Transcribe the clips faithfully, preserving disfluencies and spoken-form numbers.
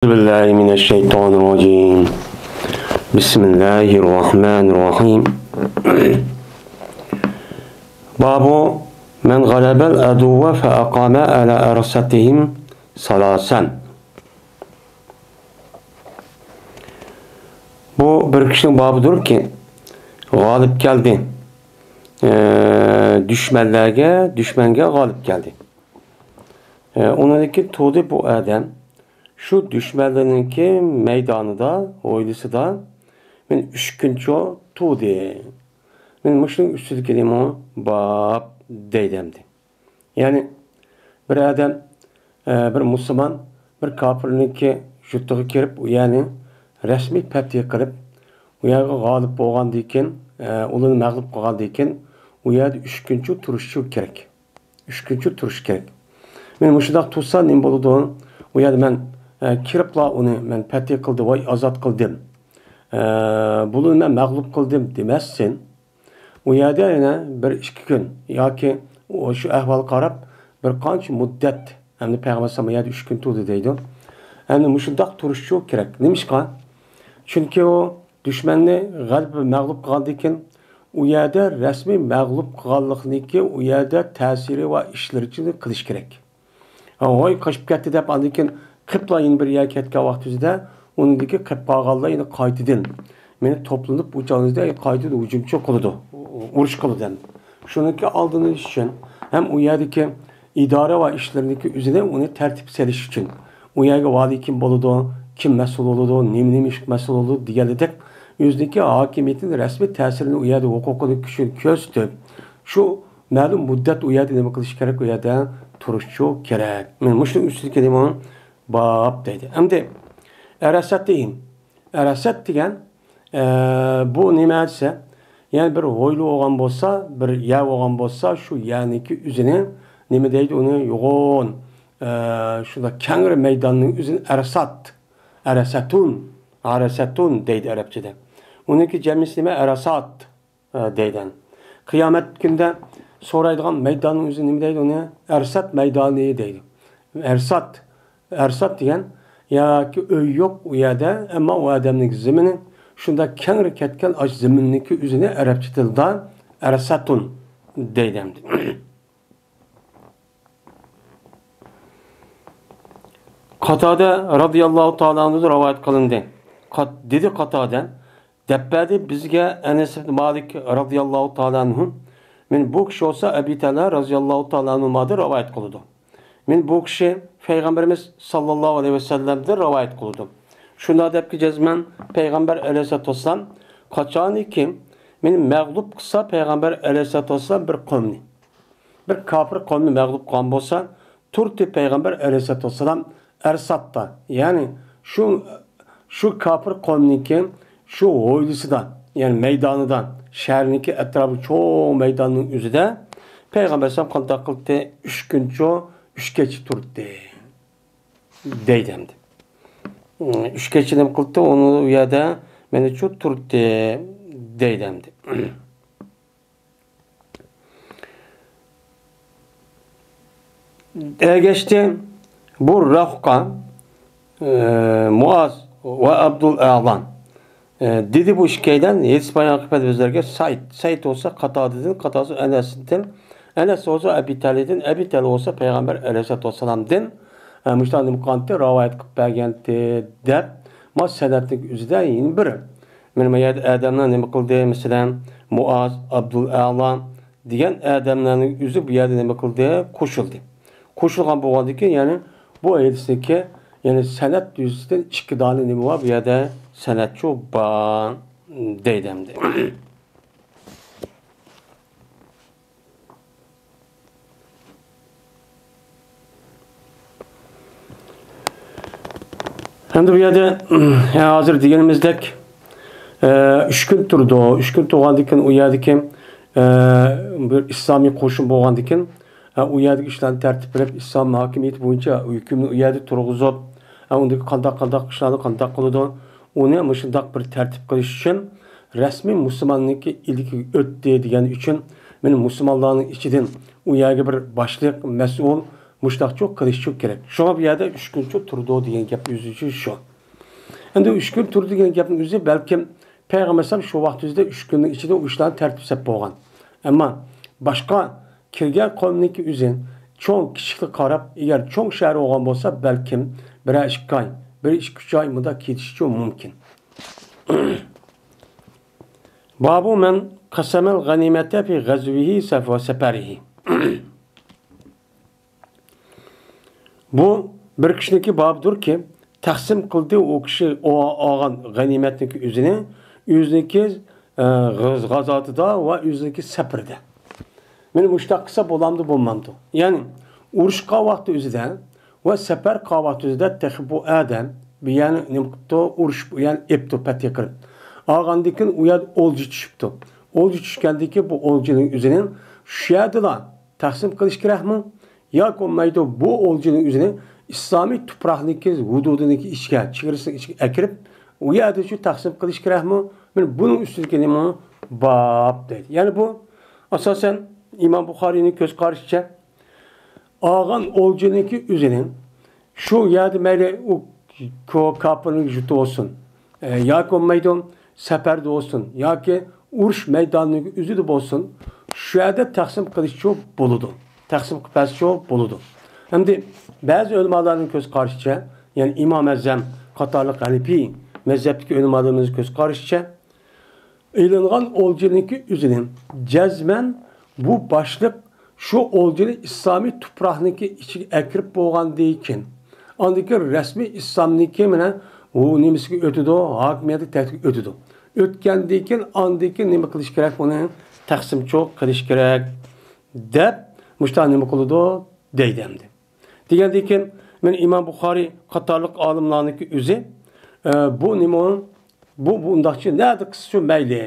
بالله من الشيطان الرجيم. بسم الله الرحمن الرحيم. باب من غلب العدو فأقام على أرستهم ثلاثا. بۇ بىر كىشىنىڭ بابىدۇركى، غالىب كەلدى. ئە، دۈشمەنلەرگە، دۈشمەنگە غالىب كەلدى. ئە، ئۇنىڭدىن كېيىن تۇردى بۇ ئادەم. شۇ دۈشمەنلىرىنىڭكى مەيدانىدا، ھويلىسىدا مەن ئۈچ كۈنچە تۇردى. مەن مۇشۇنىڭ ئۈستىدىكىنىمۇ باب دەيدۇ ئەمدى. يەنى بىر ئادەم، ئە، بىر مۇسۇلمان بىر كاپىرنىڭكى يۇرتىغا كىرىپ، ئۇ يەرنى رەسمىي پەتھى قىلىپ، ئۇ يەرگە غالىب بولغاندىن كېيىن، ئە، ئۇلارنى مەغلۇپ قىلغاندىن كېيىن، ئۇ يەردە ئۈچ كۈنچە تۇرۇشى كېرەك. ئۈچ كۈنچە تۇرۇش كېرەك. مەن مۇشۇنداق تۇرسا نېمە بولىدۇ؟ ئۇ يەردە مەن، ئە، كىرىپلا ئۇنى مەن پەتھى قىلدىم، ۋاي ئازاد قىلدىم. ئە، بۇلارنى مەن مەغلۇپ قىلدىم دېمەسسەن. ئۇ يەردە يەنە بىر ئىككى كۈن ياكى ئۇ شۇ ئەھۋالغا قاراپ بىر قانچە مۇددەت، ئەمدى پەيغەمبەر ئەلەيھىسسالام يەردە ئۈچ كۈن تۇردى دەيدۇ. ئەمدى مۇشۇنداق تۇرۇشچۇ كېرەك. نېمىشقا؟ چۈنكى ئۇ دۈشمەننى غەلىبە مەغلۇپ قىلغاندىن كېيىن، ئۇ يەردە رەسمىي مەغلۇپ قىلغانلىقنىڭكى ئۇ يەردە تەسىرى ۋە ئىشلىرىنى قىلىش كېرەك. ھا، ۋاي، قېچىپ كەتتى دەپ، ئاندىن كېيىن قېپلا يەنە بىر يەرگە كەتكەن ۋاقتىمىزدا، ئۇنىڭدىكى قېپ قالغانلار يەنە قايتىدىن، مېنى توپلىنىپ، ئۇ چاغىمىزدا قايتىدىن ھۇجۇمچى قىلىدۇ، ئۇرۇش قىلىدۇ. شۇنىڭكى ئالدىنى ئېلىش ئۈچۈن ھەم ئۇ يەردىكى ئىدارە ۋە ئىشلىرىنىڭكى ئۆزىنى ئۇنى تەرتىپكە سېلىش ئۈچۈن، ئۇ يەرگە ۋالىي كىم بولىدۇ، كىم مەسئۇل بولىدۇ، نېمە، نېمە ئىشقا مەسئۇل بولىدۇ دېگەنلىدەك، ئۆزىنىڭكى ھاكىمىيىتىنى، رەسمىي تەسىرىنى، ئۇ يەردە ھوقۇقىنى، كۈچىنى كۆرسىتىپ، شۇ مەلۇم مۇددەت ئۇ يەردە نېمە قىلىش كېرەك؟ ئۇ يەردە تۇرۇشچۇ كېرەك. مانا مۇشۇنىڭ ئۈستىدىكى نېمە؟ باب دەيدۇ. ئەمدى ئەرەسەتىھىم. ئەرەسەت دېگەن، ئە، بۇ نېمە دېسە، يەنى بىر ھويلا بولغان بولسا، بىر يەر بولغان بولسا، شۇ يەرنىڭكى ئۆزىنى نېمە دەيدۇ؟ ئۇنى يوغان، ئە، شۇنداق كەڭرى مەيداننىڭ ئۆزىنى ئەرسات، ئەرەسەتۇن، ئەرەسەتۇن دەيدۇ ئەرەبچىدە. ئۇنىڭكى جەمئىسى نېمە؟ ئەرەسات. ئە، دەيدۇ. قىيامەت كۈنىدە سورايدىغان مەيداننىڭ ئۆزى نېمە دەيدۇ؟ ئۇنى ئەرسات مەيدانى دەيدۇ. ئەرسات، ئەرسات دېگەن ياكى ئۆي يوق ئۇ يەردە، ئەمما ئۇ ئادەمنىڭ زېمىنى شۇنداق كەڭرى كەتكەن، ئاشۇ زېمىننىڭكى ئۆزىنى ئەرەبچە تىلدا ئەرساتۇن دەيدۇ ئەمدى. قاتادە رەزىياللاھۇ تائالا ئەنھۇدىن رىۋايەت قىلىندى. قات-، دېدى قاتادە، دەپ بەردى بىزگە ئەنەس ئىبن مالىك رەزىياللاھۇ تائالا ئەنھۇ. مەن بۇ كىشى بولسا ئەبى تەلھە رەزىياللاھۇ تائالا ئەنھۇمادىن رىۋايەت قىلىدۇ. مەن بۇ كىشى پەيغەمبىرىمىز ساللاللاھۇ ئەلەيھى ۋەسەللەمدىن رىۋايەت قىلىدۇ. شۇنداق دەپكى جەزمەن پەيغەمبەر ئەلەيھىسسالاتۇ ۋەسسالام قاچانكى مېنى مەغلۇپ قىلسا پەيغەمبەر ئەلەيھىسسالاتۇ ۋەسسالام بىر قومنى، بىر كاپىر قومنى مەغلۇپ قىلغان بولسا، تۇردى پەيغەمبەر ئەلەيھىسسالاتۇ ۋەسسالام ئەرساتتا، يەنى شۇ، شۇ كاپىر قومنىڭكى شۇ ھويلىسىدا، يەنى مەيدانىدا، شەھەرنىڭكى ئەتراپى چوڭ مەيداننىڭ ئۆزىدە پەيغەمبەر ئەلەيھىسسالام قانداق قىلدى؟ ئۈچ كۈنچۇ، ئۈچ كېچە تۇردى دەيدۇ ئەمدى. ئۈچ كېچە نېمە قىلدى؟ ئۇنى ئۇ يەردە مېنىچۇ تۇردى دەيدۇ ئەمدى. ئەگەشتى بۇ راھۇقا، ئە، مۇئاز ۋە ئابدۇل ئەلا. ئە، دېدى بۇ ئىككىيلەن ھەدىس بايان قىلىپ بەردى بىزلەرگە سەئىد. سەئىد بولسا قاتادىدىن، قاتادە ئەنەستىن، ئەنەس بولسا ئەبى تەلھىدىن، ئەبى تەلھە بولسا پەيغەمبەر ئەلەيھىسسالاتۇ ۋەسسالامدىن، ئە، مۇشۇنداق نېمە قىلغانتى، رىۋايەت قىلىپ بەرگەنتى دەپ، ما سەنەدنىڭ ئۆزىدە يەنە بىر مانا بۇ يەردە ئادەملەر نېمە قىلدى؟ مەسىلەن، مۇئاز، ئابدۇل ئەلا دېگەن ئادەملەرنىڭ ئۆزى بۇ يەردە نېمە قىلدى؟ قوشۇلدى. قوشۇلغان بولغاندىكىن، يەنى بۇ ھەدىسنىڭكى، يەنى سەنەد يۈزىسىدىن ئىككى دانە نېمە بار؟ بۇ يەردە سەنەدچۇ بار دەيدۇ ئەمدى. ئەمدى بۇ يەردە، ھازىر دېگىنىمىزدەك، ئە، ئۈچ كۈن تۇرىدۇ. ئۈچ كۈن تۇرغاندىن كېيىن ئۇ يەردىكى، ئە، بىر ئىسلامىي قوشۇن بولغاندىن كېيىن، ئە، ئۇ يەردىكى ئىشلارنى تەرتىپ بېرىپ، ئىسلام ھاكىمىيىتى بويىچە ھۆكۈمنى ئۇ يەردە تۇرغۇزۇپ، ئە، ئۇندىكى قانداق، قانداق ئىشلارنى قانداق قىلىدۇ، ئۇنى مۇشۇنداق بىر تەرتىپ قىلىش ئۈچۈن رەسمىي مۇسۇلماننىڭكى ئىلكىگە ئۆتتى دېگەن ئۈچۈن، مەن مۇسۇلمانلارنىڭ ئىچىدىن ئۇ يەرگە بىر باشلىق، مەسئۇل، مۇشتاقچۇ قىلىشچۇ كېرەك. شۇڭا بۇ يەردە ئۈچ كۈنچۇ تۇرىدۇ دېگەن گەپ ئۆزىچە شۇ. ئەمدى ئۈچ كۈن تۇرىدۇ دېگەن گەپنىڭ ئۆزى بەلكىم پەيغەمبەر ئەلەيھىسسالام شۇ ۋاقىت ئۆزىدە ئۈچ كۈننىڭ ئىچىدە ئۇ ئىشلارنى تەرتىپ سەپ بولغان. ئەمما باشقا كىرگەن قومنىڭكى ئۆزى چوڭ كىچىكلىككە قاراپ، ئەگەر چوڭ شەھەر بولغان بولسا، بەلكىم بىرەر ئىككى ئاي، بىر ئىككى ئۈچ ئاي مۇنداق كېتىشىچۇ مۇمكىن. بابۇ مەن قەسەمەل غەنىمەتە فى غەزۋىھى سەف-، ۋە سەپەرىھى. بۇ بىر كىشىنىڭكى بابىدۇركى، تەقسىم قىلدى ئۇ كىشى ئۇ ئالغان غەنىيمەتنىڭكى ئۆزىنى، ئۆزىنىڭكى، ئە، غاز-، غازاتىدا ۋە ئۆزىنىڭكى سەپىرىدە. مانا مۇشۇنداق قىلسا بولامدۇ، بولمامدۇ؟ يەنى ئۇرۇش قىلغان ۋاقتى ئۆزىدە ۋە سەپەر قىلغان ۋاقتى ئۆزىدە تېخى بۇ ئادەم بۇ يەرنى نېمە قىپتۇ؟ ئۇرۇش بۇ يەرنى ئېپتۇ، پەتھى قىلىپ. ئالغاندىن كېيىن ئۇ يەردە ئولجا چۈشۈپتۇ. ئولجا چۈشكەندىن كېيىن بۇ ئولجىنىڭ ئۆزىنى شۇ يەردىلا تەقسىم قىلىش كېرەكمۇ؟ ياكى بولمايدۇ، بۇ ئولجىنىڭ ئۆزىنى ئىسلامىي تۇپراقنىڭكى ھۇدۇدىنىڭكى ئىچىگە، چېگرىسىنىڭ ئىچىگە ئەكىرىپ، ئۇ يەردە شۇ تەقسىم قىلىش كېرەكمۇ؟ مانا بۇنىڭ ئۈستىدىكى نېمە؟ باب دەيدۇ. يەنى بۇ ئاساسەن ئىمام بۇخارىينىڭ كۆز قارىشىچە، ئالغان ئولجىنىڭكى ئۆزىنى شۇ يەردە مەيلى ئۇ كو-، كاپىرنىڭ يۇرتى بولسۇن، ئە، ياكى بولمايدۇ، سەپەردە بولسۇن ياكى ئۇرۇش مەيدانىنىڭ ئۆزىدە بولسۇن، شۇ يەردە تەقسىم قىلىشچۇ بولىدۇ. تەقسىم قىلىپ بەرسىچۇ بولىدۇ. ئەمدى بەزى ئۆلىمالارنىڭ كۆز قارىشىچە، يەنى ئىمام ئەزەم قاتارلىق ھەنىپىي مەزھەپتىكى ئۆلىمالىرىمىزنىڭ كۆز قارىشىچە، ئېلىنغان ئولجىنىڭكى ئۆزىنى جەزمەن بۇ باشلىق شۇ ئولجىنى ئىسلامىي تۇپراقنىڭكى ئىچىگە ئەكىرىپ بولغاندىن كېيىن، ئاندىن كېيىن رەسمىي ئىسلامنىڭكى مانا ئۇ نېمىسىگە ئۆتىدۇ، ھاكىمىيەتلىك تەكلىپكە ئۆتىدۇ. ئۆتكەندىن كېيىن، ئاندىن كېيىن نېمە قىلىش كېرەك؟ بۇنى تەقسىمچۇ قىلىش كېرەك دەپ مۇشۇنداق نېمە قىلىدۇ دەيدۇ ئەمدى. دېگەندىن كېيىن، مانا ئىمام بۇخارىي قاتارلىق ئالىملارنىڭكى ئۆزى، ئە، بۇ نېمە، بۇ، بۇ ئۇنداقچە نەدە قىلسىچۇ مەيلى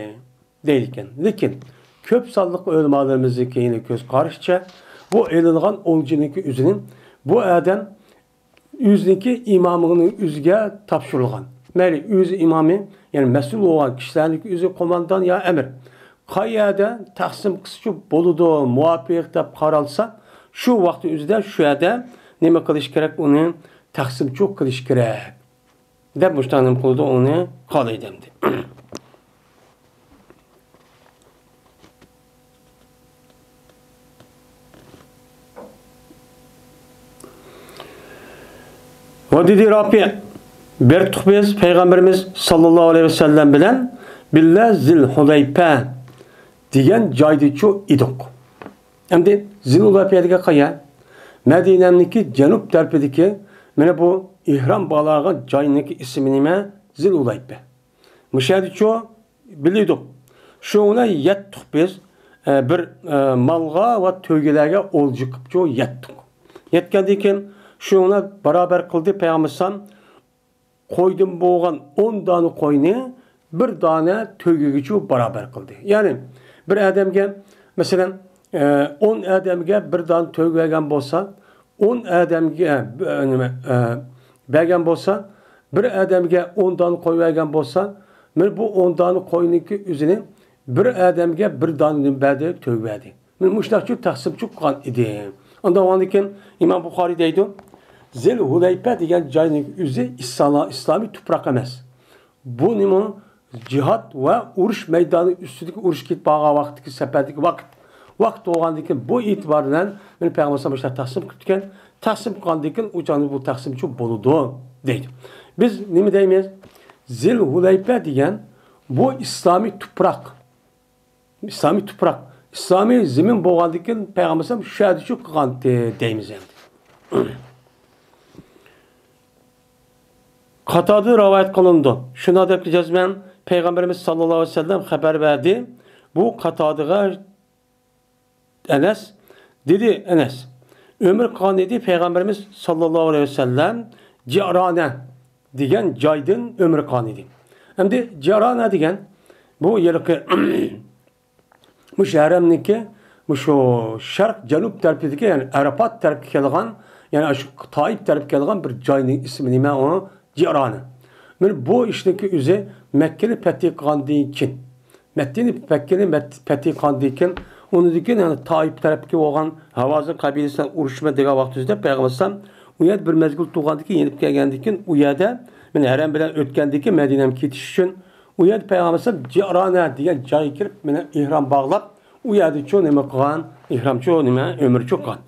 دەيدىكەن. لېكىن كۆپ سانلىق ئۆلىمالىرىمىزنىڭكى يەنە كۆز قارىشىچە، بۇ ئېلىنغان ئولجىنىڭكى ئۆزىنى بۇ ئادەم ئۆزىنىڭكى ئىمامىنىڭ ئۆزىگە تاپشۇرۇلغان. مەيلى ئۆزى ئىمامى، يەنى مەسئۇل بولغان كىشىلەرنىڭكى ئۆزى قوماندان يا ئەمىر. قايەردە تەقسىم قىلسىچۇ بولىدۇ، مۇۋاپىق دەپ قارالسا، شۇ ۋاقىتنىڭ ئۆزىدە شۇ يەردە نېمە قىلىش كېرەك؟ ئۇنى تەقسىمچۇ قىلىش كېرەك دەپ مۇشۇنداق نېمە قىلىدۇ، ئۇنى قالايدۇ ئەمدى. ۋە دېدى رافىئ، بەردۇق بىز پەيغەمبىرىمىز ساللاللاھۇ ئەلەيھى ۋەسەللەم بىلەن بىللە زىل ھۇلەيپە دېگەن جايدىچۇ ئىدۇق. ئەمدى زىل ھۇلەيپە دېگەن قايە؟ مەدىنەنىڭكى جەنۇب تەرىپىدىكى مانا بۇ ئېھرام باغلانغان جاينىڭكى ئىسمى نېمە؟ زىل ھۇلەيپە. مۇشۇ يەردىچۇ بىلىدۇق. شۇنىڭ بىلەن يەتتۇق بىز، ئە، بىر، ئە، مالغا ۋە تۆگىلەرگە ئولجا قىپچۇ يەتتۇق. يەتكەندىن كېيىن شۇنىڭ بىلەن بارابەر قىلدى پەيغەمبەر ئەلەيھىسسالام، قويدىن بولغان ئون دانە قوينى بىر دانە تۆگىگىچۇ بارابەر قىلدى. يەنى بىر ئادەمگە، مەسىلەن، ئە، ئون ئادەمگە بىر دانە تۆگە بەرگەن بولسا، ئون ئادەمگە، ئە، نېمە، ئە، بەرگەن بولسا، بىر ئادەمگە ئون دانە قوي بەرگەن بولسا، مانا بۇ ئون دانە قوينىڭكى ئۆزىنى بىر ئادەمگە بىر دانە نېمە بەردى، تۆگە بەردى. مانا مۇشۇنداقچۇ تەقسىمچۇ قىلغان ئىدى. ئاندىن ئاندىن كېيىن ئىمام بۇخارىي دەيدۇ، زىل ھۇلەيپە دېگەن جاينىڭ ئۆزى ئىسلا-، ئىسلامىي تۇپراق ئەمەس. بۇ نېمە؟ جىھاد ۋە ئۇرۇش مەيدانى ئۈستىدىكى ئۇرۇش كېتىپ بارغان ۋاقىتتىكى سەپەردىكى ۋاقىت. ۋاقىت بولغاندىن كېيىن بۇ ئېتىبار بىلەن مانا پەيغەمبەر ئەلەيھىسسالام مۇشۇنداق تەقسىم قىلىپتىكەن. تەقسىم قىلغاندىن كېيىن ئۇ چاغدا بۇ تەقسىمچۇ بولىدۇ دەيدۇ. بىز نېمە دەيمىز؟ زىل ھۇلەيپە دېگەن بۇ ئىسلامىي تۇپراق. ئىسلامىي تۇپراق، ئىسلامىي زېمىن بولغاندىن كېيىن پەيغەمبەر ئەلەيھىسسالام شۇ يەردىچۇ قىلغانتى دەيمىز ئەمدى. قاتادىدىن رىۋايەت قىلىنىدۇ. شۇنداق دەپتۇ جەزمەن پەيغەمبىرىمىز ساللاللاھۇ ئەلەيھى ۋەسەللەم خەۋەر بەردى. بۇ قاتادىغا ئەنەس، دېدى ئەنەس، ئۆمرە قىلغان ئىدى پەيغەمبىرىمىز ساللاللاھۇ ئەلەيھى ۋەسەللەم جىئرانە دېگەن جايدىن ئۆمرە قىلغان ئىدى. ئەمدى جىئرانە دېگەن بۇ ھېلىقى مۇشۇ ھەرەمنىڭكى مۇشۇ شەرق جەنۇب تەرىپىدىكى، يەنى ئەرەپات تەرەپكە كەلگەن، يەنى شۇ تائىپ تەرەپكە كەلگەن بىر جاينىڭ ئىسمى نېمە ئۇ؟ جىئرانە. مانا بۇ ئىشنىڭكى ئۆزى مەككىنى پەتھى قىلغاندىن كېيىن، مەدىنە، مەككىنى مەت-، پەتھى قىلغاندىن كېيىن ئۇنىڭدىن كېيىن يەنە تائىپ تەرەپكە بولغان ھاۋازىن قەبىلىسى بىلەن ئۇرۇشىمەن دېگەن ۋاقتىمىزدا پەيغەمبەر ئەلەيھىسسالام ئۇ يەردە بىر مەزگىل تۇرغاندىن كېيىن، يېنىپ كەلگەندىن كېيىن، ئۇ يەردە مەن ھەرەم بىلەن ئۆتكەندىن كېيىن مەدىنەمگە كېتىش ئۈچۈن ئۇ يەردە پەيغەمبەر ئەلەيھىسسالام جىئرانە دېگەن جايغا كىرىپ، مانا ئېھرام باغلاپ، ئۇ يەردىچۇ نېمە قىلغان؟ ئېھرامچۇ نېمە؟ ئۆمرىچۇ قىلغان.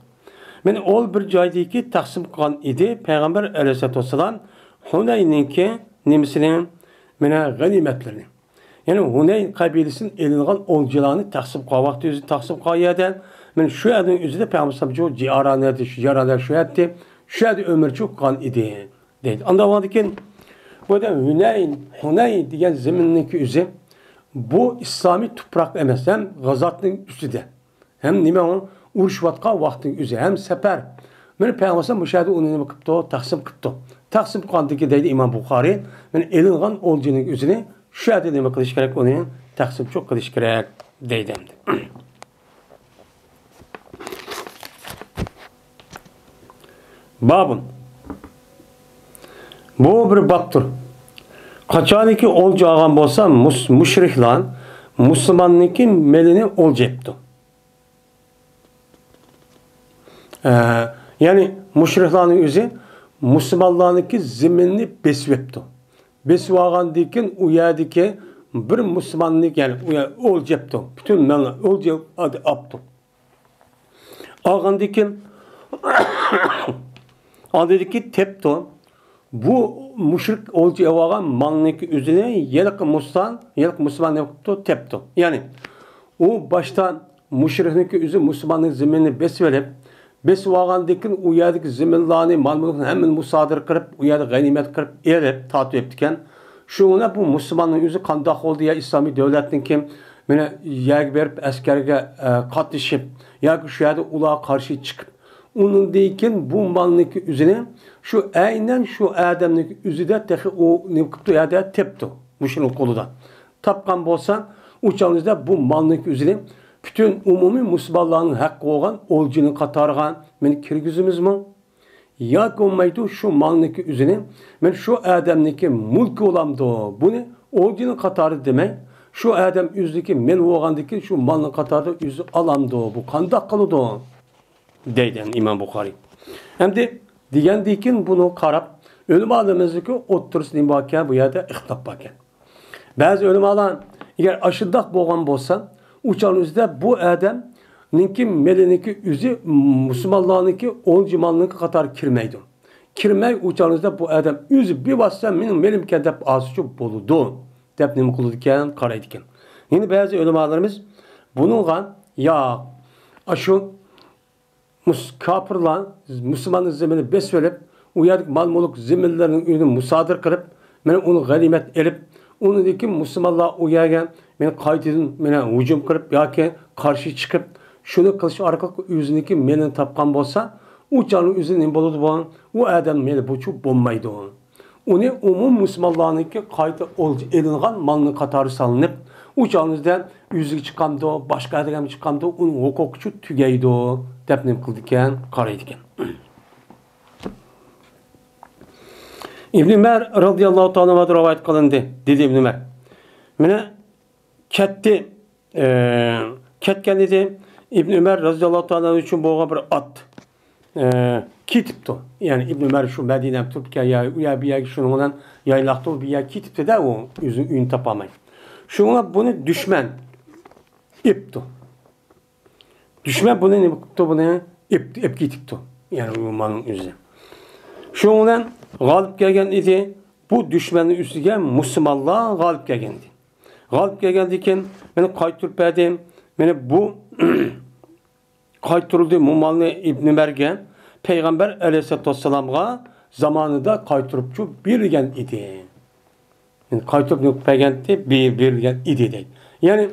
مانا ئۇ بىر جايدىكى تەقسىم قىلغان ئىدى پەيغەمبەر ئەلەيھىسسالاتۇ ۋەسسالام ھۇنەيننىڭكى نېمىسىنى، مانا غەنىيمەتلىرىنى. يەنى ھۇنەين قەبىلىسىدىن ئېلىنغان ئولجىلارنى تەقسىم قىلغان ۋاقتى ئۆزى تەقسىم قىلغان يەردە، مانا شۇ يەرنىڭ ئۆزىدە پەيغەمبەر ئەلەيھىسسالام جۇ جىئرانە، شۇ يەردە، شۇ يەردە ئۆمرىچۇ قىلغان ئىدى دەيدۇ. ئاندىن بولغاندىن كېيىن، بۇ يەردە ھۇنەين، ھۇنەين دېگەن زېمىننىڭكى ئۆزى، بۇ ئىسلامىي تۇپراق ئەمەس، ھەم غازاتنىڭ ئۈستىدە، ھەم نېمە ئۇ ئۇرۇشۇۋاتقان ۋاقىتنىڭ ئۆزى، ھەم سەپەر. مانا پەيغەمبەر ئەلەيھىسسالام مۇشۇ يەردە ئۇنى نېمە قىپتۇ؟ تەقسىم قىپتۇ. تەقسىم قىلغاندىن كېيىن دەيدۇ ئىمام بۇخارىي، مانا ئېلىنغان ئولجىنىڭ ئۆزىنى شۇ يەردە نېمە قىلىش كېرەك؟ ئۇنى تەقسىمچۇ قىلىش كېرەك دەيدۇ ئەمدى. بابۇن. بۇ بىر بابتۇر. قاچانكى ئولجا ئالغان بولسا، مۇس-، مۇشرىكلار مۇسۇلماننىڭكى مېلىنى ئولجا ئېپتۇ. ئە، يەنى مۇشرىكلارنىڭ ئۆزى مۇسۇلمانلارنىڭكى زېمىنىنى بېسىۋېپتۇ. بېسىۋالغاندىن كېيىن ئۇ يەردىكى بىر مۇسۇلماننىڭ، يەنى ئۇ يەر ئولجا ئېپتۇ. پۈتۈن مېلىنى ئولجا ئاپتۇ. ئالغاندىن كېيىن ئالدىدىكى تېپتۇ. بۇ مۇشرىك ئولجا ئېلىۋالغان مالنىڭكى ئۆزىنى ھېلىقى مۇسۇلمان، ھېلىقى مۇسۇلمان نېمە قىپتۇ؟ تېپتۇ. يەنى ئۇ باشتا مۇشرىكنىڭكى ئۆزى مۇسۇلماننىڭ زېمىنىنى بېسىۋېلىپ، بېسىۋالغاندىن كېيىن ئۇ يەردىكى زېمىنلارنى، مال-مۈلۈكنى ھەممىنى مۇسادىرە قىلىپ، ئۇ يەردە غەنىيمەت قىلىپ ئېلىپ تارتىۋېپتىكەن. شۇڭا بۇ مۇسۇلماننىڭ ئۆزى قانداق بولدى يا ئىسلامىي دۆلەتنىڭكى، مانا يەرگە بېرىپ ئەسكەرگە، ئە، قاتنىشىپ ياكى شۇ يەردە ئۇلارغا قارشى چىقىپ، ئۇنىڭدىن كېيىن بۇ مالنىڭكى ئۆزىنى شۇ ئەينەن شۇ ئادەمنىڭكى ئۆزىدە تېخى ئۇ نېمە قىپتۇ، يەردە تېپتۇ مۇشۇنىڭ قولىدا. تاپقان بولسا، ئۇ چاغنىڭدا بۇ مالنىڭكى ئۆزىنى پۈتۈن ئومۇمىي مۇسۇلمانلارنىڭ ھەققى بولغان ئولجىنىڭ قاتارىغا مېنى كىرگۈزىمىزمۇ؟ ياكى بولمايدۇ، شۇ مالنىڭكى ئۆزىنى مەن شۇ ئادەمنىڭكى مۈلكى بولامدۇ؟ بۇنى ئولجىنىڭ قاتارى دېمەي، شۇ ئادەم ئۆزىنىڭكى مېلى بولغاندىن كېيىن شۇ مالنىڭ قاتارىدا ئۆزى ئالامدۇ؟ بۇ قانداق قىلىدۇ؟ دەيدۇ ئىمام بۇخارىي. ئەمدى دېگەندىن كېيىن بۇنى قاراپ، ئۆلىمالىرىمىزنىڭكى ئوتتۇرىسىدا نېمە باركەن؟ بۇ يەردە ئىختىلاپ باركەن. بەزى ئۆلىمالار، ئەگەر ئاشۇنداق بولغان بولسا، ئۇ چاغنىڭ ئۆزىدە بۇ ئادەمنىڭكى مېلىنىڭكى ئۆزى مۇسۇلمانلارنىڭكى ئولجا مالنىڭكى قاتارىغا كىرمەيدۇ. كىرمەي، ئۇ چاغنىڭ ئۆزىدە بۇ ئادەم ئۆزى بىۋاسىتە مېنىڭ مېلىمكەن دەپ ئالسىچۇ بولىدۇ، دەپ نېمە قىلىدىكەن، قارايدىكەن. يەنە بەزى ئۆلىمالىرىمىز بۇنىڭغا، ياق، ئاشۇ مۇس-، كاپىرلار مۇسۇلماننىڭ زېمىنىنى بېسىۋېلىپ، ئۇ يەردىكى مال-مۈلۈك زېمىنلىرىنىڭ ئۆزىنى مۇسادىرە قىلىپ، مانا ئۇنى غەنىيمەت ئېلىپ، ئۇنىڭدىن كېيىن مۇسۇلمانلار ئۇ يەرگە مانا قايتىدىن مانا ھۇجۇم قىلىپ ياكى قارشى چىقىپ، شۇنى قىلىش ئارقىلىق ئۆزىنىڭكى مېلىنى تاپقان بولسا، ئۇ چاغنىڭ ئۆزى نېمە بولىدۇ بۇ؟ ئۇ ئادەم مېلى بۇچۇ بولمايدۇ. ئۇنى ئومۇم مۇسۇلمانلارنىڭكى قايتا ئولجا ئېلىنغان مالنىڭ قاتارى سالىنىپ، ئۇ چاغنىڭدا ئۆزىگە چىقامدۇ، باشقا ئادەمگە چىقامدۇ، ئۇنىڭ ھوقۇقىچۇ تۈگەيدۇ، دەپ نېمە قىلىدىكەن، قارايدىكەن. ئىبن ئۆمەر رازىياللاھۇ تائالا ئەنھۇدىن رىۋايەت قىلىندى، دېدى ئىبن ئۆمەر. مانا كەتتى، ئە، كەتكەن ئىدى. ئىبن ئۆمەر رازىياللاھۇ تائالا ئەنھۇ ئۈچۈن بولغان بىر ئات، ئە، كېتىپتۇ. يەنى ئىبن ئۆمەر شۇ مەدىنەدە تۇرۇپكەن يا ئۇ يەر بۇ يەرگە شۇنىڭ بىلەن يايلاقتا ئۇ بىر يەر كېتىپتۇ-دە، ئۇ ئۆزىنىڭ ئۆيىنى تاپالماي. شۇڭا بۇنى دۈشمەن ئېپتۇ. دۈشمەن بۇنى نېمە قىپتۇ؟ بۇنى ئېپ، ئېپ كېتىپتۇ. يەنى ئۇ مالنىڭ ئۆزى. شۇنىڭ بىلەن غالىب كەلگەن ئىدى. بۇ دۈشمەننىڭ ئۈستىگە مۇسۇلمانلار غالىب كەلگەن ئىدى. غالىب كەلگەندىن كېيىن مانا قايتۇرۇپ بەردى. مانا بۇ قايتۇرۇلدى بۇ مالنى ئىبن ئۆمەرگە پەيغەمبەر ئەلەيھىسسالاتۇ ۋەسسالامغا زامانىدا قايتۇرۇپچۇ بېرىلگەن ئىدى. يەنى قايتۇرۇپ نېمە قىلىپ بەرگەنتى؟ بېرىلگەن ئىدى دەيدۇ. يەنى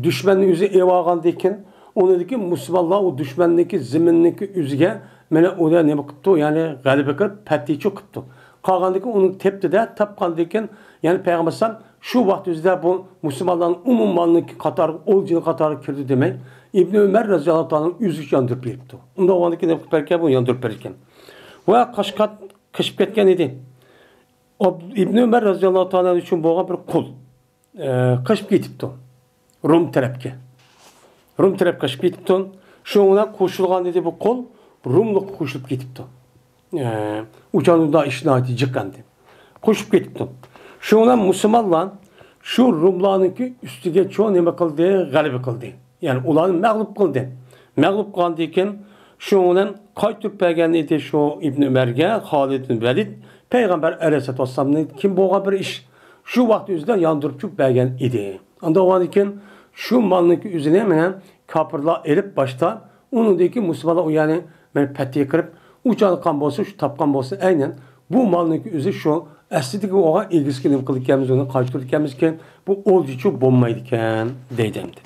دۈشمەننىڭ ئۆزى ئېلىۋالغاندىن كېيىن، ئۇنىڭدىكى مۇسۇلمانلار ئۇ دۈشمەننىڭكى زېمىنىنىڭكى ئۆزىگە مانا ئۇنى نېمە قىپتۇ؟ يەنى غەلىبە قىلىپ، پەتھىچۇ قىپتۇ. قالغاندىن كېيىن ئۇنى تېپتى-دە، تاپقاندىن كېيىن، يەنى پەيغەمبەر ئەلەيھىسسالام شۇ ۋاقىت ئۆزىدە بۇ مۇسۇلمانلارنىڭ ئومۇم مالىنىڭكى قاتارىغا، ئولجىنىڭ قاتارىغا كىردى دېمەي، ئىبن ئۆمەر رازىياللاھۇ تائالا ئۆزىگە ياندۇرۇپ بېرىپتۇ. ئۇنداق بولغاندىن كېيىن نېمە قىلىپ بەركەن؟ بۇ ياندۇرۇپ بېرىدىكەن. ۋە قاچقان قېچىپ كەتكەن ئىدى. ئىبن ئۆمەر رازىياللاھۇ تائالا ئۈچۈن بولغان بىر قۇل، ئە، قېچىپ كېتىپتۇ روم تەرەپكە. روم تەرەپكە قېچىپ كېتىپتۇ. شۇنىڭ بىلەن قوشۇلغان ئىدى بۇ قول روملۇققا قوشۇلۇپ كېتىپتۇ. ئە، ئۇ چاغدا ئىش ناھايىتى جىق ئەمدى. قوشۇپ كېتىپتۇ. شۇنىڭ بىلەن مۇسۇلمانلار شۇ روملارنىڭكى ئۈستىگە چوڭ نېمە قىلدى؟ غەلىبە قىلدى. يەنى ئۇلارنى مەغلۇپ قىلدى. مەغلۇپ قىلغاندىن كېيىن شۇنىڭ بىلەن قايتۇرۇپ بەرگەن ئىدى شۇ ئىبن ئۆمەرگە خالىد ئىبن ۋەلىد پەيغەمبەر ئەلەيھىسسالاتۇ ۋەسسالامنىڭ كىم بولغان بىر ئىش. شۇ ۋاقىت ئۆزىدە ياندۇرۇپ چۈشۈرۈپ بەرگەن ئىدى. ئاندىن بولغاندىن كېيىن شۇ مالنىڭكى ئۆزىنى مانا كاپىرلار ئېلىپ باشتا، ئۇنىڭدىن كېيىن مۇسۇلمانلار ئۇ يەرنى مانا پەتھى قىلىپ، ئۇ چاغلىققان بولسا، شۇ تاپقان بولسا، ئەينەن بۇ مالنىڭكى ئۆزى شۇ ئەسلىدىكى بولغان ئىگىسىگە نېمە قىلىدىكەنمىز، ئۇنى قايتۇرىدىكەنمىزكىن، بۇ ئولجىچۇ بولمايدىكەن، دەيدۇ ئەمدى.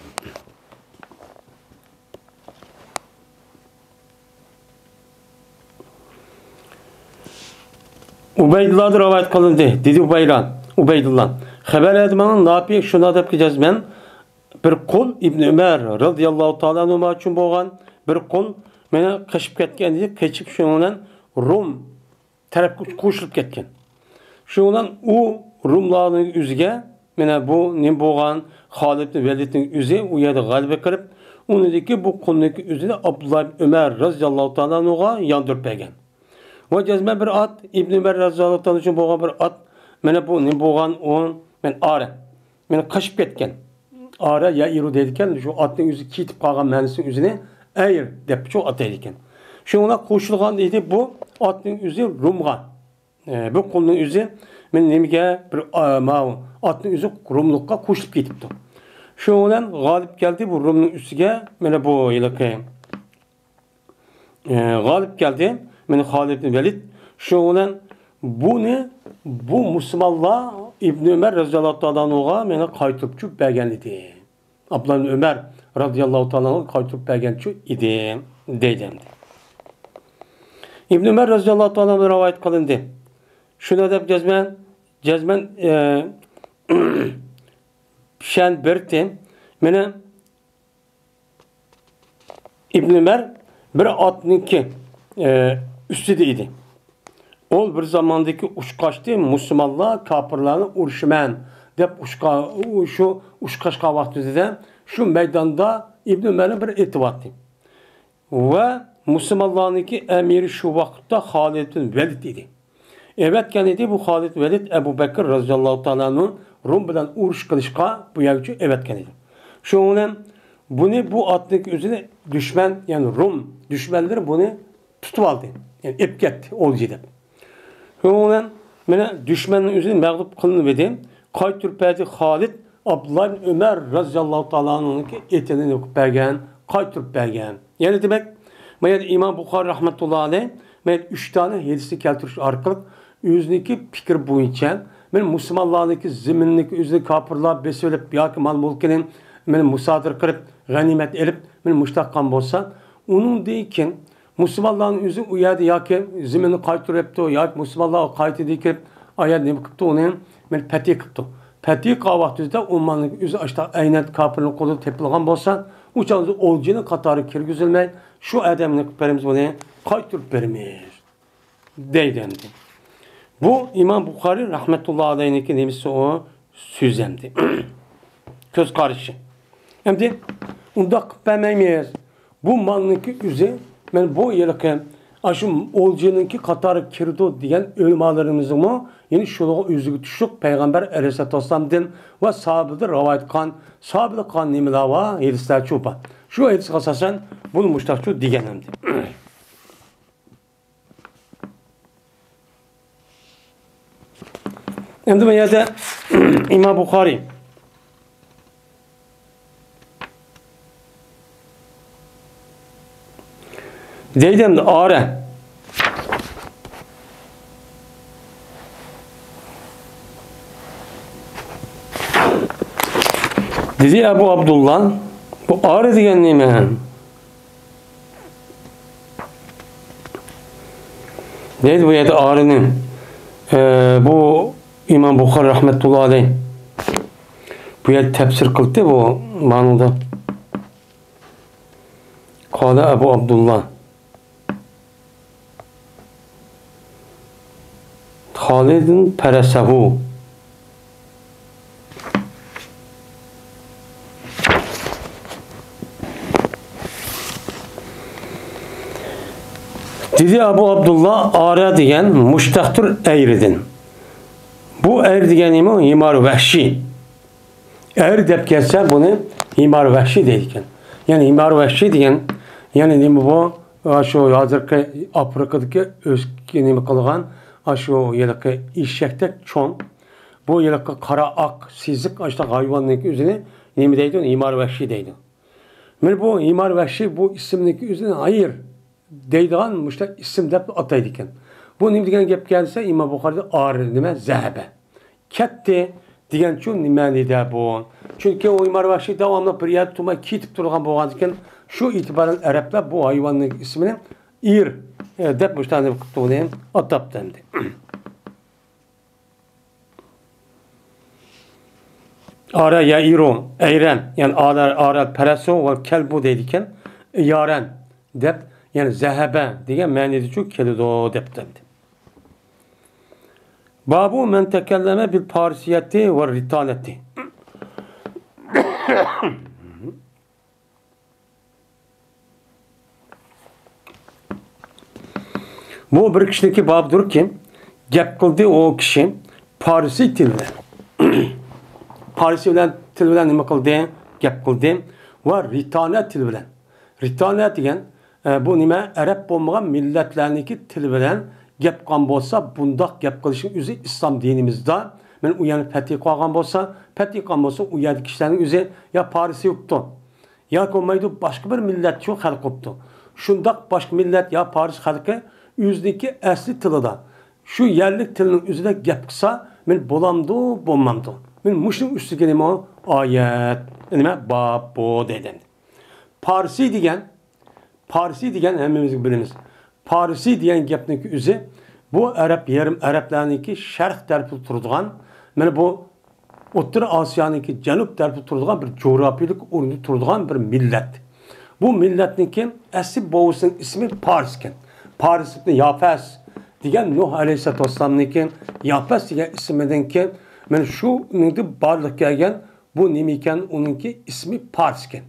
ئۇبەيدۇللادىن رىۋايەت قىلىندى، دېدى ئۇبەيلا، ئۇبەيدۇللا. خەۋەر ئەدىمىڭ ناپى شۇنى دەپكى جەزمەن، بىر قۇل ئىبن ئۆمەر رەزىياللاھۇ تائالا ئەنھۇما ئۈچۈن بولغان بىر قۇل مانا قېچىپ كەتكەن ئىدى، قېچىپ شۇنىڭ بىلەن روم تەرەپكە قوشۇلۇپ كەتكەن. شۇنىڭ بىلەن ئۇ روملارنىڭ ئۆزىگە مانا بۇ نېمە بولغان خالىد ئىبن ۋەلىدنىڭ ئۆزى ئۇ يەردە غەلىبە قىلىپ، ئۇنىڭدىكى بۇ قۇلنىڭكى ئۆزىنى ئابدۇللا ئىبن ئۆمەر رەزىياللاھۇ تائالا ئەنھۇغا ياندۇرۇپ بەرگەن. ۋە جەزمەن بىر ئات، ئىبن ئۆمەر رەزىياللاھۇ تائالا ئۈچۈن بولغان بىر ئات، مانا بۇ نېمە بولغان ئۇ، مانا ئارە. مانا قېچىپ كەتكەن. ئارە يەئىرۇ دەيدىكەن، شۇ ئاتنىڭ ئۆزى كېتىپ قالغان مەنىسىنىڭ ئۆزىنى ئەير دەپ شۇ ئاتايدىكەن. شۇنىڭ بىلەن قوشۇلغان ئىدى بۇ ئاتنىڭ ئۆزى رومغا. ئە، بۇ قۇلنىڭ ئۆزى، مانا نېمىگە بىر، ئا، ماۋۇ ئاتنىڭ ئۆزى روملۇققا قوشۇلۇپ كېتىپتۇ. شۇنىڭ بىلەن غالىب كەلدى بۇ رومنىڭ ئۈستىگە، مانا بۇ ھېلىقى ئە، غالىب كەلدى. مانا خالىد ئىبن ۋەلىد. شۇنىڭ بىلەن بۇنى، بۇ مۇسۇلمانلار ئىبن ئۆمەر رەزىياللاھۇ تائالا ئەنھۇغا مانا قايتۇرۇپ چۈشۈرۈپ بەرگەن ئىدى. ئابدۇللا ئىبن ئۆمەر رەزىياللاھۇ تائالا ئەنھۇغا قايتۇرۇپ بەرگەن چۈ ئىدى، دەيدۇ ئەمدى. ئىبن ئۆمەر رەزىياللاھۇ تائالا ئەنھۇدىن رىۋايەت قىلىندى. شۇنى دەپ جەزمەن، جەزمەن، ئە، پىشەن بېرىتتى. مانا ئىبن ئۆمەر بىر ئاتنىڭكى، ئە، ئۈستىدە ئىدى. ئۇ بىر زاماندىكى ئۇچقاچتى، مۇسۇلمانلار كاپىرلارنى ئۇرۇشىمەن دەپ ئۇچقا-، ئۇ، شۇ ئۇچقاچقا ۋاقتىدا شۇ مەيداندا ئىبن ئۆمەرنىڭ بىر ئېتى بارتى. ۋە مۇسۇلمانلارنىڭكى ئەمىرى شۇ ۋاقىتتا خالىد بىن ۋەلىد ئىدى. ئەۋەتكەن ئىدى بۇ خالىد ۋەلىد ئەبۇ بەكىر رەزىياللاھۇ تائالا ئەنھۇ روم بىلەن ئۇرۇش قىلىشقا بۇ يەرگىچە ئەۋەتكەن ئىدى. شۇنىڭ بىلەن بۇنى، بۇ ئاتنىڭكى ئۆزىنى دۈشمەن، يەنى روم دۈشمەنلىرى بۇنى تۇتۇۋالدى. يەنى ئېلىپ كەتتى ئولجا دەپ. شۇنىڭ بىلەن مانا دۈشمەننىڭ ئۆزى مەغلۇپ قىلىنىۋىدى. قايتۇرۇپ بەردى خالىد ئابدۇللا ئىبن ئۆمەر رەزىياللاھۇ تائالا ئەنھۇنىڭكى ئېتىنى نېمە قىلىپ بەرگەن، قايتۇرۇپ بەرگەن. يەنى دېمەك، ما يەردە ئىمام بۇخارىي رەھمەتۇللا ئەلەيھ ما يەردە ئۈچ دانە ھەدىسنى كەلتۈرۈش ئارقىلىق ئۆزىنىڭكى پىكرى بويىچە، مانا مۇسۇلمانلارنىڭكى زېمىنىنىڭكى ئۆزىنى كاپىرلار بېسىۋېلىپ ياكى مال-مۈلكىنى مانا مۇسادىرە قىلىپ، غەنىيمەت ئېلىپ، مانا مۇشۇنداق قىلغان بولسا، ئۇنىڭدىن كېيىن مۇسۇلمانلارنىڭ ئۆزى ئۇ يەردە ياكى زېمىننى قايتۇرۇپتۇ، ياكى مۇسۇلمانلار قايتىدى كېلىپ، ئايەت نېمە قىپتۇ، ئۇنى مانا پەتھى قىپتۇ. پەتھى قىلغان ۋاقتىدا ئۇ مالنىڭ ئۆزى ئاشتا ئەينەن كاپىرنىڭ قولىدا تېپىلغان بولسا، ئۇ چاغدا ئولجىنىڭ قاتارىغا كىرگۈزۈلمەي، شۇ ئادەمنى قىلىپ بېرىمىز، بۇنى قايتۇرۇپ بېرىمىز. دەيدۇ ئەمدى. بۇ ئىمام بۇخارىي رەھمەتۇللا ئەلەيھنىڭكى نېمىسى ئۇ سۆزى ئەمدى. كۆز قارىشى. ئەمدى ئۇنداق قىلىپ بەرمەيمىز. بۇ مالنىڭكى ئۆزى، مانا بۇ ھېلىقى، ئاشۇ ئولجىنىڭكى قاتارىغا كىرىدۇ دېگەن ئۆلىمالىرىمىزمۇ يەنە شۇلارغا ئۆزىگە تۇشلۇق پەيغەمبەر ئەلەيھىسسالاتۇ ۋەسسالامدىن ۋە ساھابىدىن رىۋايەت قىلغان، ساھابىدە قىلغان نېمىلەر بار، ھەدىسلەرچۇ بار. شۇ ھەدىسكە ئاساسەن بۇنى مۇشتاقچۇ دېگەن ئەمدى. ئەمدى بۇ يەردە ئىمام بۇخارىي دەيدۇ ئەمدى ئارە. دېدى ئەبۇ ئابدۇللا، بۇ ئارە دېگەن نېمە؟ دەيدۇ بۇ يەردە ئارىنى، ئە، بۇ ئىمام بۇخارىي رەھمەتۇللا ئەلەيھ بۇ يەردە تەپسىر قىلدى بۇ مانىدا. قال أبو عبد الله خالد فرسه. دېدى ئەبۇ ئابدۇللا، ئارە دېگەن مۇشتەقتۇر ئەيرىدىن. بۇ ئەير دېگەن نېمە؟ ھىمار ۋەھشىي. ئەير دەپ كەلسە، بۇنى ھىمار ۋەھشىي دەيدىكەن. يەنى ھىمار ۋەھشىي دېگەن، يەنى نېمە بۇ؟ ئاشۇ ھازىرقى ئافرىقىدىكى ئۆسكە نېمە قىلغان، ئاشۇ ھېلىقى ئېشەكتەك چوڭ، بۇ ھېلىقى قارا ئاق سېزىق ئاشۇنداق ھايۋاننىڭكى ئۆزىنى نېمە دەيدۇ؟ ھىمار ۋەھشىي دەيدۇ. مانا بۇ ھىمار ۋەھشىي بۇ ئىسىمنىڭكى ئۆزىنى ھايىر دەيدىغان مۇشۇنداق ئىسىم دەپ ئاتايدىكەن. بۇ نېمە دېگەن گەپكەن دېسە، ئىمام بۇخارىيدا ئارى نېمە؟ زەھەبە. كەتتى دېگەنچۇ نېمە دېدى بۇ؟ چۈنكى ئۇ ھىمار ۋەھشىي داۋاملىق بىر يەردە تۇرماي كېتىپ تۇرغان بولغاندىكىن، شۇ ئېتىبارەن ئەرەبلەر بۇ ھايۋاننىڭ ئىسمىنى ئىر، ئە، دەپ مۇشۇنداق نېمە قىپتۇ، ئۇنى ئاتاپتۇ ئەمدى. ئارە يەئىرۇ، ئەيرەن، يەنى ئارە، ئارە پەرەسۇ ۋە كەلبۇ دەيدىكەن. يارەن دەپ، يەنى زەھەبە دېگەن مەنىدىچۇ كېلىدۇ دەپتۇ ئەمدى. بابۇ مەن تەكەللەمە بىل پارسىيەتى ۋە رىتانەتى. بۇ بىر كىشىنىڭكى بابىدۇركى، گەپ قىلدى ئۇ كىشى پارسىي تىل بىلەن. پارسىي بىلەن، تىل بىلەن نېمە قىلدى؟ گەپ قىلدى. ۋە رىتانە تىل بىلەن. رىتانە دېگەن، ئە، بۇ نېمە؟ ئەرەب بولمىغان مىللەتلەرنىڭكى تىلى بىلەن گەپ قىلغان بولسا، بۇنداق گەپ قىلىشنىڭ ئۆزى ئىسلام دىنىمىزدا، مانا ئۇ يەرنى پەتھى قىلغان بولسا، پەتھى قىلغان بولسا، ئۇ يەردىكى كىشىلەرنىڭ ئۆزى يا پارسىي بوپتۇ، ياكى بولمايدۇ، باشقا بىر مىللەت شۇ خەلق بوپتۇ. شۇنداق باشقا مىللەت يا پارس خەلقى ئۆزىنىڭكى ئەسلى تىلىدا، شۇ يەرلىك تىلنىڭ ئۆزىدە گەپ قىلسا، مانا بولامدۇ، بولمامدۇ؟ مانا مۇشۇنىڭ ئۈستىگە نېمە ئايەت، نېمە باب بۇ دەيدۇ. پارسىي دېگەن، پارسىي دېگەن ھەممىمىز بىلىمىز. پارسىي دېگەن گەپنىڭكى ئۆزى، بۇ ئەرەب يېرىم، ئەرەبلەرنىڭكى شەرق تەرىپىدە تۇرىدىغان، مانا بۇ ئوتتۇرا ئاسىيانىڭكى جەنۇب تەرىپىدە تۇرىدىغان بىر جۇغراپىيىلىك ئورنىدا تۇرىدىغان بىر مىللەت. بۇ مىللەتنىڭكى ئەسلى بوۋىسىنىڭ ئىسمى پارس ئىكەن. پارس ئىبنى يافەس دېگەن نۇھ ئەلەيھىسسالاتۇ ۋەسسالامنىڭكى يافەس دېگەن ئىسمىدىنكى، مانا شۇنىڭدىن بارلىققا كەلگەن بۇ نېمە ئىكەن؟ ئۇنىڭكى ئىسمى پارس ئىكەن.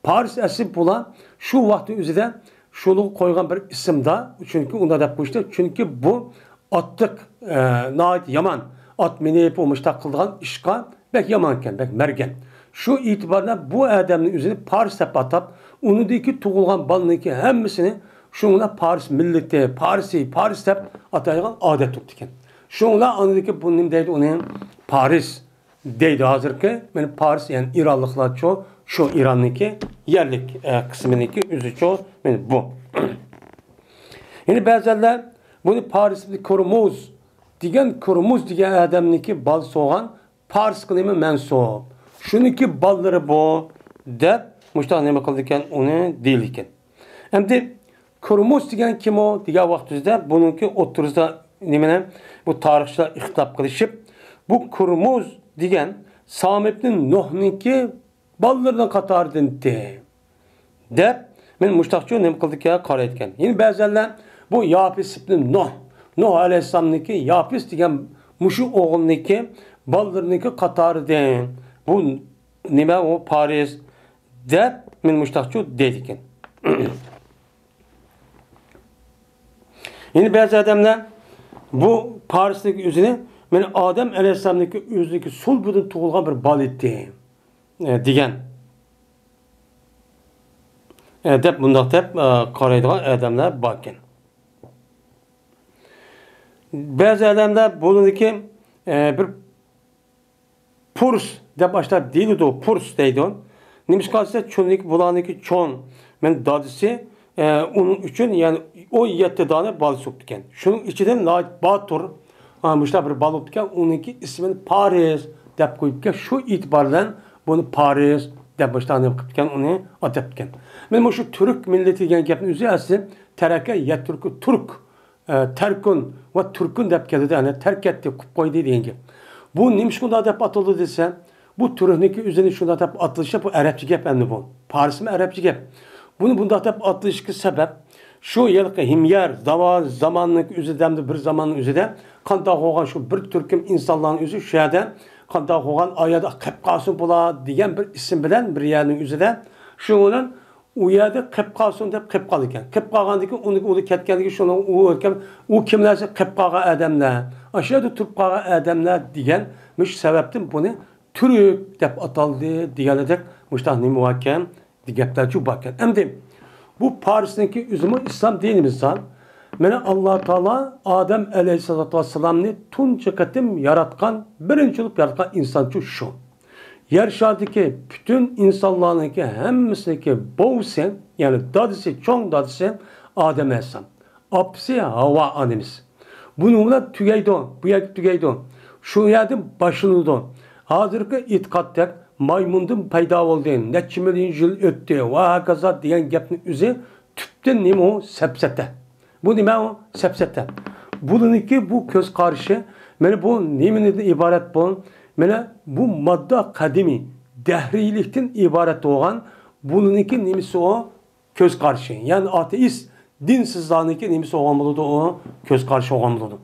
پارس ئەسلى بۇلار شۇ ۋاقىتنىڭ ئۆزىدە شۇنىڭغا قويغان بىر ئىسىمدا، چۈنكى ئۇنداق دەپ قويۇشتى، چۈنكى بۇ ئاتلىق، ئە، ناھايىتى يامان، ئات مىنىپ، ئۇ مۇشتاق قىلىدىغان ئىشقا بەك يامان ئىكەن، بەك مەرگەن. شۇ ئېتىباردا بۇ ئادەمنىڭ ئۆزىنى پارس دەپ ئاتاپ، ئۇنىڭدىكى تۇغۇلغان بالىنىڭكى ھەممىسىنى شۇنىڭ بىلەن پارس مىللىتى، پارسىي، پارس دەپ ئاتايدىغان ئادەت بوپتىكەن. شۇنىڭ بىلەن ئاندىكى بۇ نېمە دەيدۇ ئۇنى؟ پارس دەيدۇ ھازىرقى، مانا پارس، يەنى ئىرانلىقلارچۇ، شۇ ئىراننىڭكى يەرلىك، ئە، قىسمىنىڭكى ئۆزىچۇ، مانا بۇ. يەنى بەزەنلەر بۇنى پارس كۇرمۇز دېگەن، كۇرمۇز دېگەن ئادەمنىڭكى بالىسى بولغان پارسقا نېمە مەنسۇپ. شۇنىڭكى بالىلىرى بۇ دەپ مۇشۇنداق نېمە قىلىدىكەن، ئۇنى دېيىلىدىكەن. ئەمدى كۇرمۇز دېگەن كىم ئۇ دېگەن ۋاقتىمىزدا بۇنىڭكى ئوتتۇرىسىدا نېمىنى بۇ تارىخچىلار ئىختىلاپ قىلىشىپ، بۇ كۇرمۇز دېگەن سام ئىبنى نۇھنىڭكى بالىلىرىنىڭ قاتارىدىنتى دەپ، مانا مۇشۇنداقچۇ نېمە قىلىدىكەن، قارايدىكەن. يەنە بەزەنلەر بۇ ياپىس ئىبنى نۇھ، نۇھ ئەلەيھىسسالامنىڭكى ياپىس دېگەن مۇشۇ ئوغلىنىڭكى بالىلىرىنىڭكى قاتارىدىن بۇ نېمە ئۇ پارس دەپ، مانا مۇشۇنداقچۇ دەيدىكەن. يەنە بەزى ئادەملەر بۇ پارسنىڭ ئۆزىنى، مانا ئادەم ئەلەيھىسسالامنىڭكى ئۆزىنىڭكى سۇلبىدىن تۇغۇلغان بىر بالا ئىدى، ئە، دېگەن، ئە، دەپ، مۇنداق دەپ، ئە، قارايدىغان ئادەملەر باركەن. بەزى ئادەملەر بۇنىڭكى، ئە، بىر پۇرس دەپ ئاشۇنداق دېيىلىدۇ، پۇرس دەيدۇ. نېمىشقا دېسە، چۈنكى بۇلارنىڭكى چوڭ، مەن دادىسى، ئە، ئۇنىڭ ئۈچۈن، يەنى ئون يەتتە دانە بالىسى بوپتىكەن. شۇنىڭ ئىچىدىن ناھايىتى باتۇر، ئە، مۇشۇنداق بىر بالا بوپتىكەن، ئۇنىڭكى ئىسمىنى پارس دەپ قويۇپتىكەن. شۇ ئېتىبار بىلەن بۇنى پارس دەپ مۇشۇنداق نېمە قىپتىكەن، ئۇنى ئاتاپتىكەن. مانا مۇشۇ تۈرك مىللىتى دېگەن گەپنىڭ ئۆزى ئەسلى تەرەكە يەترۇكۇ تۈرك، ئە، تەركۇن ۋە تۈركۈن دەپ كېلىدۇ، يەنى تەرك ئەتتى، قويۇپ قويدى دېگەن گەپ. بۇ نېمىشقا ئۇنداق دەپ ئاتىلىدۇ دېسە، بۇ تۈركنىڭكى ئۆزىنى شۇنداق دەپ ئاتىلىشى بۇ ئەرەبچە گەپ ئەمدى بۇ. پارسمۇ ئەرەبچە گەپ. بۇنى بۇنداق دەپ ئاتىلىشىغا سەۋەب، شۇ ھېلىقى ھىميەر زامان، زاماننىڭكى ئۆزىدە ئەمدى بىر زاماننىڭ ئۆزىدە قانداق بولغان شۇ بىر تۈركۈم ئىنسانلارنىڭ ئۆزى شۇ يەردە قانداق بولغان ئايەردە قېپ قالسۇن بۇلار دېگەن بىر ئىسىم بىلەن بىر يەرنىڭ ئۆزىدە شۇنىڭ بىلەن ئۇ يەردە قېپ قالسۇن دەپ قېپ قالىدىكەن. قېپ قالغاندىن كېيىن ئۇنى، ئۇنى كەتكەندىن كېيىن شۇنىڭ ئۇ ئۆلكەم، ئۇ كىملەر؟ قېپ قالغان ئادەملەر، ئاشۇ يەردە تۇرۇپ قالغان ئادەملەر دېگەن مۇشۇ سەۋەبتىن بۇنى تۈرك دەپ ئاتالدى دېگەنلىدەك مۇشۇنداق نېمە باركەن، گەپلەرچۇ باركەن. ئەمدى بۇ پارسنىڭكى ئۆزىمۇ ئىسلام دىنىمىزدا، مانا، ئاللا تائالا ئادەم ئەلەيھىسسالاتۇ ۋەسسالامنى تۇنجى قېتىم ياراتقان، بىرىنچى بولۇپ ياراتقان ئىنسانچۇ شۇ. يەر شارىدىكى پۈتۈن ئىنسانلارنىڭكى ھەممىسىنىڭكى بوۋىسى، يەنى دادىسى، چوڭ دادىسى ئادەم ئەلەيھىسسالام. ئاپىسى ھاۋا ئانىمىز. بۇنىڭ بىلەن تۈگەيدۇ، بۇ يەرگە تۈگەيدۇ. شۇ يەردىن باشلىنىدۇ. ھازىرقى ئېتىقادتەك مايمۇندىن پەيدا بولدى، نەچچە مىليون يىل ئۆتتى ۋە ھاكازا دېگەن گەپنى ئۆزى تۈپتىن نېمە ئۇ؟ سەپسەتە. بۇ نېمە ئۇ؟ سەپسەتە. بۇلىنىڭكى بۇ كۆز قارىشى، مانا بۇ نېمىدىن ئىبارەت بۇ؟ مانا بۇ ماددا قەدىمىي، دەھرىيلىكتىن ئىبارەت بولغان بۇلىنىڭكى نېمىسى ئۇ؟ كۆز قارىشى. يەنى ئاتېئىست، دىنسىزلارنىڭكى نېمىسى بولغان بولىدۇ ئۇ؟ كۆز قارىشى بولغان بولىدۇ.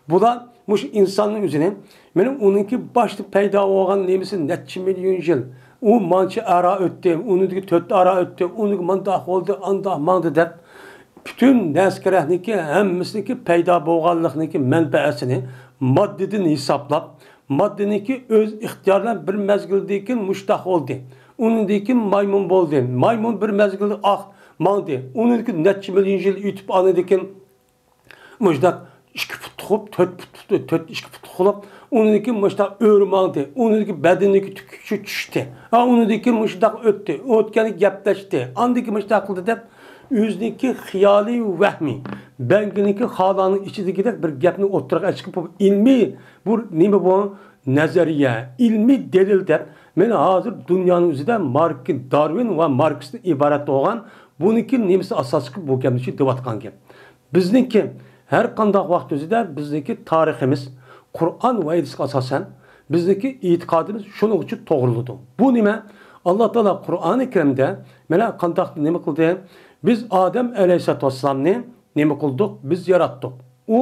بۇلار مۇشۇ ئىنساننىڭ ئۆزىنى، مانا ئۇنىڭكى باشتا پەيدا بولغان نېمىسى نەچچە مىليون يىل، ئۇ مانچە ئارا ئۆتتى، ئۇنىڭدىكى تۆت ئارا ئۆتتى، ئۇنىڭدىكى مانداق بولدى، ئانداق ماڭدى دەپ، پۈتۈن نەرسە-كەرەكنىڭكى ھەممىسىنىڭكى پەيدا بولغانلىقنىڭكى مەنبەسىنى ماددىدىن ھېسابلاپ، ماددىنىڭكى ئۆز ئىختىيارى بىلەن بىر مەزگىلدىن كېيىن مۇشتاق بولدى. ئۇنىڭدىن كېيىن مايمۇن بولدى. مايمۇن بىر مەزگىلدە ئاق ماڭدى. ئۇنىڭدىن كېيىن نەچچە مىليون يىل ئۆتۈپ، ئاندىن كېيىن مۇشتاق ئىككى پۇتلۇق بولۇپ، تۆت پۇت، تۆت، ئىككى پۇتلۇق بولۇپ، ئۇنىڭدىن كېيىن مۇشتاق ئۆرە ماڭدى. ئۇنىڭدىن كېيىن بەدىنىدىكى تۈكى چۈشتى. ھا، ئۇنىڭدىن كېيىن مۇشتاق ئۆتتى. ئۆتكەندىن كېيىن گەپلەشتى. ئاندىن كېيىن مۇشتاق قىلدى دەپ، ئۆزىنىڭكى خىيالىي ۋەھمىي، بەڭگىنىڭكى خالانىڭ ئىچىدىكىدەك بىر گەپنى ئوتتۇرىغا چىقىپ، بۇ ئىلمىي، بۇ نېمە بۇ؟ نەزەرىيە، ئىلمىي دەلىل دەپ، مانا ھازىر دۇنيانىڭ ئۆزىدە مارك-، دارۋىن ۋە ماركستىن ئىبارەت بولغان بۇنىڭكى نېمىسى ئاساس قىلىپ بۇ گەپنى دەۋاتقان گەپ. بىزنىڭكى ھەر قانداق ۋاقىت ئۆزىدە بىزنىڭكى تارىخىمىز قۇرئان ۋە ھەدىسكە ئاساسەن، بىزنىڭكى ئېتىقادىمىز شۇنىڭ ئۈچۈن توغرىلىدۇ. بۇ نېمە؟ ئاللا تائالا قۇرئانى كەرىمدە مانا قانداق نېمە قىلدى؟ بىز ئادەم ئەلەيھىسسالاتۇ ۋەسسالامنى نېمە قىلدۇق؟ بىز ياراتتۇق. ئۇ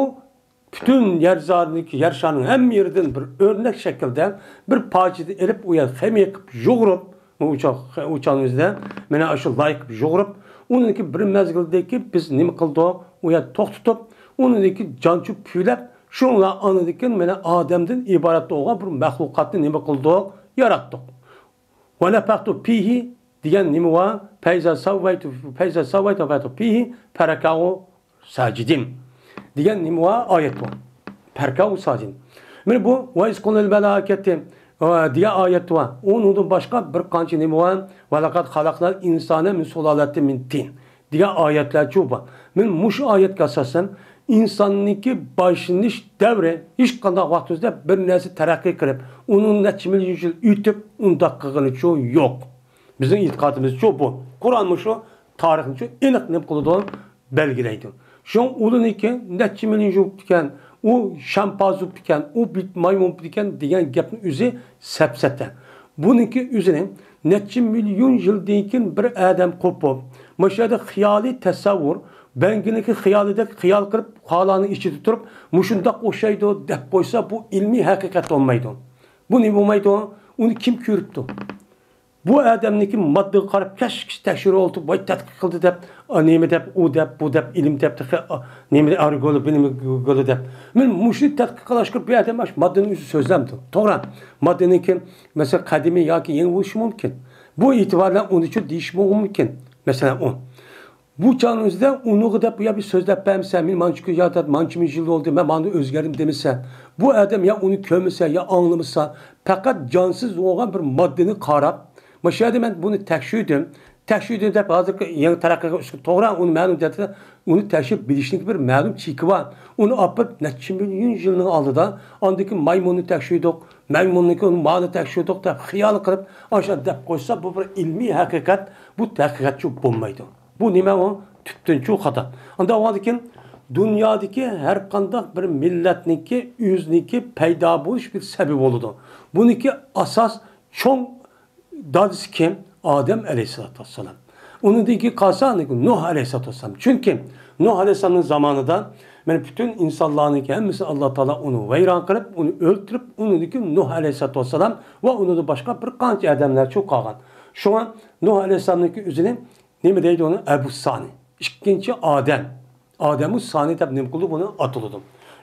پۈتۈن يەر زارىدىكى، يەر شارىنىڭ ھەممە يېرىدىن بىر ئۆرنەك شەكىلدە بىر پارچىدىن ئېلىپ، ئۇ يەر خېمىر قىلىپ يۇغۇرۇپ، ئۇ چاغ-، ئۇ چاغنىڭ ئۆزىدە مانا شۇ لايىق قىلىپ يۇغۇرۇپ، ئۇنىڭدىكى بىر مەزگىلدىكى بىز نېمە قىلدۇق؟ ئۇ يەر توختىتىپ، ئۇنىڭدىكى جانچۇ پۈۋلەپ، شۇنىڭ ئاندىن كېيىن مانا ئادەمدىن ئىبارەت بولغان بىر مەخلۇقاتنى نېمە قىلدۇق؟ ياراتتۇق. ونفخت فيه دېگەن نېمە ۋا؟ فإذا سويت، فإذا سويت ونفخت فيه فركعوا ساجدين دېگەن نېمە ۋا؟ ئايەت ۋا. فركعوا ساجدين. مانا بۇ وإذ قلنا للملائكة، ئە، دېگەن ئايەت ۋا. ئۇنىڭدىن باشقا بىر قانچە نېمە ۋا؟ ولقد خلقنا الإنسان من سلالة من طين دېگەن ئايەتلەرچۇ بار. مانا مۇشۇ ئايەتكە ئاساسەن، ئىنساننىڭكى باشلىنىش دەۋرى ھېچقانداق ۋاقىت ئۆزىدە بىر نەرسە تەرەققىي قىلىپ، ئۇنىڭ نەچچە مىليون يىل ئۆتۈپ، ئۇنداق قىلغىنىچۇ يوق. بىزنىڭ ئېتىقادىمىزچۇ بۇ. قۇرئان مۇشۇ تارىخنىچۇ ئېنىق نېمە قىلىدۇ؟ بەلگىلەيدۇ. شۇڭا ئۇلىنىڭكى نەچچە مىليون يىل بوپتىكەن، ئۇ شامپانزې بوپتىكەن، ئۇ بىت مايمۇن بوپتىكەن دېگەن گەپنىڭ ئۆزى سەپسەتە. بۇنىڭكى ئۆزىنى نەچچە مىليون يىلدىن كېيىن بىر ئادەم قوپۇپ، مۇشۇ يەردە خىيالىي تەسەۋۋۇر، بەڭگىنىڭكى خىيالىدەك خىيال قىلىپ، خالانىڭ ئىچىدە تۇرۇپ، مۇشۇنداق ئوخشايدۇ دەپ قويسا، بۇ ئىلمىي ھەقىقەت بولمايدۇ. بۇ نېمە بولمايدۇ؟ ئۇنى كىم كۆرۈپتۇ؟ بۇ ئادەمنىڭكى ماددىغا قاراپ كەچكىچە تەكشۈرۈپ ئولتۇرۇپ، ۋاي تەتقىق قىلدى دەپ، ئا، نېمە دەپ، ئۇ دەپ، بۇ دەپ، ئىلىم دەپ، تېخى، ئا، نېمە ئارگولو، بىلىمگولو دەپ. مەن مۇشۇنى تەتقىق قىلىشقا بۇ ئادەم ئاشۇ ماددىنىڭ ئۆزى سۆزلەمدۇ. توغرا، ماددىنىڭكى، مەسىلەن، قەدىمىي ياكى يېڭى بولۇشى مۇمكىن. بۇ ئېتىبار بىلەن ئۇنىچۇ دېيىشمۇ مۇمكىن. مەسىلەن، ئۇ. بۇ چاغنىڭ ئۆزىدە ئۇنىڭغا دەپ بۇ يا بىر سۆزلەپ بەرمىسە، مەن مانچە كۈن يا دەپ مانچە مىڭ يىل بولدى، مەن ماندىن ئۆزگەردىم دېمىسە، بۇ ئادەم يا ئۇنى كۆرمىسە، يا ئاڭلىمىسا، پەقەت جانسىز بولغان بىر ماددىنى قاراپ، مۇشۇ يەردە مەن بۇنى تەكشۈردۈم، تەكشۈردۈم دەپ ھازىرقى يېڭى تەرەققىيات ئۈستىگە توغرا، ئۇنى مەلۇم دەپ، ئۇنى تەكشۈرۈپ بىلىشنىڭ بىر مەلۇم چېكى بار. ئۇنى ئاپىرىپ نەچچە مىليون يىلنىڭ ئالدىدا، ئاندىكى مايمۇننى تەكشۈردۇق، مايمۇننىڭكى ئۇنى مانا تەكشۈردۇق دەپ خىيال قىلىپ، ئاشۇ دەپ قويسا، بۇ بىر ئىلمىي ھەقىقەت، بۇ تەتقىقاتچۇ بولمايدۇ. بۇ نېمە ئۇ؟ تۈپتىنچۇ خاتا. ئانداق بولغاندىكىن دۇنيادىكى ھەر قانداق بىر مىللەتنىڭكى ئۆزىنىڭكى پەيدا بولۇش بىر سەۋەبى بولىدۇ. بۇنىڭكى ئاساس چوڭ دادىسى كىم؟ ئادەم ئەلەيھىسسالاتۇ ۋەسسالام. ئۇنىڭدىن كېيىن قالسا نۇھ ئەلەيھىسسالاتۇ ۋەسسالام. چۈنكى نۇھ ئەلەيھىسسالامنىڭ زامانىدا مانا پۈتۈن ئىنسانلارنىڭكى ھەممىسىنى ئاللا تائالا ئۇنى ۋەيران قىلىپ، ئۇنى ئۆلتۈرۈپ، ئۇنىڭدىن كېيىن نۇھ ئەلەيھىسسالاتۇ ۋەسسالام ۋە ئۇنىڭدىن باشقا بىر قانچە ئادەملەرچۇ قالغان. شۇڭا نۇھ ئەلەيھىسسالامنىڭكى ئۆزىنى نېمە دەيدۇ ئۇنى؟ ئەبۇ سانى. ئىككىنچى ئادەم. ئادەمۇ سانى دەپ نېمە قىلدى؟ بۇنى ئاتىلىدۇ.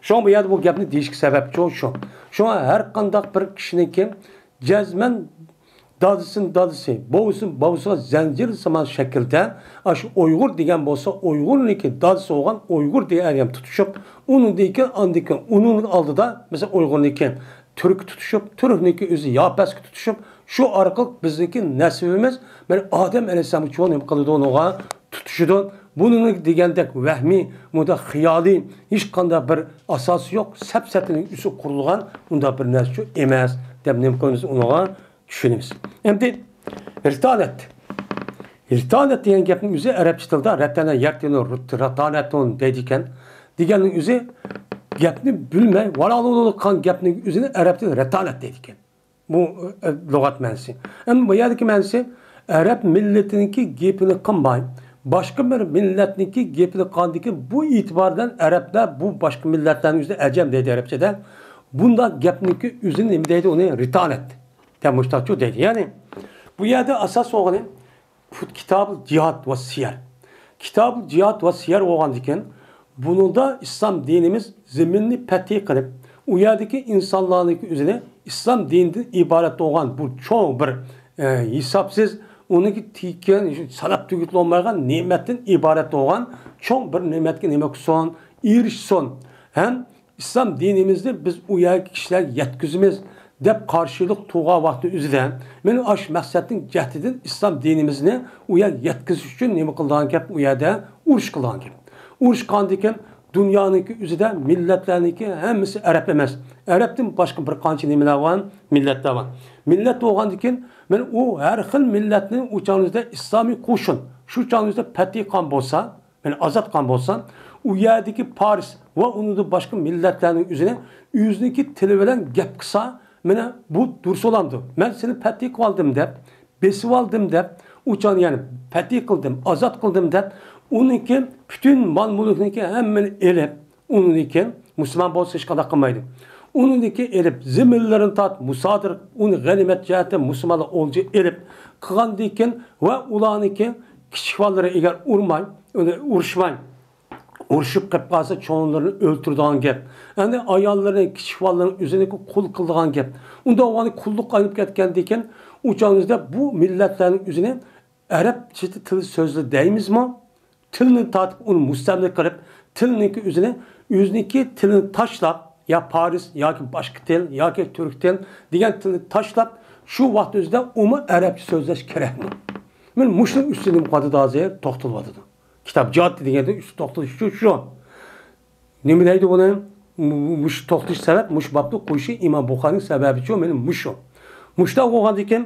شۇڭا بۇ يەردە بۇ گەپنى دېيىشكە سەۋەبچۇ شۇ. شۇڭا ھەر قانداق بىر كىشىنىڭكى جەزمەن دادىسىنىڭ دادىسى، بوۋىسىنىڭ بوۋىسىغا زەنجىر سىمان شەكىلدە، ئاشۇ ئۇيغۇر دېگەن بولسا، ئۇيغۇرنىڭكى دادىسى بولغان ئۇيغۇر دېگەن ئادەم تۇتۇشۇپ، ئۇنىڭدىن كېيىن، ئاندىن كېيىن ئۇنىڭ ئالدىدا، مەسىلەن، ئۇيغۇرنىڭكى تۈرك تۇتۇشۇپ، تۈركنىڭكى ئۆزى ياپەسكە تۇتۇشۇپ، شۇ ئارقىلىق بىزنىڭكى نەسىبىمىز، مانا، ئادەم ئەلەيھىسسالامغىچە نېمە قىلىدۇ، ئۇنىڭغا تۇتىشىدۇ. بۇنىڭ دېگەندەك ۋەھمىي، مۇنداق خىيالىي، ھېچقانداق بىر ئاساسى يوق، سەپسەتىنىڭ ئۈستىگە قۇرۇلغان ئۇنداق بىر نەرسە ئەمەس دەپ نېمە قىلىمىز، ئۇنىڭغا چۈشىنىمىز. ئەمدى رىتالەت. رىتالەت دېگەن گەپنىڭ ئۆزى ئەرەبچە تىلدا رەتەنە يەرتىنۇ رىتالەتۇن دەيدىكەن. دېگەننىڭ ئۆزى گەپنى بىلمەي، ۋاراقلىق قىلغان گەپنىڭ ئۆزىنى ئەرەب تىلىدا رىتالەت دەيدىكەن. بۇ، ئە، لۇغەت مەنىسى. ئەمما بۇ يەردىكى مەنىسى ئەرەب مىللىتىنىڭكى گېپىنى قىلماي، باشقا بىر مىللەتنىڭكى گېپىنى قىلغاندىكىن بۇ ئېتىبار بىلەن ئەرەبلەر بۇ باشقا مىللەتلەرنىڭ ئۆزىنى ئەجەم دەيدۇ ئەرەبچىدە. بۇنداق گەپنىڭكى ئۆزىنى نېمە دەيدۇ؟ ئۇنى رىتالەت دەپ مۇشتاقچۇ دەيدۇ. يەنى بۇ يەردە ئاساس بولغىنى كىتابۇل جىھاد ۋە سىيەر. كىتابۇل جىھاد ۋە سىيەر بولغاندىكىن، بۇنىڭدا ئىسلام دىنىمىز زېمىننى پەتھى قىلىپ، ئۇ يەردىكى ئىنسانلارنىڭكى ئۆزىنى ئىسلام دىنىدىن ئىبارەت بولغان بۇ چوڭ بىر، ئە، ھېسابسىز، ئۇنىڭكى تىكەن، ساناپ تۈگىتىلەلمەيدىغان نېمەتتىن ئىبارەت بولغان چوڭ بىر نېمەتكە نېمە قىلسۇن، ئېرىشسۇن. ھەم ئىسلام دىنىمىزنى بىز ئۇ يەرگە كىشىلەرگە يەتكۈزىمىز دەپ قارشىلىق تۇرغان ۋاقتى ئۆزىدە، مانا ئاشۇ مەقسەتنىڭ جەھىتىدىن ئىسلام دىنىمىزنى ئۇ يەرگە يەتكۈزۈش ئۈچۈن نېمە قىلىدىغان گەپ؟ ئۇ يەردە ئۇرۇش قىلىدىغان گەپ. ئۇرۇشقاندىكىن دۇنيانىڭكى ئۆزىدە مىللەتلەرنىڭكى ھەممىسى ئەرەب ئەمەس. ئەرەبتىن باشقا بىر قانچە نېمىلەر بار؟ مىللەتلەر بار. مىللەت بولغاندىكىن، مانا ئۇ ھەر خىل مىللەتنى ئۇ چاغنىڭ ئۆزىدە ئىسلامىي قوشۇن، شۇ چاغنىڭ ئۆزىدە پەتھى قىلغان بولسا، مانا ئازاد قىلغان بولسا، ئۇ يەردىكى پارس ۋە ئۇنىڭدىن باشقا مىللەتلەرنىڭ ئۆزىنى ئۆزىنىڭكى تىلى بىلەن گەپ قىلسا، مانا بۇ دۇرۇس بولامدۇ؟ مەن سېنى پەتھى قىلىۋالدىم دەپ، بېسىۋالدىم دەپ، ئۇ چاغنى يەنى پەتھى قىلدىم، ئازاد قىلدىم دەپ، ئۇنىڭكى پۈتۈن مال-مۈلۈكنىڭكى ھەممىنى ئېلىپ، ئۇنىڭدىن كېيىن مۇسۇلمان بولسا ھېچقانداق قىلمايدۇ. ئۇنىڭدىن كېيىن ئېلىپ، زېمىنلىرىنى تارتىپ، مۇسادىر، ئۇنى غەنىيمەت جەھەتتە مۇسۇلمانلار ئولجا ئېلىپ قىلغاندىن كېيىن ۋە ئۇلارنىڭكى كىچىك بالىلىرى ئەگەر ئۇرماي، ئۇنى ئۇرۇشماي، ئۇرۇشۇپ قېلىپ قالسا، چوڭلىرىنى ئۆلتۈرىدىغان گەپ. ئەمدى ئاياللىرىنى، كىچىك بالىلىرىنى ئۆزىنىڭكى قۇل قىلىدىغان گەپ. ئۇنداق بولغاندا قۇللۇققا ئايلىنىپ كەتكەندىن كېيىن، ئۇ چاغنىڭ ئۆزىدە بۇ مىللەتلەرنىڭ ئۆزىنى ئەرەبچە تىل سۆزلە دەيمىزمۇ؟ تىلنى تارتىپ، ئۇنى مۇستەملىكە قىلىپ، تىلنىڭكى ئۆزىنى، ئۆزىنىڭكى تىلىنى تاشلاپ، يا پارس ياكى باشقا تىل ياكى تۈرك تىل دېگەن تىلنى تاشلاپ، شۇ ۋاقىت ئۆزىدە ئۇمۇ ئەرەبچە سۆزلەش كېرەكمۇ؟ مەن مۇشۇنىڭ ئۈستىدىن نېمە قىلىۋاتىدۇ ھازىر؟ توختىلىۋاتىدۇ. كىتاب جىھاد دېگەندە ئۈستى توختىلىشى شۇ. نېمە دەيدۇ بۇنى؟ مۇ-، مۇشۇ توختىلىش سەۋەب، مۇشۇ بابنى قويۇشى ئىمام بۇخارىنىڭ سەۋەبىچۇ، مېنىڭ مۇشۇ. مۇشۇنداق بولغاندىكىن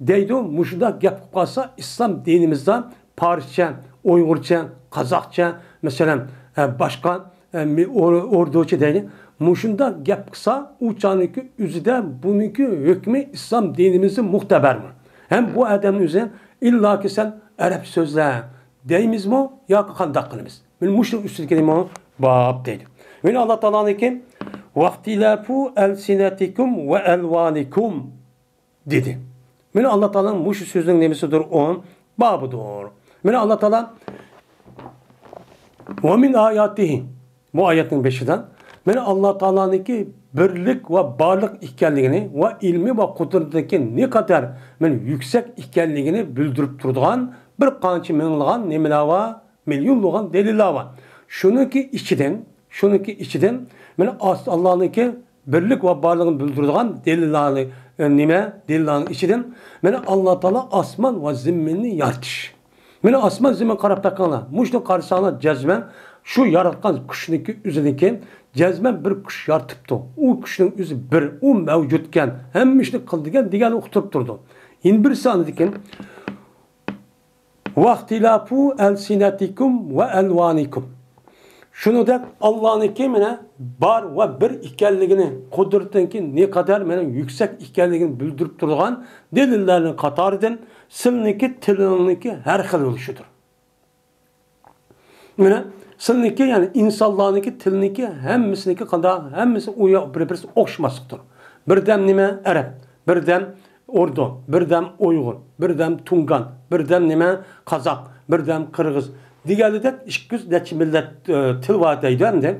دەيدۇ، مۇشۇنداق گەپ قىلىپ قالسا، ئىسلام دىنىمىزدا پارسچە، ئۇيغۇرچە، قازاقچە، مەسىلەن، ئە، باشقا، ئە، مى-، ئور-، ئوردۇچە دەيلى. مۇشۇنداق گەپ قىلسا، ئۇ چاغنىڭكى ئۆزىدە بۇنىڭكى ھۆكمى ئىسلام دىنىمىزدە مۇقتەبەرمۇ؟ ھەم بۇ ئادەمنىڭ ئۆزى ئىللاكى سەن ئەرەبچە سۆزلە دەيمىزمۇ ياكى قانداق قىلىمىز؟ مانا مۇشۇنىڭ ئۈستىدىكى نېمە؟ باب دەيدۇ. مانا ئاللا تائالانىڭكى، «ۋەختىلەفۇ ئەلسىنەتىكۇم ۋە ئەلۋانىكۇم» دېدى. مانا ئاللا تائالانىڭ مۇشۇ سۆزىنىڭ نېمىسىدۇر؟ ئۇ بابىدۇر. مانا ئاللا تائالا، «ۋە مىن ئاياتىھى» بۇ ئايەتنىڭ بېشىدا، مانا ئاللا تائالانىڭكى بىرلىك ۋە بارلىق ئىكەنلىكىنى ۋە ئىلمى ۋە قۇدرىتىنىڭكى نەقەدەر مانا يۈكسەك ئىكەنلىكىنى بىلدۈرۈپ تۇرىدىغان بىر قانچە مىڭلىغان نېمىلەر بار؟ مىليونلىغان دەلىللەر بار. شۇنىڭكى ئىچىدىن، شۇنىڭكى ئىچىدىن مانا ئاس-، ئاللانىڭكى بىرلىك ۋە بارلىقىنى بىلدۈرىدىغان دەلىللارنى، ئە، نېمە؟ دەلىللارنىڭ ئىچىدىن مانا ئاللا تائالا ئاسمان ۋە زېمىننى يارىتىش. مانا ئاسمان زېمىنگە قاراپ بېقىڭلار. مۇشۇنى قارىساڭلار جەزمەن شۇ ياراتقان كۈچنىڭكى ئۆزىنىكى جەزمەن بىر كۈچ يارىتىپتۇ. ئۇ كۈچنىڭ ئۆزى بىر، ئۇ مەۋجۇتكەن، ھەممە ئىشنى قىلىدىكەن دېگەننى ئۇقتۇرۇپ تۇرىدۇ. يەنە بىرسى ئاندىكىن، «ۋەختىلەفۇ ئەلسىنەتىكۇم ۋە ئەلۋانىكۇم». شۇنىڭدەك ئاللانىڭكى مانا بار ۋە بىر ئىكەنلىكىنى، قۇدرىتىنىڭكى نەقەدەر مانا يۈكسەك ئىكەنلىكىنى بىلدۈرۈپ تۇرىدىغان دەلىللەرنىڭ قاتارىدىن سىلىنىڭكى تىلىنىڭكى ھەر خىل بولۇشىدۇر. مانا سىلىنىڭكى، يەنى ئىنسانلارنىڭكى تىلىنىڭكى ھەممىسىنىڭكى قانداق؟ ھەممىسى ئۇ يا-، بىر-، بىرسى ئوخشىماسلىقتۇر. بىردەم نېمە؟ ئەرەب، بىردەم ئوردۇ، بىردەم ئۇيغۇر، بىردەم تۇڭگان، بىردەم نېمە؟ قازاق، بىردەم قىرغىز دېگەنلىدەك ئىككى يۈز نەچچە مىللەت، ئە، تىل بار دەيدۇ ئەمدى.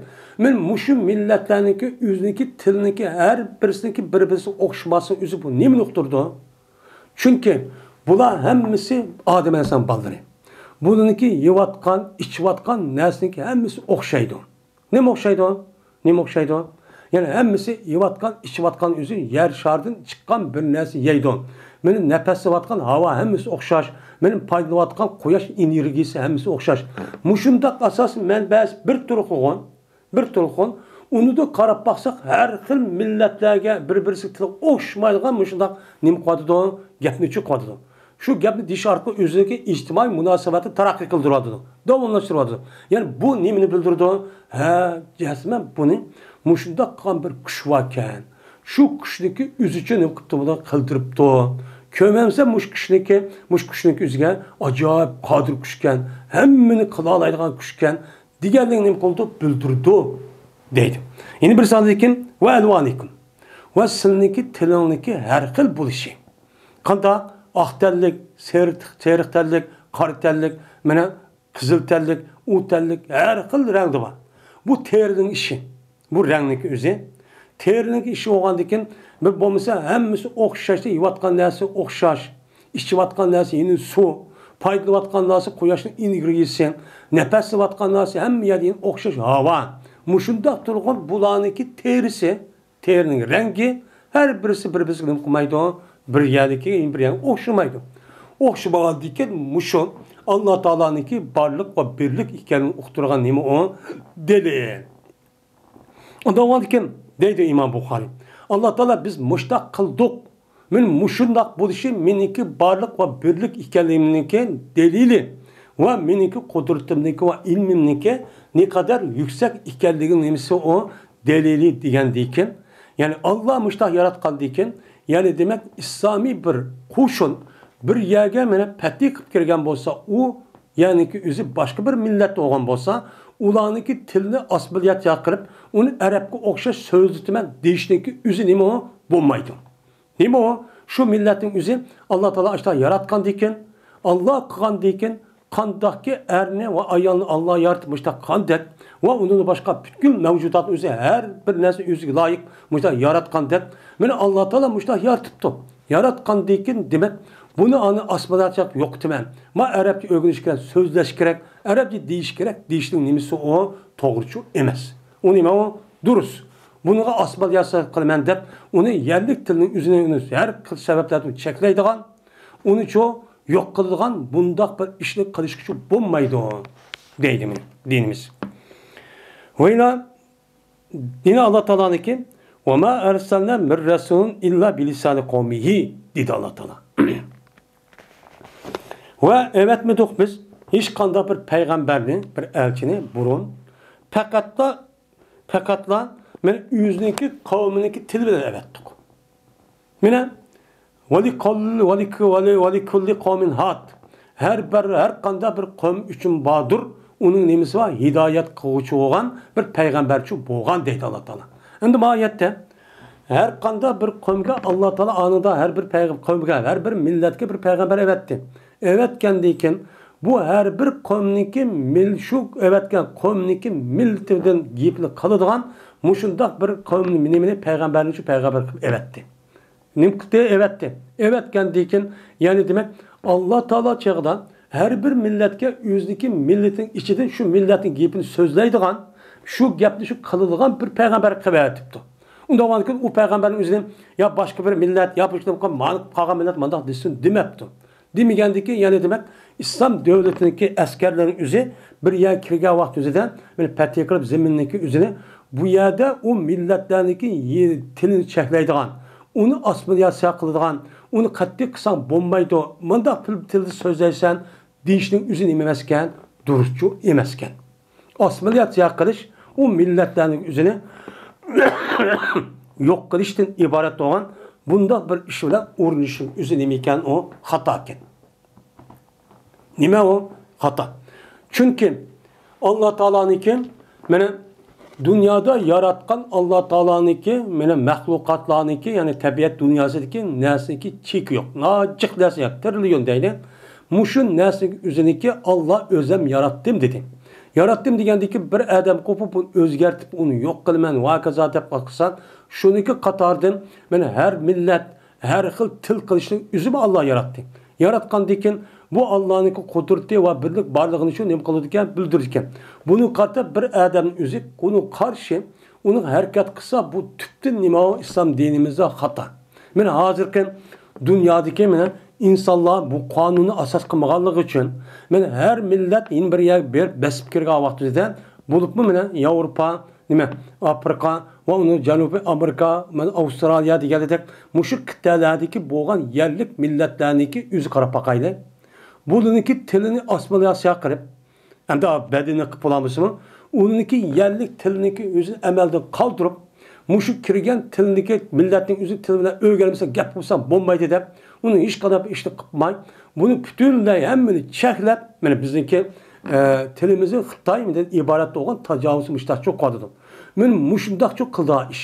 مەن مۇشۇ مىللەتلەرنىڭكى ئۆزىنىڭكى تىلىنىڭكى ھەر بىرسىنىڭكى بىر-بىرسىگە ئوخشىماسلىقنىڭ ئۆزى بۇ نېمىنى ئۇقتۇرىدۇ؟ چۈنكى بۇلار ھەممىسى ئادەم ئەلەيھىسسالام بالىلىرى. بۇلارنىڭكى يەۋاتقان، ئىچىۋاتقان نەرسىنىڭكى ھەممىسى ئوخشايدۇ. نېمە ئوخشايدۇ؟ نېمە ئوخشايدۇ؟ يەنى ھەممىسى يەۋاتقان، ئىچىۋاتقان ئۆزى يەر شارىدىن چىققان بىر نەرسە يەيدۇ. مېنىڭ نەپەسلەۋاتقان ھاۋا ھەممىسى ئوخشاش. مېنىڭ پايدىلىنىۋاتقان قۇياش ئېنېرگىيىسى ھەممىسى ئوخشاش. مۇشۇنداق ئاساسىي مەنبەسى بىر تۇرقىغۇن، بىر تۇرقىغۇن. ئۇنىدا قاراپ باقساق، ھەر خىل مىللەتلەرگە بىر-بىرسىگە تىلى ئوخشىمايدىغان مۇشۇنداق نېمە قىلىۋاتىدۇ؟ گەپنى چۈ قىلىۋاتىدۇ. شۇ گەپنى دېيىش ئارقىلىق ئۆزىنىڭكى ئىجتىمائىي مۇناسىۋەتنى تەرەققىي قىلدۇرۇۋاتىدۇ، داۋاملاشتۇرۇۋاتىدۇ. يەنى بۇ نېمىنى بىلدۈرىدۇ؟ ھە، دېسەم، بۇنى مۇشۇنداق قىلغان بىر كۈچ باركەن. شۇ كۈچنىكى ئۆزىچە نېمە قىپتۇ، بۇنى قىلدۇرۇپتۇ. كۆرمەمسە مۇشۇ كۈچنىكى، مۇشۇ كۈچنىكى ئۆزىگە ئاجايىپ قادىر كۈچكەن، ھەممىنى قىلالايدىغان كۈچكەن دېگەنلىكنى نېمە قىلىدۇ؟ بىلدۈرىدۇ، دەيدۇ. يەنە بىر ساندىن كېيىن، ۋە ئەلۋانىكۇم. ۋە سىلىنىڭكى تىلىڭنىڭكى ھەر خىل بولۇشى. قانداق؟ ئاق تەنلىك، سېرىق، سېرىق تەنلىك، قارا تەنلىك، مانا قىزىل تەنلىك، ئۇ تەنلىك، ھەر خىل رەڭدە بار. بۇ تېرىنىڭ ئىشى. بۇ رەڭنىڭكى ئۆزى. تېرىنىڭكى ئىشى بولغاندىكىن، بىر بولمىسا ھەممىسى ئوخشاش، يەۋاتقان نەرسە ئوخشاش، ئىچىۋاتقان نەرسە يەنە سۇ، پايدىلىنىۋاتقان نەرسە قۇياشنىڭ ئېنېرگىيىسى، نەپەسلەۋاتقان نەرسە ھەممە يەردە يەنە ئوخشاش ھاۋا. مۇشۇنداق تۇرغان بۇلارنىڭكى تېرىسى، تېرىنىڭ رەڭگى ھەر بىرسى بىر-بىرسىگە نېمە قىلمايدۇ؟ بىر يەردىكى بىر يەرگە ئوخشىمايدۇ. ئوخشىمىغاندىكىن مۇشۇ ئاللا تائالانىڭكى بارلىق ۋە بىرلىك ئىكەنلىكىنى ئۇقتۇرغان نېمە ئۇ؟ دەلىل. ئۇنداق بولغاندىكىن دەيدۇ ئىمام بۇخارىي، ئاللا تائالا بىز مۇشتاق قىلدۇق. مەن مۇشۇنداق بولۇشى مېنىڭكى بارلىق ۋە بىرلىك ئىكەنلىكىمنىڭكى دەلىلى ۋە مېنىڭكى قۇدرىتىمنىڭكى ۋە ئىلمىمنىڭكى نەقەدەر يۈكسەك ئىكەنلىكىنىڭ نېمىسى ئۇ؟ دەلىلى دېگەندىكىن، يەنى ئاللا مۇشتاق ياراتقاندىكىن، يەنى دېمەك، ئىسلامىي بىر قوشۇن بىر يەرگە مېنى پەتھى قىلىپ كىرگەن بولسا، ئۇ يەنىكى ئۆزى باشقا بىر مىللەت بولغان بولسا، ئۇلارنىڭكى تىلىنى ئاسسىمىلياتسىيە قىلىپ، ئۇنى ئەرەبكە ئوخشاش سۆزلىتىمەن دېيىشنىڭكى ئۆزى نېمە ئۇ؟ بولمايدۇ. نېمە ئۇ؟ شۇ مىللەتنىڭ ئۆزى ئاللا تائالا ئاشۇنداق ياراتقاندىكىن، ئاللا قىلغاندىكىن، قانداقكى ئەرنى ۋە ئايالنى ئاللا يارىتىپ مۇشۇنداق قىلغاندەك ۋە ئۇنىڭدىن باشقا پۈتكۈل مەۋجۇداتنى ئۆزى ھەر بىر نەرسە ئۆزىگە لايىق مۇشۇنداق ياراتقاندەك، مېنى ئاللا تائالا مۇشۇنداق يارىتىپتۇ. ياراتقاندىكىن دېمەك، بۇنى ئانا ئاسسىمىلياتسىيە قىلىپ يوقىتىمەن. ما ئەرەبچە ئۆگىنىش كېرەك، سۆزلەش كېرەك، ئەرەبچە دېيىش كېرەك دېيىشنىڭ نېمىسى ئۇ؟ توغرىچۇ ئەمەس. ئۇ نېمە ئۇ؟ دۇرۇس. بۇنىڭغا ئاسسىمىلياتسىيە قىلىمەن دەپ، ئۇنى يەرلىك تىلنىڭ ئۆزىنى ئۇنى ھەر خىل سەۋەبلەردىن چەكلەيدىغان، ئۇنىچۇ يوق قىلىدىغان بۇنداق بىر ئىشنى قىلىشقىچۇ بولمايدۇ، دەيدۇ دىنىمىز. ۋە يەنە، يەنە ئاللا تائالانىڭكى، «وما أرسلنا من رسول إلا بلسان قومه» دېدى ئاللا تائالا. ۋە ئەۋەتمىدۇق بىز ھېچقانداق بىر پەيغەمبەرنى، بىر ئەلچىنى بۇرۇن، پەقەتلا، پەقەتلا مەن ئۆزىنىڭكى قەۋمىنىڭكى تىلى بىلەن ئەۋەتتۇق. مانا، «ولكل، ولك-، ول-، ولكل قوم هاد». ھەر بىر، ھەر قانداق بىر قەۋم ئۈچۈن باردۇر، ئۇنىڭ نېمىسى بار؟ ھىدايەت قىلغۇچى بولغان بىر پەيغەمبەرچۇ بولغان دەيدۇ ئاللا تائالا. ئەمدى ماھىيەتتە ھەر قانداق بىر قەۋمگە ئاللا تائالا ئانىدا ھەر بىر پەيغەم-، قەۋمگە، ھەر بىر مىللەتكە بىر پەيغەمبەر ئەۋەتتى. ئەۋەتكەندىن كېيىن بۇ ھەر بىر قەۋمنىڭكى مىل-، شۇ ئەۋەتكەن قەۋمنىڭكى مىللىتىدىن گېپىنى قىلىدىغان مۇشۇنداق بىر قەۋمنى، نېمىنى، پەيغەمبەرنى شۇ پەيغەمبەر قىلىپ ئەۋەتتى. نېمە قىلدى؟ ئەۋەتتى. ئەۋەتكەندىن كېيىن، يەنى دېمەك، ئاللا تائالا چېغىدا ھەر بىر مىللەتكە ئۆزىنىڭكى مىللىتىنىڭ ئىچىدىن شۇ مىللەتنىڭ گېپىنى سۆزلەيدىغان، شۇ گەپنى شۇ قىلىدىغان بىر پەيغەمبەر قىلىپ ئەۋەتىپتۇ. ئۇنداق بولغاندىكىن ئۇ پەيغەمبەرنىڭ ئۆزىنى يا باشقا بىر مىللەت، يا باشقا مانا قالغان مىللەت مانداق دېسۇن دېمەپتۇ. دېمىگەندىكىن، يەنى دېمەك، ئىسلام دۆلىتىنىڭكى ئەسكەرلىرىنىڭ ئۆزى بىر يەرگە كىرگەن ۋاقىت ئۆزىدە، مانا پەتھى قىلىپ زېمىننىڭكى ئۆزىنى بۇ يەردە ئۇ مىللەتلەرنىڭكى يې-، تىلىنى چەكلەيدىغان، ئۇنى ئاسسىمىلياتسىيە قىلىدىغان، ئۇنى قەتئىي قىلساڭ بولمايدۇ، مۇنداق تىل-، تىلدا سۆزلەيسەن دېيىشنىڭ ئۆزى نېمە ئەمەسكەن؟ دۇرۇسچۇ ئەمەسكەن. ئاسسىمىلياتسىيە قىلىش، ئۇ مىللەتلەرنىڭ ئۆزىنى يوق قىلىشتىن ئىبارەت بولغان بۇنداق بىر ئىش بىلەن ئۇرۇنۇشنىڭ ئۆزى نېمە ئىكەن؟ ئۇ خاتا ئىكەن. نېمە ئۇ؟ خاتا. چۈنكى ئاللا تائالانىڭكى، مانا، دۇنيادا ياراتقان ئاللا تائالانىڭكى، مانا، مەخلۇقاتلارنىڭكى، يەنى تەبىئەت دۇنياسىدىكى نەرسىنىڭكى چېكى يوق. ناجىق نەرسە يوق. تىرىليون دەيلى. مۇشۇ نەرسىنىڭ ئۆزىنىكى ئاللا ئۆزەم ياراتتىم دېدى. ياراتتىم دېگەندىكى بىر ئادەم قوپۇپ، بۇنى ئۆزگەرتىپ، ئۇنى يوق قىلىمەن ۋە ھاكازا دەپ قىلسا، شۇنىڭكى قاتارىدىن مانا ھەر مىللەت، ھەر خىل تىل قىلىشنىڭ ئۆزىمۇ ئاللا ياراتتى. ياراتقاندىن كېيىن بۇ ئاللانىڭكى قۇدرىتى ۋە بىرلىك بارلىقىنى شۇ نېمە قىلىدىكەن، بىلدۈرىدىكەن. بۇنى قارىتا بىر ئادەمنىڭ ئۆزى ئۇنىڭ قارشى، ئۇنىڭ ھەرىكەت قىلسا، بۇ تۈپتىن نېمە ئۇ ئىسلام دىنىمىزدا خاتا. مانا ھازىرقى دۇنيادىكى مانا ئىنسانلار بۇ قانۇننى ئاساس قىلمىغانلىقى ئۈچۈن، مانا ھەر مىللەت يەنە بىر يەرگە بېرىپ بېسىپ كىرگەن ۋاقتىدا، بولۇپمۇ مانا ياۋروپا، نېمە، ئافرىقا ۋە ئۇنىڭ جەنۇبىي ئامېرىكا، مانا ئاۋسترالىيە دېگەندەك مۇشۇ قىتئەلەردىكى بولغان يەرلىك مىللەتلەرنىڭكى ئۆزى قاراپ باقايلى. بۇلارنىڭكى تىلىنى ئاسسىمىلياتسىيە قىلىپ، ئەمدى بەدىنى قىلىپ بولالمىسىمۇ، ئۇنىڭكى يەرلىك تىلىنىڭكى ئۆزىنى ئەمەلدىن قالدۇرۇپ، مۇشۇ كىرگەن تىلنىڭكى مىللەتنىڭ ئۆزى تىلى بىلەن ئۆگەنمىسە، گەپ قىلسا بولمايدۇ دەپ، ئۇنى ھېچقانداق بىر ئىشنى قىلماي، بۇنى پۈتۈنلەي ھەممىنى چەكلەپ، مانا بىزنىڭكى، ئە، تىلىمىزنى خىتايدىن ئىبارەت بولغان تاجاۋۇز مۇشتاقچۇ قىلىۋاتىدۇ. مانا مۇشۇنداقچۇ قىلىدىغان ئىش.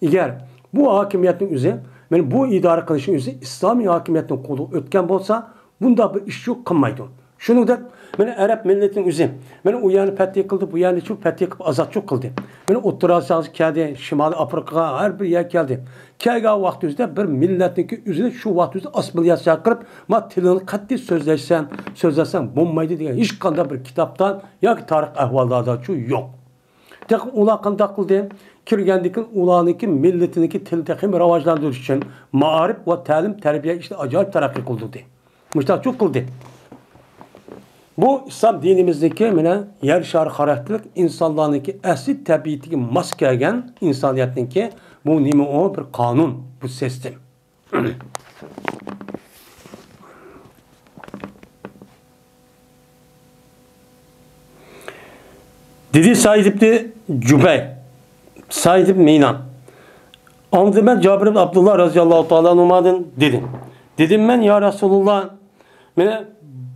ئەگەر بۇ ھاكىمىيەتنىڭ ئۆزى، مانا بۇ ئىدارە قىلىشنىڭ ئۆزى ئىسلامىي ھاكىمىيەتنىڭ قولىغا ئۆتكەن بولسا، بۇنداق بىر ئىشچۇ قىلمايدۇ. شۇنىڭدەك، مانا ئەرەب مىللىتىنىڭ ئۆزى، مانا ئۇ يەرنى پەتھى قىلدى، بۇ يەرنى شۇ پەتھى قىلىپ ئازادچۇ قىلدى. مانا ئوتتۇرا ئاسىياغا كەلدى، شىمالىي ئافرىقىغا، ھەر بىر يەرگە كەلدى. كەلگەن ۋاقتى ئۆزىدە بىر مىللەتنىڭكى ئۆزىنى شۇ ۋاقىت ئۆزىدە ئاسسىمىلياتسىيە قىلىپ، ما تىلىڭنى قەتئىي سۆزلەيسەن، سۆزلەسەڭ بولمايدۇ دېگەن ھېچقانداق بىر كىتابتا ياكى تارىخ ئەھۋاللاردىچۇ يوق. تېخى ئۇلار قانداق قىلدى؟ كىرگەندىن كېيىن ئۇلارنىڭكى مىللىتىنىڭكى تىلى تېخىمۇ راۋاجلاندۇرۇش ئۈچۈن مائارىپ ۋە تەلىم تەربىيە ئىشىنى ئاجايىپ تەرەققىي قىلدۇردى. مۇشتاقچۇ قىلدى. بۇ ئىسلام دىنىمىزنىڭكى مانا يەر شارى خاراكتېرلىك ئىنسانلارنىڭكى ئەسلى تەبىئىتىگە ماس كەلگەن ئىنسانىيەتنىڭكى بۇ نېمە ئۇ بىر قانۇن، بۇ سىستېم. دېدى سەئىد ئىبنى جۇبەير، سەئىد ئىبن مىنا. ئاڭلىدىم مەن جابىر ئىبن ئابدۇللا رەزىياللاھۇ تائالا ئەنھۇمادىن دېدى. دېدىم مەن، يا رەسۇلۇللا، مانا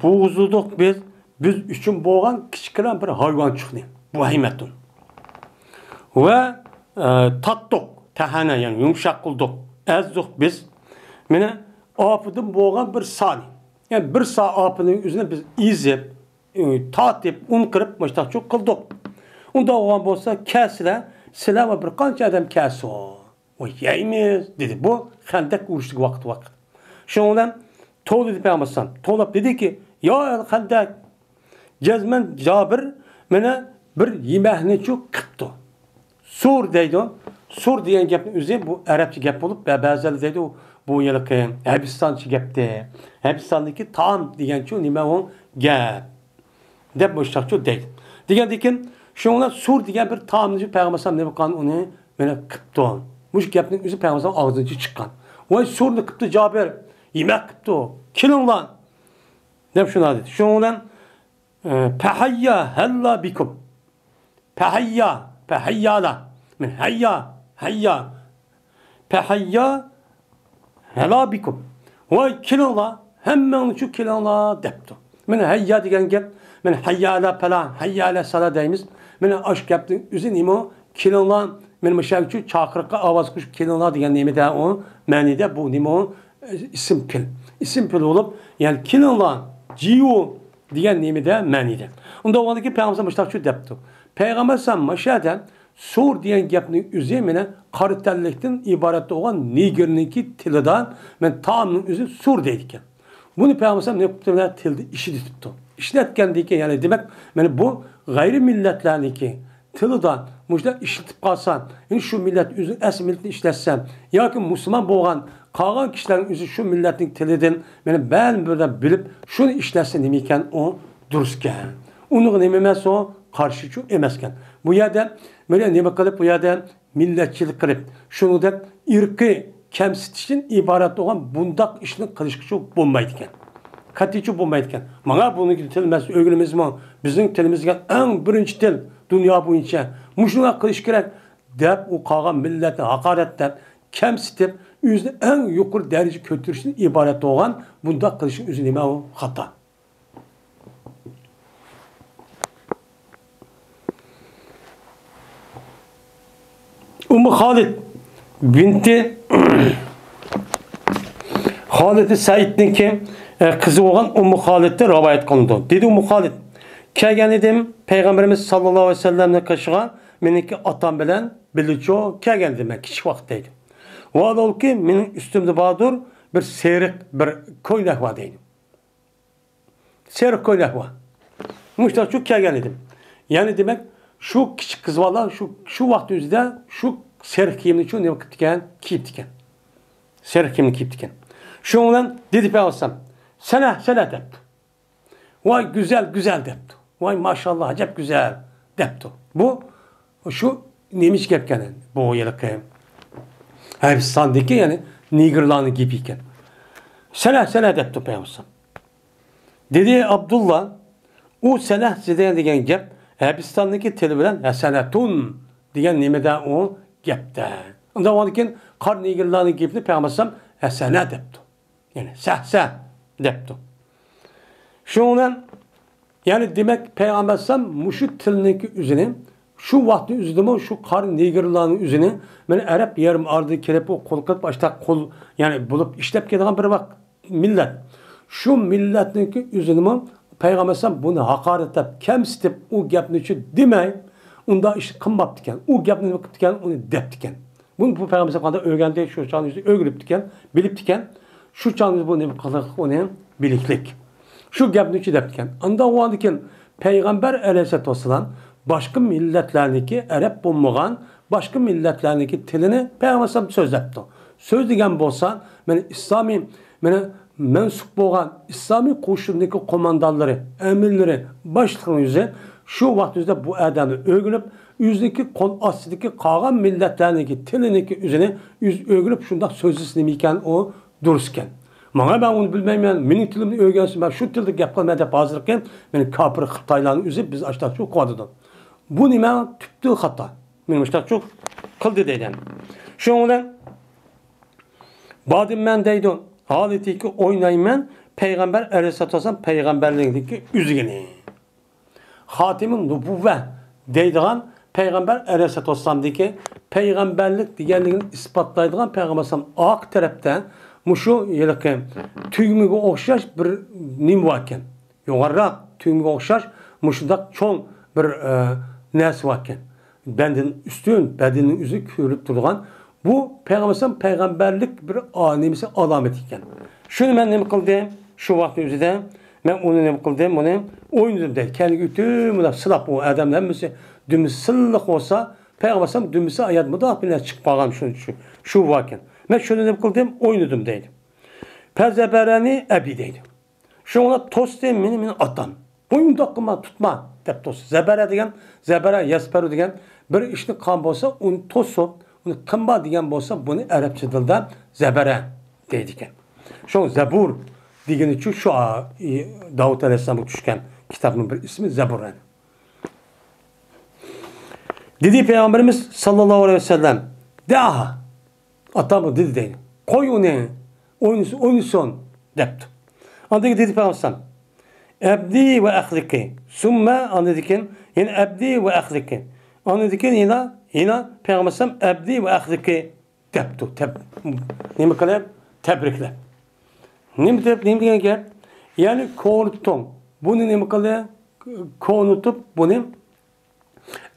بوغۇزلىدۇق بىز، بىز ئۈچۈن بولغان كىچىككىنە بىر ھايۋانچۇقنى، بۇھەيمەتۇن. ۋە، ئە، تاتتۇق، تەھەنە، يەنى يۇمشاق قىلدۇق، ئەزدۇق بىز. مانا ئاپىدىن بولغان بىر سانى، يەنى بىر سا ئاپىنىڭ ئۆزىنى بىز ئېزىپ، ئى، تارتىپ، ئۇن قىرىپ، مۇشتاقچۇ قىلدۇق. ئۇنداق بولغان بولسا، كەلسىلەر، سىلەر ۋە بىر قانچە ئادەم كەلسۇن. ۋە يەيمىز، دېدى. بۇ خەندەك ئۇرۇشتىكى ۋاقىت، ۋاقىت. شۇنىڭ بىلەن توۋلىدى پەيغەمبەر ئەلەيھىسسالام. توۋلاپ دېدىكى، يا ئەل خەندەك، جەزمەن جابىر مانا بىر يېمەكنىچۇ قىپتۇ. سۇر دەيدۇ. سۇر دېگەن گەپنىڭ ئۆزى بۇ ئەرەبچە گەپ بولۇپ، بە-، بەزىلەر دەيدۇ، بۇ ھېلىقى ھەبىستانچە گەپتى. ھەبىستاندىكى تائام دېگەنچۇ نېمە ئۇ گەپ دەپ مۇشتاقچۇ دەيدۇ. دېگەندىكىن، شۇنىڭ بىلەن سۇر دېگەن بىر تائامنى پەيغەمبەر ئەلەيھىسسالام نېمە قىلغان ئۇنى مانا قىپتۇ. مۇشۇ گەپنىڭ ئۆزى پەيغەمبەر ئەلەيھىسسالام ئاغزىدىن چىققان. ۋاي سۇرنى قىپتۇ جابىر، يېمەك قىپتۇ، كېلىڭلار دەپ شۇنداق دېدى. شۇنىڭ بىلەن، ئە، پەھەييا ھەللا بىكۇم. پەھەييا، پەھەييالا. مەن ھەييا، ھەييا. پەھەييا ھەلا بىكۇم. ۋاي، كېلىڭلار، ھەممەڭلارچۇ كېلىڭلار دەپتۇ. مانا ھەييا دېگەن گەپ، مانا ھەييا ئەلا پەلا، ھەييا ئەلا سالا دەيمىز. مانا ئاشۇ گەپنىڭ ئۆزى نېمە؟ كېلىڭلار، مانا مۇشۇ چاقىرىققا ئاۋاز قوشۇپ كېلىڭلار دېگەن نېمىدە ئۇ؟ مەنىدە بۇ نېمە ئۇ؟ ئىسىم پېئىل. ئىسىم پېئىل بولۇپ، يەنى كېلىڭلار، جىيۇ دېگەن نېمىدە مەنىدە. ئۇنداق بولغاندىكىن پەيغەمبەر مۇشتاقچۇ دەپتۇ. پەيغەمبەر ئەلەيھىسسالام ماشەدە سۇر دېگەن گەپنىڭ ئۆزى مانا قارا تەنلىكتىن ئىبارەت بولغان نېگىرنىڭكى تىلىدا مانا تائامنىڭ ئۆزى سۇر دەيدىكەن. بۇنى پەيغەمبەر ئەلەيھىسسالام نېمە قىپتۇ؟ مانا تىلدا ئىشلىتىپتۇ. ئىشلەتكەندىن كېيىن، يەنى دېمەك، مانا بۇ غەيرىي مىللەتلەرنىڭكى تىلىدا مۇشۇنداق ئىشلىتىپ قالسا، يەنى شۇ مىللەت ئۆزىنىڭ ئەسلى مىللىتىنى ئىشلەتسە، ياكى مۇسۇلمان بولغان قالغان كىشىلەرنىڭ ئۆزى شۇ مىللەتنىڭ تىلىدىن مانا بەلىن بىر بىلىپ، شۇنى ئىشلەتسە نېمە ئىكەن، ئۇ دۇرۇسكەن. ئۇنىڭغا نېمە ئەمەس، ئۇ قارشىچۇ ئەمەسكەن. بۇ يەردە مانا نېمە قىلىپ، بۇ يەردە مىللەتچىلىك قىلىپ، شۇنىڭدەك ئىرقىي كەمسىتىشتىن ئىبارەت بولغان بۇنداق ئىشنى قىلىشقىچۇ بولمايدىكەن. قەتئىيچۇ بولمايدىكەن. مانا بۇنىڭكى تىل مەسىلە ئۆگىنىمىزمۇ؟ بىزنىڭ تىلىمىز دېگەن ئەڭ بىرىنچى تىل دۇنيا بويىچە. مۇشۇنداق قىلىش كېرەك دەپ، ئۇ قالغان مىللەتنى ھاقارەتلەپ، كەمسىتىپ، ئۆزىنى ئەڭ يۇقىرى دەرىجىگە كۆتۈرۈشتىن ئىبارەت بولغان بۇنداق قىلىشنىڭ ئۆزى نېمە ئۇ؟ خاتا. ئۇممۇ خالىد بىنتى خالىد سەئىدنىڭكى، ئە، قىزى بولغان ئۇممۇ خالىدتىن رىۋايەت قىلىنىدۇ. دېدى ئۇممۇ خالىد، كەلگەن ئىدىم پەيغەمبىرىمىز ساللاللاھۇ ئەلەيھى ۋەسەللەمنىڭ قېشىغا، مېنىڭكى ئاتام بىلەن بىللىچۇ كەلگەن ئىدىم مەن كىچىك ۋاقىتتا دەيدۇ. ۋاھالبۇلكى مېنىڭ ئۈستۈمدە باردۇر بىر سېرىق بىر كوينەك بار دەيدۇ. سېرىق كوينەك بار. مۇشۇنداق چۈشۈپ كەلگەن ئىدىم. يەنى دېمەك، شۇ كىچىك قىز بالا شۇ، شۇ ۋاقىت ئۆزىدە شۇ سېرىق كىيىمنى شۇ نېمە قىپتىكەن؟ كىيىپتىكەن. سېرىق كىيىمنى كىيىپتىكەن. شۇنىڭ بىلەن دېدى پەيغەمبەر، سەنە، سەنە دەپتۇ. ۋاي گۈزەل، گۈزەل دەپتۇ. ۋاي ماشاللا، ئەجەب گۈزەل دەپتۇ. بۇ شۇ نېمىچە گەپكەن، بۇ ھېلىقى ھەبىستاندىكى، يەنى نېگىرلارنىڭ گېپى ئىكەن. سەنە، سەنە دەپتۇ پەيغەمبەر. دېدى ئابدۇللا، ئۇ سەنە دېگەن، دېگەن گەپ ھەبىستاندىكى تىل بىلەن ھەسەنەتۇن دېگەن نېمىدە ئۇ گەپتە. ئۇنداق بولغاندىكىن قارا نېگىرلارنىڭ گېپىنى پەيغەمبەر ھەسەنە دەپتۇ. يەنى سەھسە دەپتۇ. شۇنىڭ بىلەن، يەنى دېمەك، پەيغەمبەر ئەلەيھىسسالام مۇشۇ تىلنىڭكى ئۆزىنى، شۇ ۋاقىتنىڭ ئۆزىدىمۇ شۇ قارا نېگىرلارنىڭ ئۆزىنى، مانا ئەرەب يېرىم ئارىدىن كېلىپ، ئۇ قۇل قىلىپ، ئاشتا قۇل، يەنى بولۇپ ئىشلەپ كېلىدىغان بىر ۋاقىت مىللەت. شۇ مىللەتنىڭكى ئۆزىنىمۇ پەيغەمبەر ئەلەيھىسسالام بۇنى ھاقارەتلەپ، كەمسىتىپ، ئۇ گەپنىچۇ دېمەي، ئۇنداق ئىش قىلماپتىكەن. ئۇ گەپنى نېمە قىپتىكەن؟ ئۇنى دەپتىكەن. بۇنى بۇ پەيغەمبەر قانداق ئۆگەندى؟ شۇ چاغنى ئۆگىنىپتىكەن، بىلىپتىكەن. شۇ چاغنى بۇ نېمە قىلىق ئۇنى بىلىكلىك. شۇ گەپنىچۇ دەپتىكەن. ئانداق بولغاندىكىن پەيغەمبەر ئەلەيھىسسالاتۇ ۋەسسالام باشقا مىللەتلەرنىڭكى، ئەرەب بولمىغان باشقا مىللەتلەرنىڭكى تىلىنى پەيغەمبەر ئەلەيھىسسالام سۆزلەپتۇ. سۆزلىگەن بولسا، مانا ئىسلامىي، مانا مەنسۇپ بولغان ئىسلامىي قوشۇننىڭكى قوماندانلىرى، ئەمىرلىرى، باشلىقلىرىنىڭ يۈزى شۇ ۋاقىت ئۆزىدە بۇ ئادەمنى ئۆگىنىپ، ئۆزىنىڭكى قول ئاستىدىكى قالغان مىللەتلەرنىڭكى تىلىنىڭكى ئۆزىنى ئۆزى ئۆگىنىپ، شۇنداق سۆزلىسە نېمە ئىكەن، ئۇ دۇرۇس ئىكەن. ماڭا، مەن ئۇنى بىلمەيمەن، مېنىڭ تىلىمنى ئۆگەنسۇن، مەن شۇ تىلدا گەپ قىلىمەن دەپ ھازىرقى مېنى كاپىر خىتايلارنىڭ ئۆزى بىز ئاشتاقچۇ قىلىۋاتىدۇ. بۇ نېمە؟ تۈپتىن خاتا. مېنى مۇشتاقچۇ قىلدى دەيدۇ. شۇنىڭ بىلەن باردىم مەن دەيدۇ، ھالىتىكى ئوينايمەن پەيغەمبەر ئەلەيھىسسالاتۇ ۋەسسالام پەيغەمبەرلىكىدىكى ئۈزگىنى. خاتىمۇ نۇبۇۋۋە دەيدىغان پەيغەمبەر ئەلەيھىسسالاتۇ ۋەسسالامدىكى پەيغەمبەرلىك دېگەنلىكىنى ئىسپاتلايدىغان پەيغەمبەر ئەلەيھىسسالام ئارقا تەرەپتە مۇشۇ ھېلىقى تۈگمىگە ئوخشاش بىر نېمە باركەن. يوغانراق تۈگمىگە ئوخشاش مۇشۇنداق چوڭ بىر، ئە، نەرسە باركەن. بەدىنى ئۈستۈن، بەدىنىنىڭ ئۆزى كۆرۈپ تۇرىدىغان بۇ پەيغەمبەر ئەلەيھىسسالام پەيغەمبەرلىك بىر، ئا، نېمىسى، ئالامىتى ئىكەن. شۇنى مەن نېمە قىلدىم؟ شۇ ۋاقىتنىڭ ئۆزىدە مەن ئۇنى نېمە قىلدىم؟ ئۇنى ئوينىدىم دەيدۇ. كەينىگە ئۆتۈپ مۇنداق سىلاپ، ئۇ ئادەمنىڭ ھەممىسى دۈمبىسى سىللىق بولسا، پەيغەمبەر ئەلەيھىسسالام دۈمبىسى ئايات مۇنداق بىلەن چىقىپ قالغان شۇ، شۇ، شۇ باركەن. مەن شۇنى نېمە قىلدىم؟ ئوينىدىم دەيدۇ. فەزەبەرەنى ئەبى دەيدۇ. شۇڭا توستى مېنى، مېنى ئاتام. بۇ ئۇنداق قىلما، تۇتما دەپ توستى. زەبەرە دېگەن، زەبەرە يەسبەرۇ دېگەن بىر ئىشنى قىلغان بولسا، ئۇنى توسۇپ، ئۇنى قىلما دېگەن بولسا، بۇنى ئەرەبچە تىلدا زەبەرە دەيدىكەن. شۇ زەبۇر دېگىنىچۇ شۇ، ئا، ئى، داۋۇت ئەلەيھىسسالامغا چۈشكەن كىتابنىڭ بىر ئىسمى زەبۇر. دېدى پەيغەمبىرىمىز ساللاللاھۇ ئەلەيھى ۋەسەللەم، دەئاھا. ئاتام دېدى دەيدۇ. قوي ئۇنى، ئوينىسۇن، ئوينىسۇن دەپتۇ. ئاندىن كېيىن دېدى پەيغەمبەر ئەلەيھىسسالام، ئەبدى ۋە ئەھلىكى. سۈممە، ئاندىن كېيىن يەنە ئەبدى ۋە ئەھلىكى. ئاندىن كېيىن يەنە، يەنە پەيغەمبەر ئەلەيھىسسالام ئەبدى ۋە ئەھلىكى دەپتۇ. تەب-، نېمە قىلىپ؟ تەبرىكلەپ. نېمە دەپ، نېمە دېگەن گەپ؟ يەنى كونىتتۇڭ. بۇنى نېمە قىلدى؟ كونىتىپ بۇنى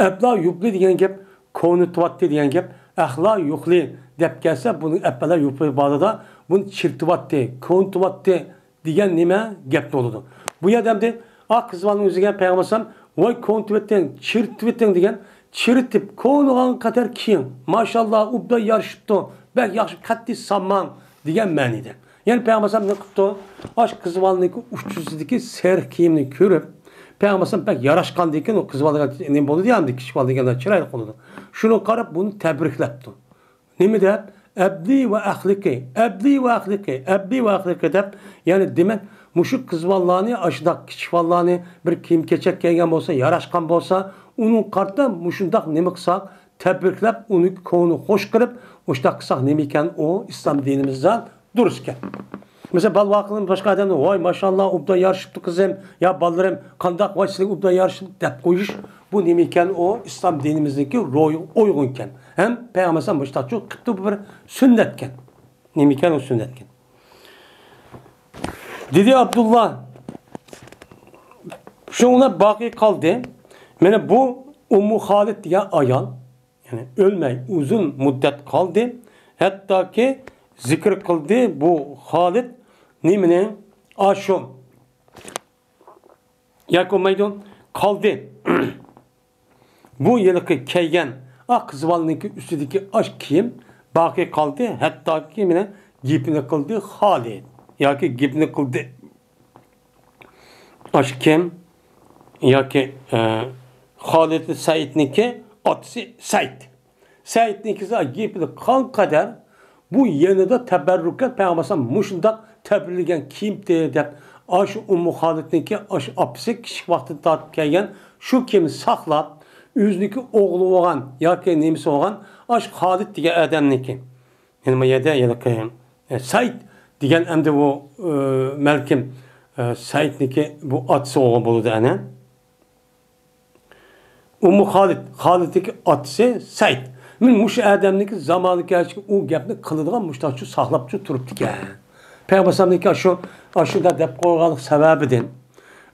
ئەپلا يۇپلى دېگەن گەپ، كونىتىۋاتتى دېگەن گەپ، ئەخلا يۇخلى دەپ كەلسە، بۇنى ئەپلا يۇپلى بالىدا بۇنى چىرتىۋاتتى، كونىتىۋاتتى دېگەن نېمە گەپتە بولىدۇ. بۇ يەردە ئەمدى ئا قىز بالىنىڭ ئۆزىگە پەيغەمبەر ئەلەيھىسسالام، ۋاي كونىتىۋەتتىڭ، چىرتىۋەتتىڭ دېگەن، چىرىتىپ، كونىغان قەدەر كىيىڭ، ماشاللا، ئوبدان يارىشىپتۇ، بەك ياخشى، قەتئىي سالماڭ دېگەن مەنىدە. يەنى پەيغەمبەر ئەلەيھىسسالام نېمە قىپتۇ؟ ئاشۇ قىز بالىنىڭكى ئۇچىسىدىكى سېرىق كىيىمنى كۆرۈپ، پەيغەمبەر ئەلەيھىسسالام بەك ياراشقاندىن كېيىن، ئۇ قىز بالا دېگەن نېمە بولىدۇ يا، ئەمدى كىچىك بالا دېگەندە چىرايلىق بولىدۇ. شۇنىڭغا قاراپ بۇنى تەبرىكلەپتۇ. نېمە دەپ؟ ئەبدى ۋە ئەھلىكى، ئەبدى ۋە ئەھلىكى، ئەبدى ۋە ئەھلىكى دەپ، يەنى دېمەك، مۇشۇ قىز بالىلارنى، ئاشۇنداق كىچىك بالىلارنى بىر كىيىم-كېچەك كىيگەن بولسا، ياراشقان بولسا، ئۇنىڭغا قارىتا مۇشۇنداق نېمە قىلساق، تەبرىكلەپ، ئۇنى كۆڭلىنى خوش قىلىپ، مۇشۇنداق قىلساق نېمە ئىكەن، ئۇ ئىسلام دىنىمىزدا دۇرۇس ئىكەن. مەسىلەن، بالا ۋاقىتلىرىمىز باشقا ئادەمدىن، ۋاي، ماشاللا، ئوبدان يارىشىپتۇ قىزىم، يا بالىلىرىم، قانداق، ۋاي، سىلىگە ئوبدان يارىشىپتۇ دەپ قويۇش، بۇ نېمە ئىكەن، ئۇ ئىسلام دىنىمىزنىڭكى روھىغا ئۇيغۇن ئىكەن. ھەم پەيغەمبەر ئەلەيھىسسالام مۇشۇنداق قىپتۇ، بۇ بىر سۈننەت ئىكەن. نېمە ئىكەن، ئۇ سۈننەت ئىكەن. دېدى ئابدۇللا، شۇڭلار باقىي قالدى. مانا بۇ ئۇممۇ خالىد دېگەن ئايال، يەنى ئۆلمەي ئۇزۇن مۇددەت قالدى. ھەتتاكى زىكىر قىلدى بۇ خالىد نېمىنى؟ ئاشۇ ياكى بولمايدۇ، قالدى. بۇ ھېلىقى كىيگەن ئاق قىز بالىنىڭكى ئۈستىدىكى ئاش كىيىم باقىي قالدى، ھەتتاكى مانا گېپىنى قىلدى خالىد، ياكى گېپىنى قىلدى. ئاش كىيىم ياكى، ئە، خالىد سەئىدنىڭكى ئاتىسى سەئىد. سەئىدنىڭكىسى گېپىنى قىلغان قەدەر بۇ يېنىدا تەبەررۇكەن پەيغەمبەر ئەلەيھىسسالام مۇشۇنداق تەبىرلىگەن كىيىمتى دەپ، ئاشۇ ئۇممۇ خالىدنىڭكى ئاشۇ ئاپىسى كىچىك ۋاقتىدا تارتىپ كەلگەن شۇ كىيىمنى ساقلاپ، ئۆزىنىڭكى ئوغلى بولغان ياكى نېمىسى بولغان ئاشۇ خالىد دېگەن ئادەمنىڭكى. يەنى بۇ يەردە ھېلىقى، ئە، سەئىد دېگەن ئەمدى بۇ، ئە، مەلكىم، ئە، سەئىدنىڭكى بۇ ئاتىسى بولغان بولىدۇ ئەنە. ئۇممۇ خالىد، خالىدنىڭكى ئاتىسى سەئىد. مەن مۇشۇ ئادەمنىڭكى زامانى كەلگەچكە ئۇ گەپنى قىلىدىغان مۇشتاقچۇ ساقلاپچۇ تۇرۇپتىكەن. پەيغەمبەر ئەلەيھىسسالامنىڭكى ئاشۇ، ئاشۇنداق دەپ قويغانلىق سەۋەبىدىن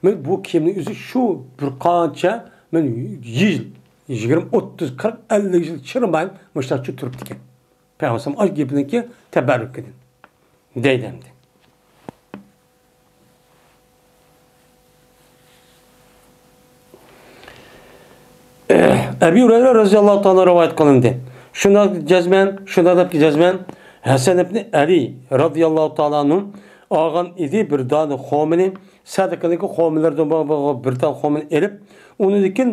مەن بۇ كىيىمنى ئۆزى شۇ بىر قانچە، مەن يىل، يىگىرمە، ئوتتۇز، قىرىق، ئەللىك يىل چىرىماي مۇشتاقچۇ تۇرۇپتىكەن. پەيغەمبەر ئەلەيھىسسالام ئاش گېپىنىڭكى تەبەررۇكىدىن. دەيدۇ ئەمدى. ئەبى ھۇرەيرە رەزىياللاھۇ تائالا رىۋايەت قىلىندى. شۇنداق جەزمەن، شۇنداق دەپ جەزمەن، ھەسەن ئىبنى ئەلى رەزىياللاھۇ تائالا ئەنھۇ ئالغان ئىدى بىر دانە خورمىنى، سەدىقىنىڭكى خورمىلىرىدىن بىر، بىر، بىر دانە خورمىنى ئېلىپ، ئۇنىڭدىن كېيىن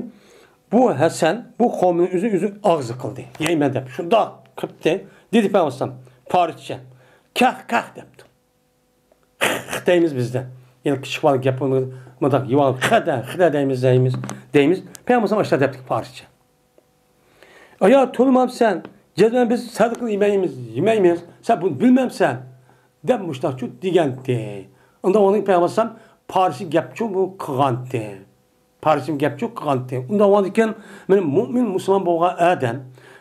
بۇ ھەسەن بۇ خورمىنى ئۆزى، ئۆزى ئاغزى قىلدى. يەيمەن دەپ شۇنداق قىپتى. دېدى پەيغەمبەر ئەلەيھىسسالام پارسچە، كەخ، كەخ دەپتۇ. خىخ دەيمىز بىزدە. يەنى كىچىك بالا گەپ بولمىغان، مۇنداق يۇۋان خەدە، خىدە دەيمىز، دەيمىز، دەيمىز. پەيغەمبەر ئەلەيھىسسالام ئاشۇنداق دەپتۇ پارسچە. ئايا، تونۇمامسەن؟ جەزمەن بىز سەدىقىنى يېمەيمىز، يېمەيمىز. سەن بۇنى بىلمەمسەن؟ دەپ مۇشتاقچۇ دېگەنتى. ئۇندا ئۇنىڭ پەيغەمبەر ئەلەيھىسسالام پارسچە گەپچۇ بۇ قىلغانتى. پارسچە گەپچۇ قىلغانتى. ئۇنداق بولغاندىكىن، مېنى مۇئمىن مۇسۇلمان بولغان ئادەم،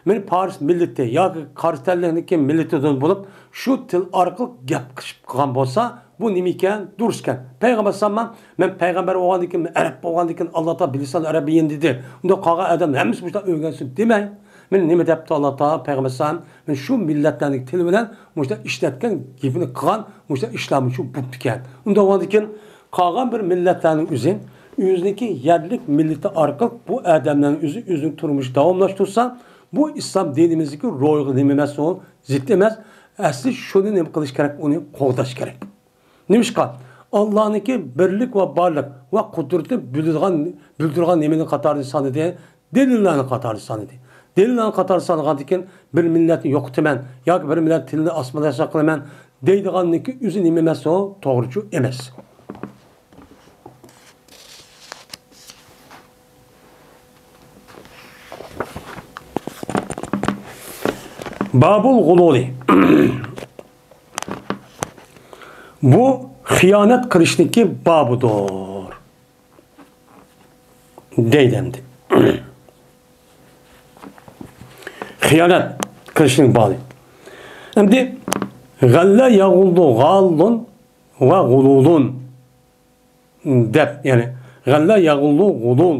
مېنى پارس مىللىتى ياكى قارا تەنلىكنىڭكى مىللىتىدىن بولۇپ، شۇ تىل ئارقىلىق گەپ قىلىپ قىلغان بولسا، بۇ نېمە ئىكەن؟ دۇرۇس ئىكەن. پەيغەمبەر ئەلەيھىسسالام، مەن پەيغەمبەر بولغاندىن كېيىن، مەن ئەرەب بولغاندىن كېيىن، ئاللا تائالا بىلىسان ئەرەبىيين دېدى. ئۇنداق قالغان ئادەم ھەممىسى مۇشۇنداق ئۆگەنسۇن دېمەي. مېنى نېمە دەپتۇ ئاللا تائالا؟ پەيغەمبەر ئەلەيھىسسالام، مەن شۇ مىللەتلەرنىڭ تىلى بىلەن مۇشۇنداق ئىشلەتكەن، گېپىنى قىلغان، مۇشۇنداق ئىشلارمۇ شۇ بوپتىكەن. ئۇنداق بولغاندىكىن، قالغان بىر مىللەتلەرنىڭ ئۆزى ئۆزىنىڭكى يەرلىك مىللىتى ئارقىلىق بۇ ئادەملەرنىڭ ئۆزى ئۆزىنىڭ تۇرمۇشىنى داۋاملاشتۇرسا، بۇ ئىسلام دىنىمىزدىكى روھىغا نېمە ئەمەس، ئۇ زىت ئەمەس. ئەسلى شۇنى نېمە قىلىش كېرەك؟ ئۇنى قوغداش كېرەك. نېمىشقا؟ ئاللانىڭكى بىرلىك ۋە بارلىق ۋە قۇدرىتىنى بىلدۈرىدىغان، بىلدۈرىدىغان نېمىنىڭ قاتارىدا سانىدى؟ دەلىللەرنىڭ قاتارىدا سانىدى. دەلىللەرنىڭ قاتارىدا سانىغاندىكىن، بىر مىللەتنى يوقىتىمەن ياكى بىر مىللەت تىلىنى ئاسمىلاسىيە قىلىمەن دەيدىغاننىڭكى ئۆزى نېمە ئەمەس، ئۇ توغرىچۇ ئەمەس. بابۇل غۇلۇلى. بۇ خىيانەت قىلىشنىڭكى بابىدۇر. دەيدۇ ئەمدى. خىيانەت قىلىشنىڭ بابى. ئەمدى غەللە يەغۇللۇ غاللۇن ۋە غۇلۇلۇن دەپ، يەنى غەللە يەغۇللۇ غۇلۇل،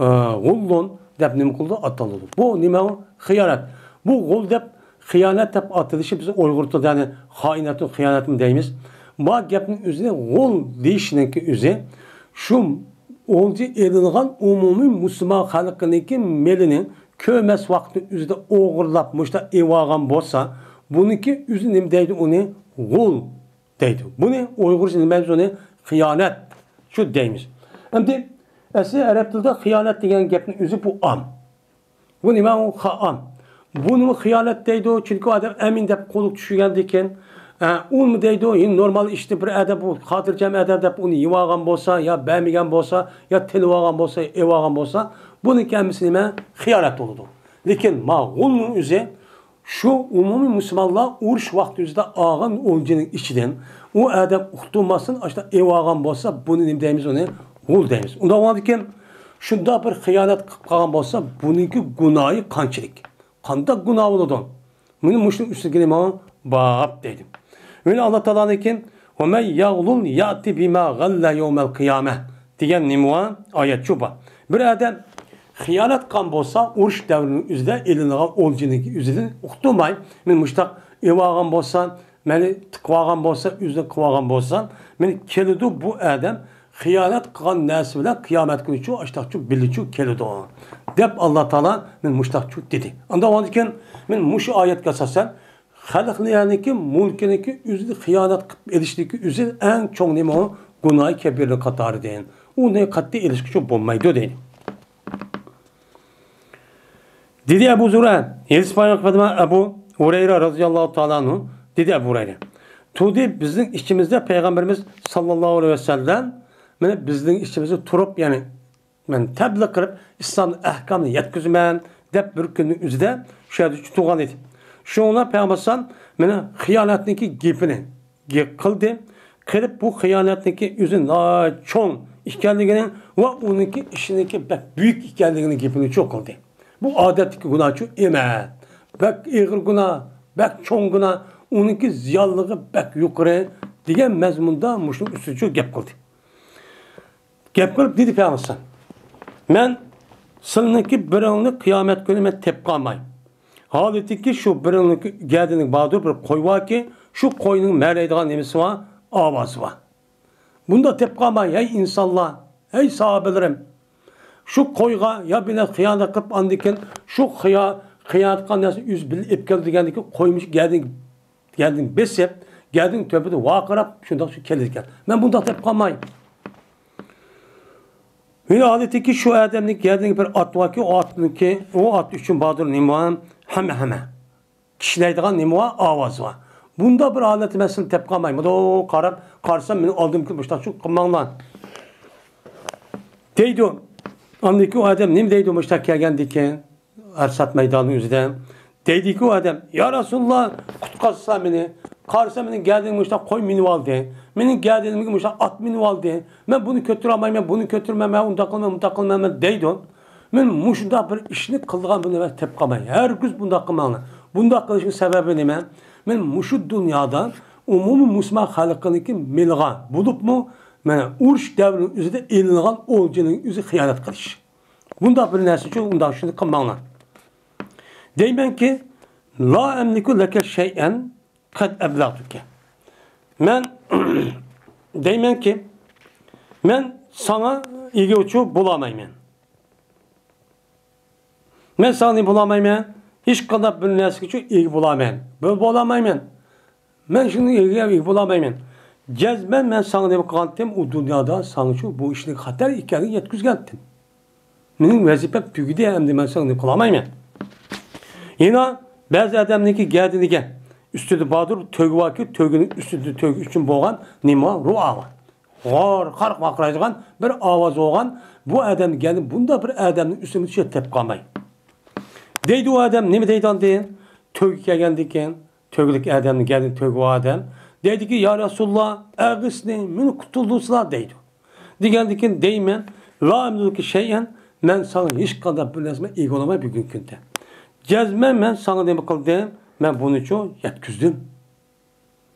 ئە، غۇللۇن دەپ نېمە قىلىدۇ؟ ئاتىلىدۇ. بۇ نېمە ئۇ؟ خىيانەت. بۇ غۇل دەپ خىيانەت دەپ ئاتىلىشى بىز ئۇيغۇر تىلىدا، يەنى خائىنەتۇن خىيانەتمۇ دەيمىز. ما گەپنىڭ ئۆزىنى غۇل دېيىشنىڭكى ئۆزى شۇ ئولجا ئېلىنغان ئومۇمىي مۇسۇلمان خەلقىنىڭكى مېلىنى كۆرمەس ۋاقىتنىڭ ئۆزىدە ئوغرىلاپ مۇشۇنداق ئېلىۋالغان بولسا، بۇنىڭكى ئۆزى نېمە دەيدۇ ئۇنى؟ غۇل دەيدۇ. بۇنى ئۇيغۇرچە نېمە دەيمىز ئۇنى؟ خىيانەت. شۇ دەيمىز. ئەمدى ئەسلى ئەرەب تىلىدا خىيانەت دېگەن گەپنىڭ ئۆزى بۇ ئام. بۇ نېمە ئۇ؟ خائام. بۇنىمۇ خىيانەت دەيدۇ، چۈنكى ئۇ ئادەم ئەمىن دەپ قولىغا چۈشۈرگەندىكىن، ئە، ئۇنىمۇ دەيدۇ، ئەمدى نورمال ئىشتا بىر ئادەم بۇ خاتىرجەم ئادەم دەپ ئۇنى يېۋالغان بولسا، يا بەرمىگەن بولسا، يا تىلىۋالغان بولسا، ئېلىۋالغان بولسا، بۇنىڭكى ھەممىسى نېمە؟ خىيانەت بولىدۇ. لېكىن ما غۇلنىڭ ئۆزى شۇ ئومۇمىي مۇسۇلمانلار ئۇرۇش ۋاقتى ئۆزىدە ئالغان ئولجىنىڭ ئىچىدىن ئۇ ئادەم ئۇقتۇرماستىن ئاشۇنداق ئېلىۋالغان بولسا، بۇنى نېمە دەيمىز؟ ئۇنى غۇل دەيمىز. ئۇنداق بولغاندىكىن، شۇنداق بىر خىيانەت قىلىپ قالغان بولسا، بۇنىڭكى گۇناھى قانچىلىك؟ قانداق گۇناھ بولىدۇ؟ مانا مۇشۇنىڭ ئۈستىگە نېمە باب دەيدۇ. يەنە ئاللا تائالانىڭكى «ۋەمەن يەغلۇل يەئتى بىما غەللە يەۋمەل قىيامە» دېگەن نېمىۋا ئايەتچۇ بار. بىر ئادەم خىيانەت قىلغان بولسا، ئۇرۇش دەۋرىنىڭ ئۆزىدە ئېلىنغان ئولجىنىڭ ئۆزىدىن ئۇقتۇرماي، مەن مۇشتاق ئېلىۋالغان بولسا، مېنى تىقىۋالغان بولسا، ئۆزىنى قىلىۋالغان بولسا، مېنى كېلىدۇ بۇ ئادەم خىيانەت قىلغان نەرسە بىلەن قىيامەت كۈنىچۇ ئاشتاقچۇ بىللىچۇ كېلىدۇ، دەپ ئاللا تائالا مەن مۇشتاقچۇ دېدى. ئاندىن ئاندىن كېيىن مەن مۇشۇ ئايەتكە ئاساسەن خەلقنىڭكى مۇلكىنىڭكى ئۆزىنى خىيانەت قىلىپ ئېلىشنىڭكى ئۆزى ئەڭ چوڭ نېمە ئۇ؟ گۇناھى كەبىرە قاتارىدىن. ئۇنى قەتئىي ئېلىشقىچۇ بولمايدۇ دەيدۇ. دېدى ئەبۇ زۇرئە، ھەدىس بايان قىلىپ ئەبۇ ھۇرەيرە رازىياللاھۇ تائالا ئەنھۇ، دېدى ئەبۇ ھۇرەيرە، تۇردى بىزنىڭ ئىچىمىزدە پەيغەمبىرىمىز ساللاللاھۇ ئەلەيھى ۋەسەللەم، مانا بىزنىڭ ئىچىمىزدە تۇرۇپ، يەنى مەن تەبلىغ قىلىپ ئىسلامنىڭ ئەھكامىنى يەتكۈزىمەن دەپ بىر كۈننىڭ ئۆزىدە شۇ يەردە تۇرغان ئىدى. شۇڭا پەيغەمبەر ئەلەيھىسسالام مانا خىيانەتنىڭكى گېپىنى گەپ قىلدى. قىلىپ بۇ خىيانەتنىڭكى ئۆزى ناھايىتى چوڭ ئىكەنلىكىنى ۋە ئۇنىڭكى ئىشىنىڭكى بەك بۈيۈك ئىكەنلىكىنى گېپىنى چوڭ قىلدى. بۇ ئادەتتىكى گۇناھچۇ ئەمەس. بەك ئېغىر گۇناھ، بەك چوڭ گۇناھ، ئۇنىڭكى زىيانلىقى بەك يۇقىرى دېگەن مەزمۇندا مۇشۇنىڭ ئۈستىدىچۇ گەپ قىلدى. گەپ قىلىپ دېدى پەيغەمبەر، مەن سىلىنىڭكى بىرىڭنى قىيامەت كۈنى مەن تېپقالماي. ھالىتىكى شۇ بىرىڭنىڭكى گەدىنى باردۇر بىر قوي باركى، شۇ قوينىڭ مەرەيدىغان نېمىسى بار؟ ئاۋازى بار. بۇندا تېپقالماي، ھەي ئىنسانلار، ھەي ساھابىلىرىم، شۇ قويغا يا بىلەن خىيانەت قىلىپ، ئاندىن كېيىن شۇ خىيا-، خىيانەت قىلغان نەرسىنى ئۆزى بىللە ئېلىپ كەلدى دېگەندىكى قويمۇش گەدىنى گەدىنى بېسىپ، گەدىنىڭ تۆپىدە ۋارقىراپ شۇنداق شۇ كېلىدىكەن. مەن بۇنداق دەپ قالماي. مېنىڭ ھالىتىكى شۇ ئادەمنىڭ گەدىنىگە بىر ئات باركى، ئۇ ئاتنىڭكى، ئۇ ئات ئۈچۈن باردۇر نېمە بار؟ ھەمە، ھەمە. كىشنەيدىغان نېمە بار؟ ئاۋاز بار. بۇنداق بىر ھالەتتە مەن سىلىنى دەپ قالماي. مۇنداق قاراپ، قارىسام مېنىڭ ئالدىمغا مۇشتاق شۇ قىلماڭلار. دەيدۇ. ئاندىن كېيىن ئۇ ئادەم نېمە دەيدۇ مۇشتاق كەلگەندىن كېيىن؟ ئەرسات مەيدانىنىڭ ئۆزىدە. دەيدىكى ئۇ ئادەم، يا رەسۇلاللا، قۇتقۇزسا مېنى. قارىسا مېنىڭ گەدىنىمگە مۇشۇنداق قوي مىنىۋالدى. مېنىڭ گەدىنىمگە مۇشۇنداق ئات مىنىۋالدى. مەن بۇنى كۆتۈرەلمەيمەن، بۇنى كۆتۈرمەيمەن، ئۇنداق قىلمايمەن، مۇنداق قىلمايمەن دەيدۇ. مەن مۇشۇنداق بىر ئىشنى قىلىدىغان بىر نەرسە تېپىپ قالماي. ھەرگىز بۇنداق قىلماڭلار. بۇنداق قىلىشنىڭ سەۋەبى نېمە؟ مەن مۇشۇ دۇنيادا ئومۇمىي مۇسۇلمان خەلقىنىڭكى مېلىغا، بولۇپمۇ مانا ئۇرۇش دەۋرىنىڭ ئۆزىدە ئېلىنغان ئولجىنىڭ ئۆزى خىيانەت قىلىش. بۇنداق بىر نەرسە ئۈچۈن ئۇنداق شۇنى قىلماڭلار. دەيمەنكى، لا ئەملىكۇ لەكە شەيئەن قەد ئەبلەغتۇكە. مەن دەيمەنكى، مەن ساڭا ئىگىچۇ بولالمايمەن. مەن ساڭا نېمە بولالمايمەن؟ ھېچقانداق بىر نەرسىگىچۇ ئىگە بولالمايمەن. بۇ بولالمايمەن. مەن شۇنىڭ ئىگە، ئىگە بولالمايمەن. جەزمەن مەن ساڭا نېمە قىلغانتىم؟ ئۇ دۇنيادا ساڭىچۇ بۇ ئىشنىڭ خەتەر ئىكەنلىكىنى يەتكۈزگەنتىم. مېنىڭ ۋەزىپەم تۈگىدى، ئەمدى مەن ساڭا نېمە قىلالمايمەن. يەنە بەزى ئادەمنىڭكى گەدىنىگە ئۈستىدە باردۇر، تۆگە باركى، تۆگىنىڭ ئۈستىدە تۆگە ئۈچۈن بولغان نېمە؟ رۇئا بار. غار، قارق ۋارقىرايدىغان بىر ئاۋاز بولغان، بۇ ئادەم گەدىنى بۇنداق بىر ئادەمنىڭ ئۈستىدە چۈشۈپ قالماي. دەيدۇ ئۇ ئادەم، نېمە دەيدۇ ئاندىن؟ تۆگە كەلگەندىن كېيىن، تۆگىلىك ئادەمنى گەدىنى تۆگە ئادەم. دەيدىكى، يا رەسۇلاللا، ئەغىسنى، مېنى قۇتۇلدۇرسىلا دەيدۇ. دېگەندىن كېيىن دەيمەن، لا ئەملىكۇ شەيئەن، مەن ساڭا ھېچقانداق بىر نەرسە ئىگە بولالماي بۈگۈنكى كۈندە. جەزمەن مەن ساڭا نېمە قىلدىم؟ مەن بۇنىچۇ يەتكۈزدۈم.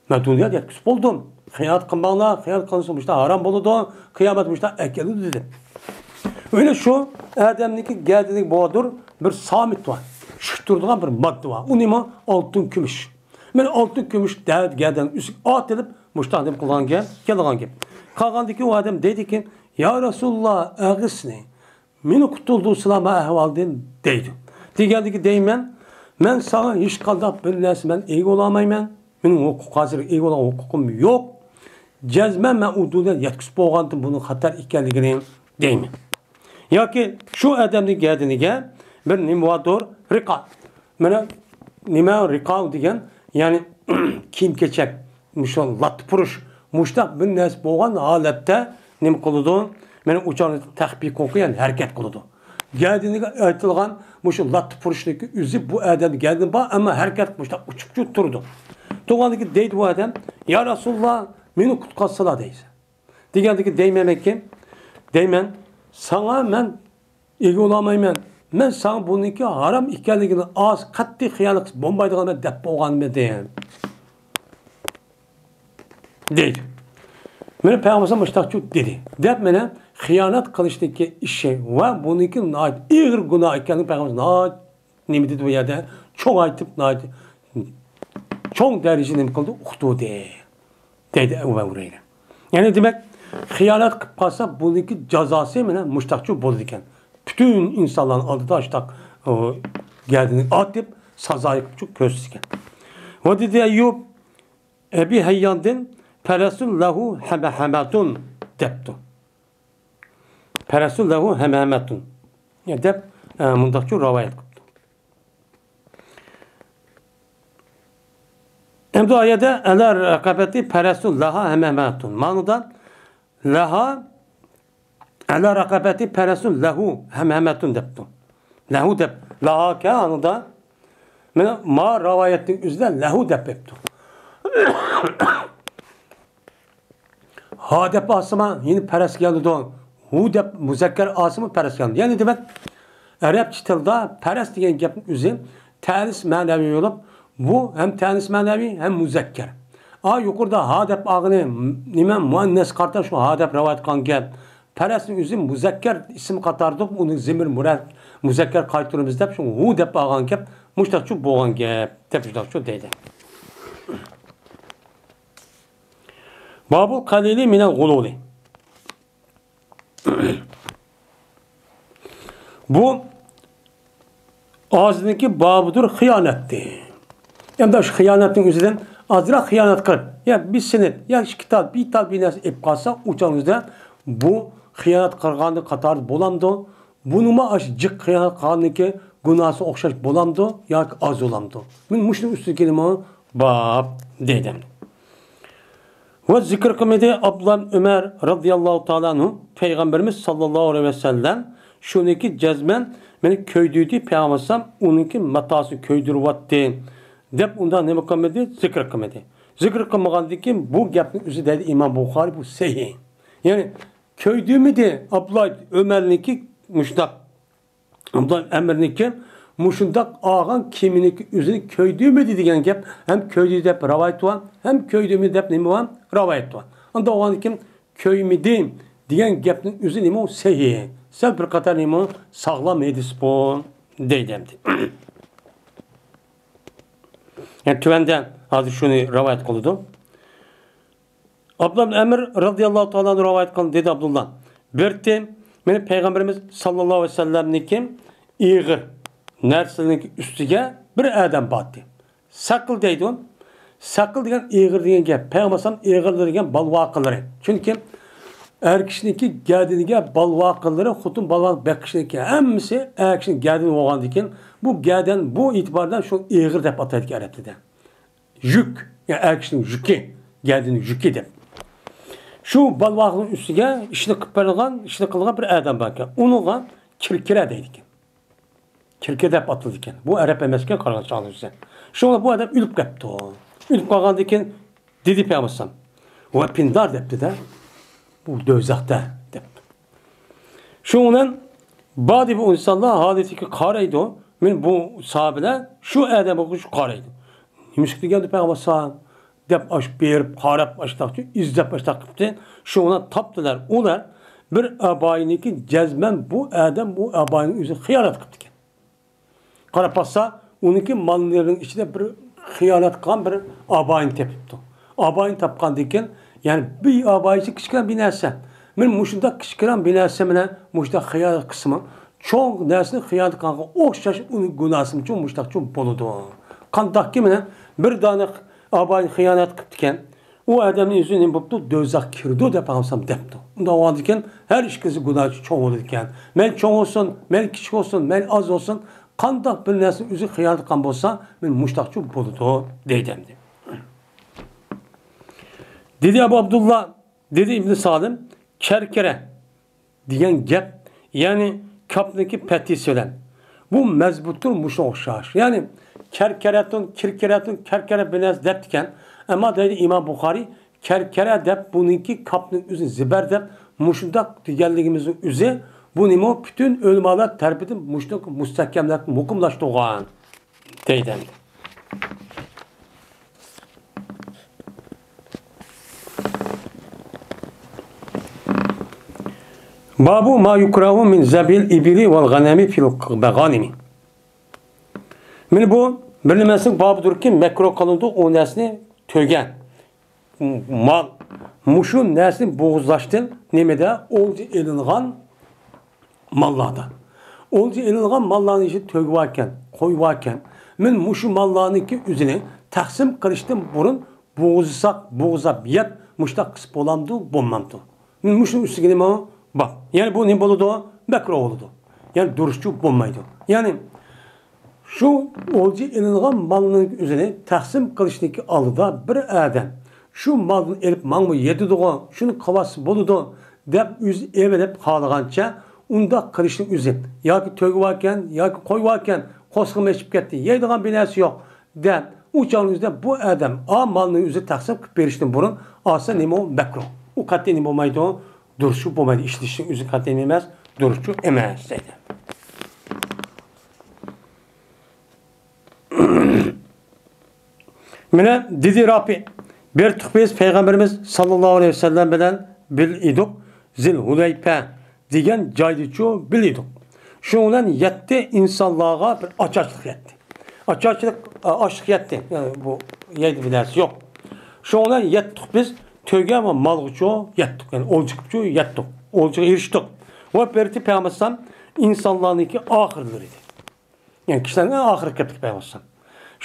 مەن دۇنيادا يەتكۈزۈپ بولدۇم. خىيانەت قىلماڭلار، خىيانەت قىلسا مۇشۇنداق ھارام بولىدۇ، قىيامەت مۇشۇنداق ئەكېلىدۇ دېدىم. ئۆينى شۇ ئادەمنىڭكى گەدىنىگە بولدۇر بىر سامىت بار. چۈشۈپ تۇرىدىغان بىر ماددا بار. ئۇ نېمە؟ ئالتۇن، كۈمۈش. مەن ئالتۇن، كۈمۈش دەۋەت گەدەن ئۈستىگە ئاتىلىپ، مۇشۇنداق نېمە قىلغان گەپ، كېلىدىغان گەپ. قالغاندىكى ئۇ ئادەم دەيدىكى، يا رەسۇلاللا، ئەغىسنى، مېنى قۇتۇلدۇرسىلا ما ئەھۋالدىن دەيدۇ. دېگەندىكى دەيمەن، مەن ساڭا ھېچقانداق بىر نەرسە مەن ئىگە بولالمايمەن. مېنىڭ ھوقۇق، ھازىر ئىگە بولغان ھوقۇقۇم يوق. جەزمەن مەن ئۇ دۇنيادا يەتكۈزۈپ بولغانتىم بۇنىڭ خەتەر ئىكەنلىكىنى دەيمەن. ياكى شۇ ئادەمنىڭ گەدىنىگە بىر نېمە باردۇر، رىقا. مانا نېمە رىقا دېگەن، يەنى كىيىم-كېچەك، مۇشۇ لاتا پۇرۇش، مۇشۇنداق بىر نەرسە بولغان ھالەتتە نېمە قىلىدۇ؟ مانا ئۇ چاغدا تەخپىي قوقۇ، يەنى ھەرىكەت قىلىدۇ. گەدىنىگە ئېتىلغان مۇشۇ لاتا پۇرۇشنىڭكى ئۆزى بۇ ئادەمنىڭ گەدىنى بار، ئەمما ھەرىكەت مۇشۇنداق ئۇچۇپ تۇرىدۇ. تۇرغاندىن كېيىن دەيدۇ بۇ ئادەم، يا رەسۇلاللا، مېنى قۇتقۇزسىلا دەيسەن. دېگەندىكى دەيمەنكى، دەيمەن، ساڭا مەن ئىگە بولالمايمەن. مەن ساڭا بۇنىڭكى ھارام ئىكەنلىكىنى ئاز قەتئىي خىيانەت قىلىپ بولمايدىغان دەپ بولغانمىدىم؟ دەيدۇ. مېنى پەيغەمبەر مۇشتاقچۇ دېدى، دەپ مېنى خىيانەت قىلىشتىكى ئىشى ۋە بۇنىڭكى ناھايىتى ئېغىر گۇناھ ئىكەنلىكى پەيغەمبەر ناھايىتى نېمە دېدى بۇ يەردە؟ چوڭ ئېيتىپ، ناھايىتى چوڭ دەرىجىدە نېمە قىلدى؟ ئۇقتۇردى، دەيدۇ ئەبۇ ھۇرەيرە. يەنى دېمەك، خىيانەت قىلىپ قالسا، بۇنىڭكى جازاسى مانا مۇشتاقچۇ بولىدىكەن. پۈتۈن ئىنسانلارنىڭ ئالدىدا شۇنداق، ئۇ، گەدىنى ئاتىپ، سازايى قىلىپ كۆرسىتىدىكەن. ۋە دېدى ئەييۇب ئەبى ھەيياندىن، پەرەسۇن لەھۇ ھەمەھەمەتۇن دەپتۇ. پەرەسۇن لەھۇ ھەمەھەمەتۇن دەپ، ئە، مۇنداقچۇ رىۋايەت قىپتۇ. ئەمدى ئايەدە ئەلە رەقەبەتى پەرەسۇن لەھا ھەمەھەمەتۇن. مانىدا لەھا، ئەلە رەقەبەتى پەرەسۇن لەھۇ ھەمەھەمەتۇن دەپتۇ. لەھۇ دەپ، لەھاكە ئانىدا مانا ما رىۋايەتنىڭ ئۆزىدە لەھۇ دەپ بېپتۇ. ھا دەپ ئالسىمۇ يەنە پەرەس كېلىدۇ. ھۇ دەپ مۇزەككەر ئالسىمۇ پەرەس كېلىدۇ. يەنى دېمەك، ئەرەبچە تىلدا پەرەس دېگەن گەپنىڭ ئۆزى تەنىس مەنەۋى بولۇپ، بۇ ھەم تەنىس مەنەۋى، ھەم مۇزەككەر. ئا، يۇقىرىدا ھا دەپ ئالغىنى نېمە؟ مۇئەننەسكە قارىتا شۇ ھا دەپ رىۋايەت قىلغان گەپ. پەرەسنىڭ ئۆزى مۇزەككەر ئىسىم قاتارىدا، ئۇنى زېمىر مۇرە-، مۇزەككەر قايتۇرىمىز دەپ، شۇ ھۇ دەپ ئالغان گەپ، مۇشتاقچۇ بولغان گەپ دەپ شۇنداقچۇ دەيدۇ. بابۇل قەلىلى مىنەل غۇلۇلى. بۇ ئازنىڭكى بابىدۇر خىيانەتتى. ئەمدى شۇ خىيانەتنىڭ ئۆزىدىن ئازراق خىيانەت قىلىپ، يا بىر سىنىپ، يا ئىككى تال، بىر تال بىر نەرسە ئېلىپ قالسا، ئۇ چاغنىڭ ئۆزىدە بۇ خىيانەت قىلغاننىڭ قاتارىدا بولامدۇ؟ بۇنىڭمۇ ئاشۇ جىق خىيانەت قىلغاننىڭكى گۇناھسى ئوخشاش بولامدۇ ياكى ئاز بولامدۇ؟ مەن مۇشۇنىڭ ئۈستىدىكىنىمۇ باب دەيدۇ. ۋە زىكىر قىلمىدى ئابدۇللا ئۆمەر رەزىياللاھۇ تائالا ئەنھۇ، پەيغەمبىرىمىز ساللاللاھۇ ئەلەيھى ۋەسەللەم شۇنىڭكى جەزمەن مېنى كۆيدۈردى، پەيغەمبەر ئەلەيھىسسالام ئۇنىڭكى ماتاسىنى كۆيدۈرۈۋەتتى دەپ ئۇنداق نېمە قىلمىدى؟ زىكىر قىلمىدى. زىكىر قىلمىغاندىن كېيىن بۇ گەپنىڭ ئۆزى دەيدۇ ئىمام بۇخارىي، بۇ سەھىھ. يەنى كۆيدۈرمىدى ئابدۇللا ئۆمەرنىڭكى مۇشۇنداق ئابدۇللا ئەمىرنىڭكى مۇشۇنداق ئالغان كىيىمىنىڭكى ئۆزىنى كۆيدۈرمىدى دېگەن گەپ، ھەم كۆيدۈردى دەپ رىۋايەت بار، ھەم كۆيدۈرمىدى دەپ نېمە بار؟ رىۋايەت بار. ئاندا بولغاندىكىن كۆيمىدى دېگەن گەپنىڭ ئۆزى نېمە؟ سەھىھ. سەل بىر قاتار نېمە؟ ساغلام ھەدىس بۇ دەيدۇ ئەمدى. يەنى تۆۋەندە ھازىر شۇنى رىۋايەت قىلىدۇ. ئابدۇللا ئەمىر رەزىياللاھۇ تائالا ئەنھۇ رىۋايەت قىلدى، دېدى ئابدۇللا. بىرتى، مېنى پەيغەمبىرىمىز ساللاللاھۇ ئەلەيھى ۋەسەللەمنىڭكى ئېغىر نەرسىلىرىنىڭكى ئۈستىگە بىر ئادەم باردى. سەقىل دەيدۇ. سەقىل دېگەن ئېغىر دېگەن گەپ. پەيغەمبەر ئەلەيھىسسالام ئېغىرلىرى دېگەن بالۋاقىلىرى. چۈنكى ئەر كىشىنىڭكى گەدىنىگە بالۋاقىلىرى، خوتۇن بالۋاق بەقىشنىڭكى ھەممىسى ئەر كىشىنىڭ گەدىنى بولغاندىن كېيىن، بۇ گەدەن بۇ ئېتىباردىن شۇ ئېغىر دەپ ئاتايدىكەن ئەرەب تىلىدا. يۈك، يەنى ئەر كىشىنىڭ يۈكى، گەدىنى يۈكى دەپ. شۇ بالۋاقنىڭ ئۈستىگە ئىشنى قىلىپ بېرىدىغان، ئىشنى قىلىدىغان بىر ئادەم باركەن. ئۇنىڭغا كىركىرە دەيدىكەن. كىركىرە دەپ ئاتىلىدىكەن. بۇ ئەرەب ئەمەسكەن، قارىغان چاغدا بىزدە. شۇڭا بۇ ئادەم ئۆلۈپ قاپتۇ. ئۆلۈپ قالغاندىن كېيىن دېدى پەيغەمبەر ئەلەيھىسسالام، ۋە پىندار دەپتۇ-دە، بۇ دوزاختا دەپ. شۇنىڭ بىلەن بادى بۇ ئىنسانلار ھالىتىگە قارايدۇ. مەن بۇ ساھابىلەر شۇ ئادەمگە قارايدۇ. نېمىشقا دېگەندە پەيغەمبەر ئەلەيھىسسالام دەپ ئاشۇ بېرىپ قاراپ ئاشتاقچە ئىزدەپ ئاشتاق قىپتى. شۇنىڭ بىلەن تاپتىلار. ئۇلار بىر ئابايىنىڭكى جەزمەن بۇ ئادەم بۇ ئابايىنىڭ ئۆزى خىيانەت قىپتىكەن. قاراپ باقسا، ئۇنىڭكى ماللىرىنىڭ ئىچىدە بىر خىيانەت قىلغان بىر ئابايىنى تېپىپتۇ. ئابايىنى تاپقاندىن كېيىن، يەنى بىر ئابايىچە كىچىككىنە بىر نەرسە. مەن مۇشۇنداق كىچىككىنە بىر نەرسە مەن مۇشۇنداق خىيانەت قىلسىمۇ، چوڭ نەرسىنى خىيانەت قىلغانغا ئوخشاش ئۇنىڭ گۇناھىمۇ مۇشۇنداق چوڭ بولىدۇ. قانداقكى مەن بىر دانە ئابايىنى خىيانەت قىپتىكەن. ئۇ ئادەمنىڭ يۈزى نېمە بوپتۇ؟ دوزاخ كىرىدۇ دەپ ئاڭلىسام دەپتۇ. ئۇنداق بولغاندىكىن ھەر ئىككىلىسى گۇناھى چوڭ بولىدىكەن. مەن چوڭ بولسۇن، مەن كىچىك بولسۇن، مەن ئاز بولسۇن، قانداق بىر نەرسىنى ئۆزى خىيانەت قىلغان بولسا، مەن مۇشتاقچۇ بولىدۇ دەيدۇ ئەمدى. دېدى ئەبۇ ئابدۇللا، دېدى ئىبنى سالىم، كەركىرە دېگەن گەپ، يەنى كاپنىڭكى پەتھىسى بىلەن. بۇ مەزبۇتتۇر، مۇشۇ ئوخشاش. يەنى كەركەرەتۇن، كىركىرەتۇن، كەركەرە بىر نەرسە دەپتىكەن. ئەمما دەيدۇ ئىمام بۇخارىي، كەركەرە دەپ بۇنىڭكى كاپنىڭ ئۆزىنى زېبەر دەپ مۇشۇنداق دېگەنلىكىمىزنىڭ ئۆزى، بۇنىمۇ پۈتۈن ئۆلىمالار تەرىپىدىن مۇشۇنداق مۇستەھكەملەپ مۇقىملاشتۇرغان. دەيدۇ ئەمدى. بابۇ ما يۇكراھۇ مىن زەبھىل ئىبىلى ۋەل غەنەمى فىل مەغانىمى. مانا بۇ بىر نېمىسىنىڭ بابىدۇركى، مەكرۇھ قىلىنىدۇ ئۇ نەرسىنى، تۆگە، مال، مۇشۇ نەرسىنى بوغۇزلاشتىن نېمىدە، ئولجا ئېلىنغان ماللاردا. ئولجا ئېلىنغان ماللارنىڭ ئىچىدە تۆگە باركەن، قوي باركەن. مانا مۇشۇ ماللارنىڭكى ئۆزىنى تەقسىم قىلىشتىن بۇرۇن بوغۇزلىساق، بوغۇزلاپ يەپ، مۇشۇنداق قىلسا بولامدۇ، بولمامدۇ؟ مۇشۇنىڭ ئۈستىگە نېمە بار؟ يەنى بۇ نېمە بولىدۇ؟ مەكرۇھ بولىدۇ. يەنى دۇرۇسچۇ بولمايدۇ. يەنى شۇ ئولجا ئېلىنغان مالنىڭ ئۆزىنى تەقسىم قىلىشنىڭكى ئالدىدا بىر ئادەم شۇ مالدىن ئېلىپ ماڭا يېتىدىغۇ، شۇنى قىلىۋاتسا بولىدۇ دەپ ئۆزى ئېلىپ خالىغانچە ئۇنداق قىلىشنىڭ ئۆزى، ياكى تۆگە باركەن، ياكى قوي باركەن، قورسىقىم ئېچىپ كەتتى، يەيدىغان بىر نەرسە يوق دەپ، ئۇ چاغنىڭ ئۆزىدە بۇ ئادەم ئا مالنى ئۆزى تەقسىم قىلىپ بېرىشتىن بۇرۇن ئالسا نېمە ئۇ؟ مەكرۇھ. ئۇ قەتئىي نېمە بولمايدۇ؟ دۇرۇسچۇ بولمايدۇ. ئىشلىتىشنىڭ ئۆزى قەتئىي نېمە ئەمەس؟ دۇرۇسچۇ ئەمەس دەيدۇ. مانا دېدى رافىئ، بىر تۇق بىز پەيغەمبىرىمىز ساللاللاھۇ ئەلەيھى ۋەسەللەم بىلەن بىللە ئىدۇق، زىل ھۇلەيپە دېگەن جايدىچۇ بىللە ئىدۇق. شۇنىڭ بىلەن يەتتى ئىنسانلارغا بىر ئاچ-ئاچلىق يەتتى. ئاچ-ئاچلىق، ئا، ئاچلىق يەتتى. يەنى بۇ يەيدىغان بىر نەرسە يوق. شۇنىڭ بىلەن يەتتۇق بىز، تۆگە ۋە مالغىچۇ يەتتۇق. يەنى ئولجا قىپچۇ يەتتۇق. ئولجىغا ئېرىشتۇق. ۋە بىرتى پەيغەمبەر ئىنسانلارنىڭكى ئاخىرلىرى ئىدى. يەنى كىشىلەرنىڭ ئاخىرى كەپتىكى پەيغەمبەر.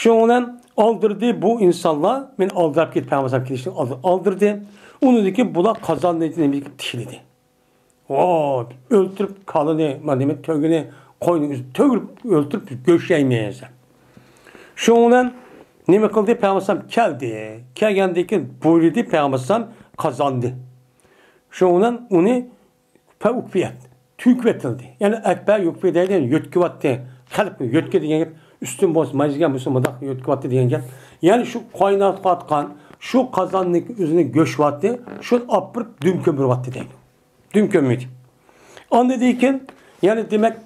شۇنىڭ بىلەن ئالدىردى بۇ ئىنسانلار، مېنى ئالداپ كېتىپ پەيغەمبەر كېلىشنىڭ ئالدى-، ئالدىردى. ئۇنىڭدىكى بۇلار قازاننى نېمىگە تىكلىدى. ۋاي، ئۆلتۈرۈپ كالىنى، ما نېمە، تۆگىنى، قوينى ئۆزى تۆگۈرۈپ ئۆلتۈرۈپ گۆش يەيمىز. شۇنىڭ بىلەن نېمە قىلدى؟ پەيغەمبەر كەلدى. كەلگەندىن كېيىن بۇيرۇدى پەيغەمبەر قازاننى. شۇنىڭ بىلەن ئۇنى پە ئۇكپىيەت، تۈگۈپ ئېتىلدى. يەنى ئەكپە يۇكپى دەيدۇ، يەنى يۆتكىۋەتتى. خەلق يۆتكە دېگەن گەپ، ئۈستۈن بولسا مايزىگەن بولسا مۇنداق يۆتكىۋەتتى دېگەن گەپ. يەنى شۇ قايناۋاتقان شۇ قازاننىڭ ئۆزىنى گۆشۈۋەتتى، شۇنى ئاپىرىپ دۈم كۆمۈرۈۋەتتى دەيدۇ. دۈم كۆممىدى. ئاندىن كېيىن، يەنى دېمەك،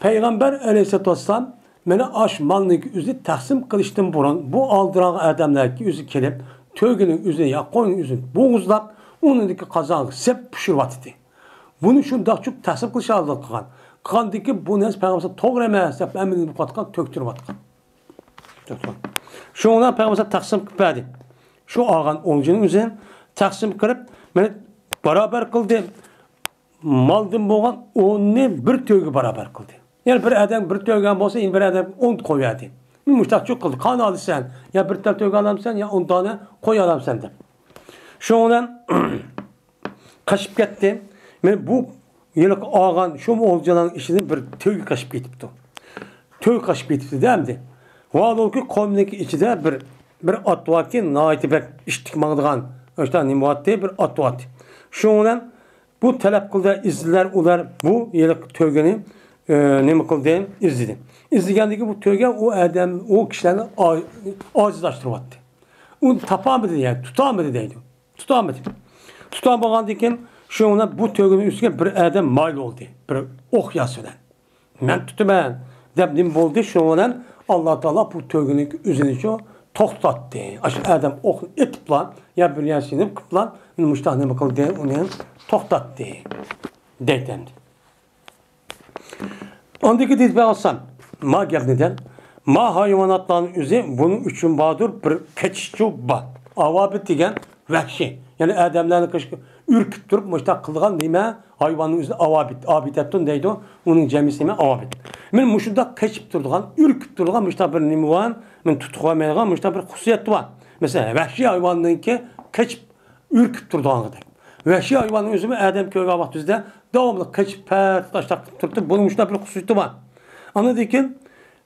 پەيغەمبەر ئەلەيھىسسالاتۇ ۋەسسالام مانا ئاش مالنىڭكى ئۆزىنى تەقسىم قىلىشتىن بۇرۇن بۇ ئالدىراق ئادەملەرگە ئۆزى كېلىپ، تۆگىنىڭ ئۆزىنى يا قوينىڭ ئۆزىنى بوغۇزلاپ، ئۇنىڭدىكى قازانغا سېلىپ پىشۇرۇۋاتىدۇ. بۇنى شۇنداقچۇ تەقسىم قىلىش ئالدىدا قىلغان. قىلغاندىن كېيىن بۇ نەرسە پەيغەمبەر توغرا ئەمەس دەپ ھەممىنى بۇ قاتقان تۆكتۈرۈۋاتقان. شۇڭا پەيغەمبەر تەقسىم قىلىپ بەردى. شۇ ئالغان ئولجىنىڭ ئۆزىنى تەقسىم قىلىپ، مانا بارابەر قىلدى. مالدىن بولغان ئوننى بىر تۆگىگە بارابەر قىلدى. يەنى بىر ئادەم بىر تۆگە بولسا، يەنە بىر ئادەم ئون قويۇۋەردى. مۇشتاقچۇ قىلدى. قانى ئالىسەن، يا بىر تال تۆگە ئالامسەن، يا ئون دانە قوي ئالامسەن دەپ. شۇنىڭ بىلەن قېچىپ كەتتى. مانا بۇ ھېلىقى ئالغان شۇ ئولجىلارنىڭ ئىچىدىن بىر تۆگە قېچىپ كېتىپتۇ. تۆگە قېچىپ كېتىپتۇ-دە ئەمدى. ۋاھالەنكى، قومنىڭكى ئىچىدە بىر، بىر ئات باركى، ناھايىتى بەك ئىتتىك ماڭىدىغان، ئاشۇنداق نېمە بارتى، بىر ئات بارتى. شۇنىڭ بىلەن بۇ تەلەپ قىلدى، ئىزدىلەر ئۇلار بۇ ھېلىقى تۆگىنى، ئە، نېمە قىلدى، ئىزدىدى. ئىزدىگەندىكى بۇ تۆگە ئۇ ئادەم، ئۇ كىشىلەرنى ئا-، ئاجىزلاشتۇرۇۋەتتى. ئۇنى تاپالمىدى، يەنى تۇتالمىدى دەيدۇ. تۇتالمىدى. تۇتالمىغاندىن كېيىن شۇنىڭ بىلەن بۇ تۆگىنىڭ ئۈستىگە بىر ئادەم مايىل بولدى، بىر ئوق ياسى بىلەن. مەن تۇتىمەن دەپ نېمە بولدى؟ شۇنىڭ بىلەن ئاللا تائالا بۇ تۆگىنىڭ ئۆزىنىچۇ توختاتتى. ئاشۇ ئادەم ئوقنى ئېتىپلا يا بىر يەرسى نېمە قىلىپلا مۇشۇنداق نېمە قىلدى، ئۇنى توختاتتى دەيدۇ ئەمدى. ئاندىكى دېدى پەيغەمبەر، ما گەپنى دەل، ما ھايۋاناتلارنىڭ ئۆزى بۇنىڭ ئۈچۈن باردۇر، بىر قېچىشچۇ بار. ئاۋابىت دېگەن ۋەھشىي، يەنى ئادەملەرنى قېچىشقا ئۈركۈپ تۇرۇپ مۇشۇنداق قىلىدىغان نېمە، ھايۋاننىڭ ئۆزىنى ئاۋابىت، ئابىدەتتۇن دەيدۇ، ئۇنىڭ جەمئىسى نېمە؟ ئاۋابىت. مانا مۇشۇنداق قېچىپ تۇرىدىغان، ئۈركۈپ تۇرىدىغان مۇشۇنداق بىر نېمە بار، مانا تۇتۇپ قويمايدىغان مۇشۇنداق بىر خۇسۇسىيەت بار. مەسىلەن، ۋەھشىي ھايۋاننىڭكى قېچىپ ئۈركۈپ تۇرىدىغانغىدەك. ۋەھشىي ھايۋاننىڭ ئۆزىمۇ ئادەم كۆرگەن ۋاقتىمىزدا داۋاملىق قېچىپ، پەتە تاشلاپ تۇرۇپ، بۇنىڭ مۇشۇنداق بىر خۇسۇسىيىتى بار. ئاندىن كېيىن،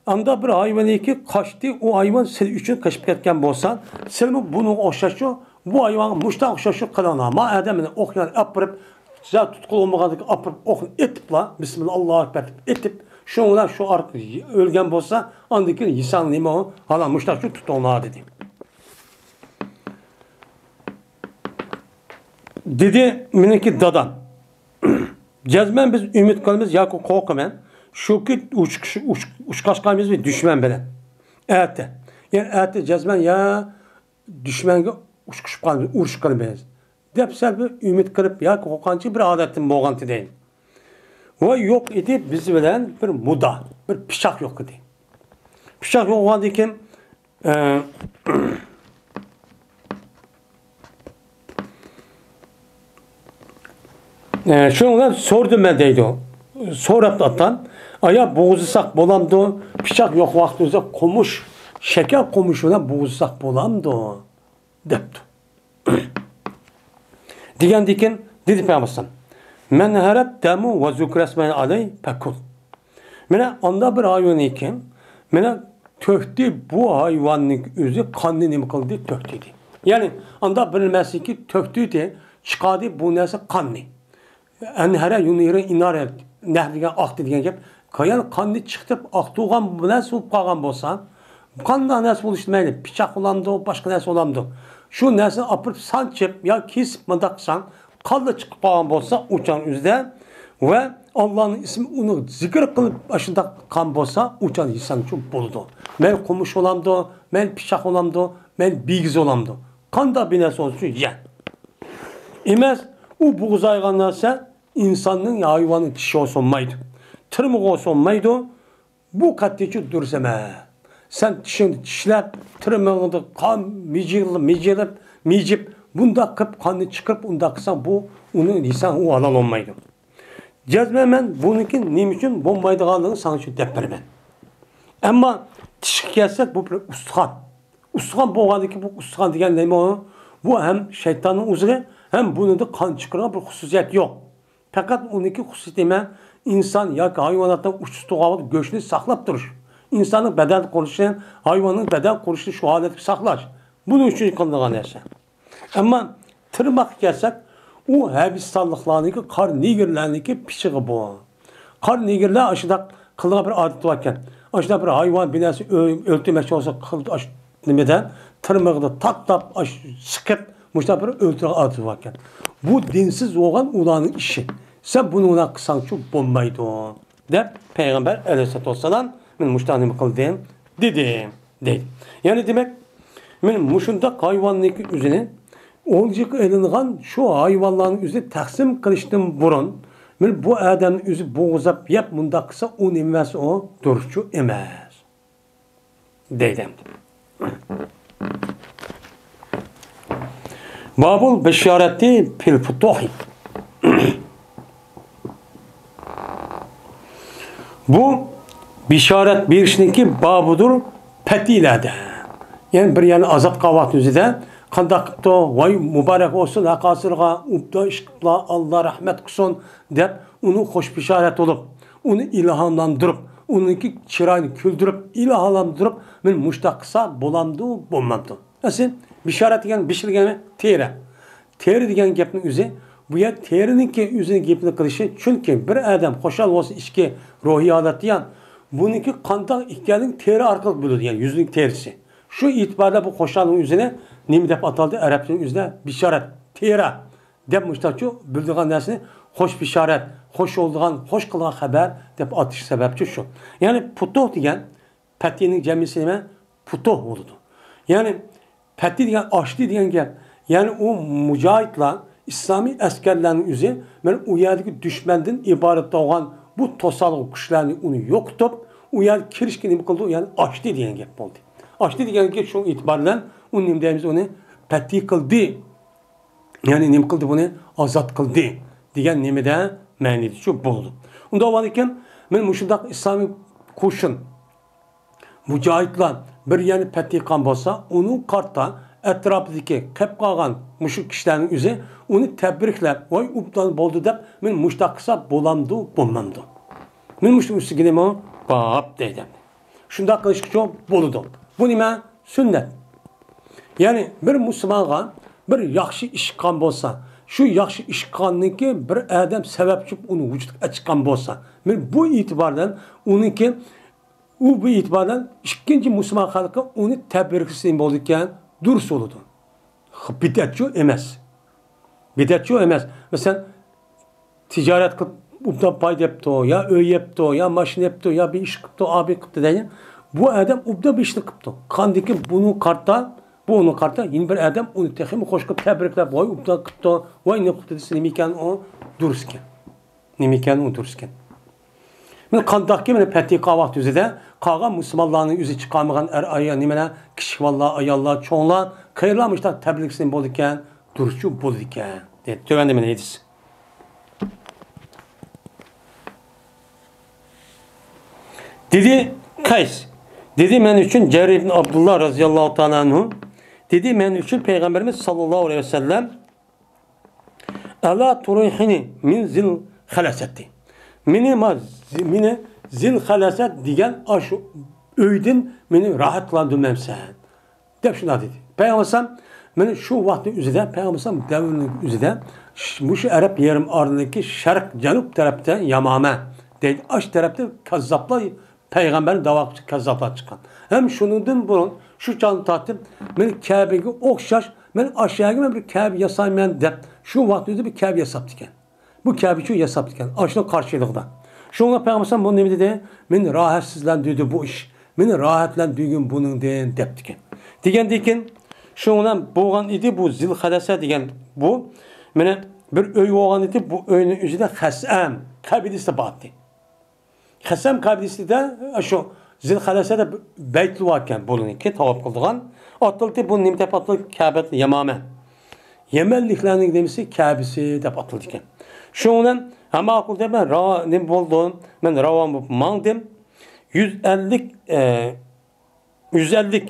ئانداق بىر ھايۋانكى قاچتى، ئۇ ھايۋان سىلى ئۈچۈن قېچىپ كەتكەن بولسا، سىلىمۇ بۇنىڭغا ئوخشاشچۇ، بۇ ھايۋانغا مۇشۇنداق ئوخشاشچۇ قىلىڭلار. ما ئادەمنى ئوق يان ئاپىرىپ، سىلەر تۇتقىلى بولمىغاندىكىن ئاپىرىپ ئوقنى ئېتىپلا، بىسمىللا، ئاللاھۇ ئەكبەر دەپ ئېتىپ، شۇنىڭ بىلەن شۇ ئارقا ئۆلگەن بولسا، ئاندىن كېيىن يېسەڭ نېمە ئۇ؟ ھالا مۇشۇنداقچۇ تۇتۇڭلار دېدى. دېدى مېنىڭكى دادام. جەزمەن بىز ئۈمىد قىلىمىز ياكى قورقىمەن، شۇكى ئۇچ-، ئۇچ-، ئۇچقاشقانمىز دۈشمەن بىلەن. ئەتە. يەنى ئەتە جەزمەن يا دۈشمەنگە ئۇچقۇشۇپ قالىمىز، ئۇرۇش قىلىمىز. دەپ سەل بىر ئۈمىد قىلىپ ياكى قورقۇنچلۇق بىر ھالەتتىن بولغانتى دەيدۇ. ۋە يوق ئىدى بىز بىلەن بىر مۇددا، بىر پىچاق يوق ئىدى. پىچاق يوق بولغاندىن كېيىن، ئە، ئە، شۇنىڭ بىلەن سورىدىم مەن دەيدۇ. سوراپتۇ ئاتام، ئايا بوغۇزلىساق بولامدۇ؟ پىچاق يوق ۋاقتىمىزدا قومۇش، شەكەر قومۇشى بىلەن بوغۇزلىساق بولامدۇ؟ دەپتۇ. دېگەندىكىن دېدى پەيغەمبەر: «مەن ھەرەت دەمۇ ۋە زۇكرەسمەن ئەلەي پەكۇل.» مانا ئاندا بىر ھايۋان ئىكەن، مانا تۆكتى، بۇ ھايۋاننىڭ ئۆزى قاننى نېمە قىلدى؟ تۆكتى دېدى. يەنى ئاندا بىر نەرسىكى تۆكتى، چىقاردى بۇ نەرسە قاننى. ئەنھەرە يۇنھىرۇ ئىنھارە، نەھر دېگەن ئاقتى دېگەن گەپ. كايان قاننى چىقىرىپ ئاقتۇرغان نەرسە بولۇپ قالغان بولسا، قانداق نەرسە بولۇشى مەيلى، پىچاق بولامدۇ، باشقا نەرسە بولامدۇ، شۇ نەرسىنى ئاپىرىپ سانچىپ يا كېسىپ مۇنداق قىلساڭ، قانلا چىقىپ قالغان بولسا ئۇ چاغنىڭ ئۆزىدە ۋە ئاللانىڭ ئىسمى ئۇنى زىكىر قىلىپ ئاشۇنداق قىلغان بولسا ئۇ چاغدا يېسەڭچۇ بولىدۇ. مەيلى قومۇش بولامدۇ، مەيلى پىچاق بولامدۇ، مەيلى بىگىز بولامدۇ، قانداق بىر نەرسە بولسۇن شۇ يە. ئەمەس، ئۇ بوغۇزلايدىغان نەرسە ئىنساننىڭ يا ھايۋاننىڭ چىشىغا سۇنمايدۇ، تىرمىقىغا سۇنمايدۇ. بۇ قەتئىيچە دۇرۇس ئەمەس. سەن چىشىڭنى چىشلەپ، تىرمىقىڭدا قان مىجىل-، مىجىلىپ، مىجىپ، بۇنداق قىلىپ قاننى چىقىرىپ، ئۇنداق قىلساڭ، بۇ ئۇنى يېسەڭ، ئۇ ھالال بولمايدۇ. جەزمەن مەن بۇنىڭكى نېمە ئۈچۈن بولمايدىغانلىقىنى ساڭا چۈشەندۈرۈپ بېرىمەن. ئەمما تىشقا كەلسەك، بۇ بىر ئۇستىخان. ئۇستىخان بولغاندىكىن، بۇ ئۇستىخان دېگەن نېمە ئۇ؟ بۇ ھەم شەيتاننىڭ ئۇزۇقى، ھەم بۇنىڭدا قان چىقىرىدىغان بىر خۇسۇسىيەت يوق. پەقەت ئۇنىڭكى خۇسۇسىيىتى نېمە؟ ئىنسان ياكى ھايۋاناتنىڭ ئۇچىسى تۇغان گۆشنى ساقلاپ تۇرۇش. ئىنساننىڭ بەدەن قۇرۇلۇشىنى، ھايۋاننىڭ بەدەن قۇرۇلۇشىنى شۇ ھالەتتە ساقلاش. بۇنىڭ ئۈچۈن قىلىنغان نەرسە. ئەمما تىرماققا كەلسەك، ئۇ ھەبىسىستانلىقلارنىڭكى، قارا نېگىرلەرنىڭكى پىچىقى بۇ. قارا نېگىرلەر ئاشۇنداق قىلىدىغان بىر ئادىتى باركەن. ئاشۇنداق بىر ھايۋان، بىر نەرسە ئۆ-، ئۆلتۈرمەكچى بولسا، قىلىدۇ ئاشۇ نېمىدە، تىرمىقىدا تاتلاپ، ئاشۇ سىقىپ، مۇشۇنداق بىر ئۆلتۈرىدىغان ئادىتى باركەن. بۇ دىنسىز بولغان ئۇلارنىڭ ئىشى. سەن بۇنى ئۇنداق قىلساڭچۇ بولمايدۇ، دەپ پەيغەمبەر ئەلەيھىسسالاتۇ ۋەسسالام مانا مۇشۇنداق نېمە قىلدى؟ دېدى. دەيدۇ. يەنى دېمەك، مانا مۇشۇنداق ھايۋاننىڭكى ئۆزىنى ئولجىغا ئېلىنغان شۇ ھايۋانلارنىڭ ئۆزىنى تەقسىم قىلىشتىن بۇرۇن، مانا بۇ ئادەمنىڭ ئۆزى بوغۇزلاپ يەپ مۇنداق قىلسا، ئۇ نېمە ئەمەس، ئۇ دۇرۇسچۇ ئەمەس. دەيدۇ ئەمدى. بابۇل بىشارەتى پىل پۇتۇھى. بۇ بىشارەت بېرىشنىڭكى بابىدۇر پەتىلەردە. يەنى بىر يەرنى ئازاد قىلغان ۋاقتىمىزدا قانداق قىپتۇ؟ ۋاي مۇبارەك بولسۇن، ھەق ھاسىلغا ئوبدان ئىش قىپلا، ئاللا رەھمەت قىلسۇن، دەپ ئۇنى خوش بىشارەت بولۇپ، ئۇنى ئىلھاملاندۇرۇپ، ئۇنىڭكى چىرايىنى كۈلدۈرۈپ، ئىلھاملاندۇرۇپ، مانا مۇشۇنداق قىلسا بولامدۇ، بولمامدۇ؟ ئەسلى بىشارەت دېگەن بىشىر دېگەن تېرە. تېرە دېگەن گەپنىڭ ئۆزى، بۇ يەر تېرىنىڭكى ئۆزىنىڭ گېپىنى قىلىشى، چۈنكى بىر ئادەم خۇشال بولسا ئىچكى روھىي ھالەتتە يان، بۇنىڭكى قانداق ئىكەنلىكىنى تېرە ئارقىلىق بىلىدۇ، يەنى يۈزنىڭ تېرىسى. شۇ ئېتىباردا بۇ خۇشالنىڭ ئۆزىنى نېمە دەپ ئاتالدى؟ ئەرەبچىنىڭ ئۆزىدە بىشارەت، تېرە دەپ مۇشۇنداقچۇ بىلىدىغان نەرسىنى خوش بىشارەت، خوش بولىدىغان، خوش قىلىدىغان خەۋەر دەپ ئاتىشى سەۋەبچۇ شۇ. يەنى پۇتۇھ دېگەن پەتىنىڭ جەمئىسى نېمە؟ پۇتۇھ بولىدۇ. يەنى پەتى دېگەن ئاچتى دېگەن گەپ. يەنى ئۇ مۇجاھىدلار، ئىسلامىي ئەسكەرلەرنىڭ ئۆزى، مانا ئۇ يەردىكى دۈشمەندىن ئىبارەت بولغان بۇ توسالغۇ كۈچلەرنى ئۇنى يوقىتىپ، ئۇ يەرگە كىرىشكە نېمە قىلدى؟ يەنى ئاچتى دېگەن گەپ بولدى. ئاچتى دېگەن گەپ شۇ ئېتىبار بىلەن ئۇنى نېمە دەيمىز؟ ئۇنى پەتى قىلدى. يەنى نېمە قىلدى بۇنى؟ ئازاد قىلدى دېگەن نېمىدە مەنىدىچۇ بولىدۇ. ئۇنداق بولغاندىكىن، مانا مۇشۇنداق ئىسلامىي قوشۇن، مۇجاھىدلار بىر يەرنى پەتھى قىلغان بولسا، ئۇنىڭ قارتا ئەتراپىدىكى قېپ قالغان مۇشۇ كىشىلەرنىڭ ئۆزى ئۇنى تەبرىكلەپ، ۋاي ئوبدان بولدى دەپ، مانا مۇشۇنداق قىلسا بولامدۇ، بولمامدۇ؟ مانا مۇشۇنىڭ ئۈستىگە نېمە؟ باب دەيدۇ. شۇنداق قىلىشقىچۇ بولىدۇ. بۇ نېمە؟ سۈننەت. يەنى بىر مۇسۇلمانغا بىر ياخشى ئىش قىلغان بولسا، شۇ ياخشى ئىش قىلغاندىن كېيىن بىر ئادەم سەۋەبچى بولۇپ ئۇنى ۋۇجۇدقا ئەچىققان بولسا، مانا بۇ ئېتىباردىن ئۇنىڭكى، ئۇ بۇ ئېتىباردىن ئىككىنچى مۇسۇلمان خەلقى ئۇنى تەبرىكلىسە نېمە بولىدىكەن؟ دۇرۇس بولىدۇ. بىدئەتچۇ ئەمەس. بىدئەتچۇ ئەمەس. مەسىلەن، تىجارەت قىلىپ ئوبدان پايدا يەپتۇ، يا ئۆي يەپتۇ، يا ماشىنا يەپتۇ، يا بىر ئىش قىپتۇ، ئابىر قىپتۇ دەيدۇ. بۇ ئادەم ئوبدان بىر ئىشنى قىپتۇ. قاندىكى بۇنى قارتا بۇ ئۇنىڭغا قارىتا يەنە بىر ئادەم ئۇنى تېخىمۇ خوش قىلىپ تەبرىكلەپ، ۋاي، ئوبدان قىپتۇ، ۋاي، نېمە قىپتۇ دېسە، نېمە ئىكەن ئۇ دۇرۇس ئىكەن. نېمە ئىكەن ئۇ دۇرۇس ئىكەن. مانا قانداقكى مانا پەتىقا ۋاقتى ئۆزىدە قالغان مۇسۇلمانلارنىڭ ئۆزى چىقارمىغان ئەر ئايال نېمىلەر، كىچىك بالىلار، ئاياللار، چوڭلار، قېرىلار مۇشۇنداق تەبرىكلىسە بولىدىكەن، دۇرۇسچۇ بولىدىكەن. دەيدۇ. تۆۋەندە مانا ھەدىس. دېدى قەيس، دېدى مەن ئۈچۈن جەرىر ئىبن ئابدۇللا رەزىياللاھۇ تائالا ئەنھۇ، دېدى مەن ئۈچۈن پەيغەمبىرىمىز ساللاللاھۇ ئەلەيھى ۋەسەللەم، ئەلا تۇرىھىنى مىن زىل خەلەسەتى. مېنى، ما-، مېنى زىل خەلەسەت دېگەن ئاشۇ ئۆيدىن مېنى راھەت قىلاندۇرمامسەن؟ دەپ شۇنداق دېدى. پەيغەمبەر ئەلەيھىسسالام مانا شۇ ۋاقىتنىڭ ئۆزىدە، پەيغەمبەر ئەلەيھىسسالام دەۋرىنىڭ ئۆزىدە ش-، مۇشۇ ئەرەب يېرىم ئارىلىدىكى شەرق جەنۇب تەرەپتە يامامە دەيدۇ. ئاش تەرەپتە كاززاپلار، پەيغەمبەرنى داۋا قىلغۇچى كاززاپلار چىققان. ھەم شۇنىڭدىن بۇرۇن شۇ چاغدىن تارتىپ مانا كەبىگە ئوخشاش، مانا ئاشۇ يەرگە مەن بىر كەبە ياسايمەن دەپ شۇ ۋاقىتنىڭ ئۆزىدە بىر كەبە ياساپتىكەن. بۇ كەبە ئۈچۈن ياساپتىكەن، ئاشۇنىڭ قارشىلىقىدا. شۇڭا پەيغەمبەر ئەلەيھىسسالام بۇ نېمە دېدى؟ مېنى راھەتسىزلەندۈردى بۇ ئىش. مېنى راھەتلەندۈرگىن بۇنىڭدىن دەپتىكەن. دېگەندىن كېيىن شۇنىڭ بىلەن بولغان ئىدى بۇ زىل خەلەسە دېگەن بۇ. مانا بىر ئۆي بولغان ئىدى، بۇ ئۆينىڭ ئۆزىدە خەسئەم قەبىلىسى بار ئىدى. خەسەم قەبىلىسىدە شۇ زىل خەلەسە دەپ بەيتلىۋاتكەن بۇنىڭكى تاۋاپ قىلىدىغان. ئاتىلىتى بۇ نېمە دەپ ئاتىلىدۇ؟ كەبەت يامامە. يەمەنلىكلەرنىڭ نېمىسى؟ كەبىسى دەپ ئاتىلىدىكەن. شۇنىڭ بىلەن ھەممە ئاقىل دەپ مەن راۋا-، نېمە بولدۇم؟ مەن راۋان بولۇپ ماڭدىم. يۈز ئەللىك، ئە، يۈز ئەللىك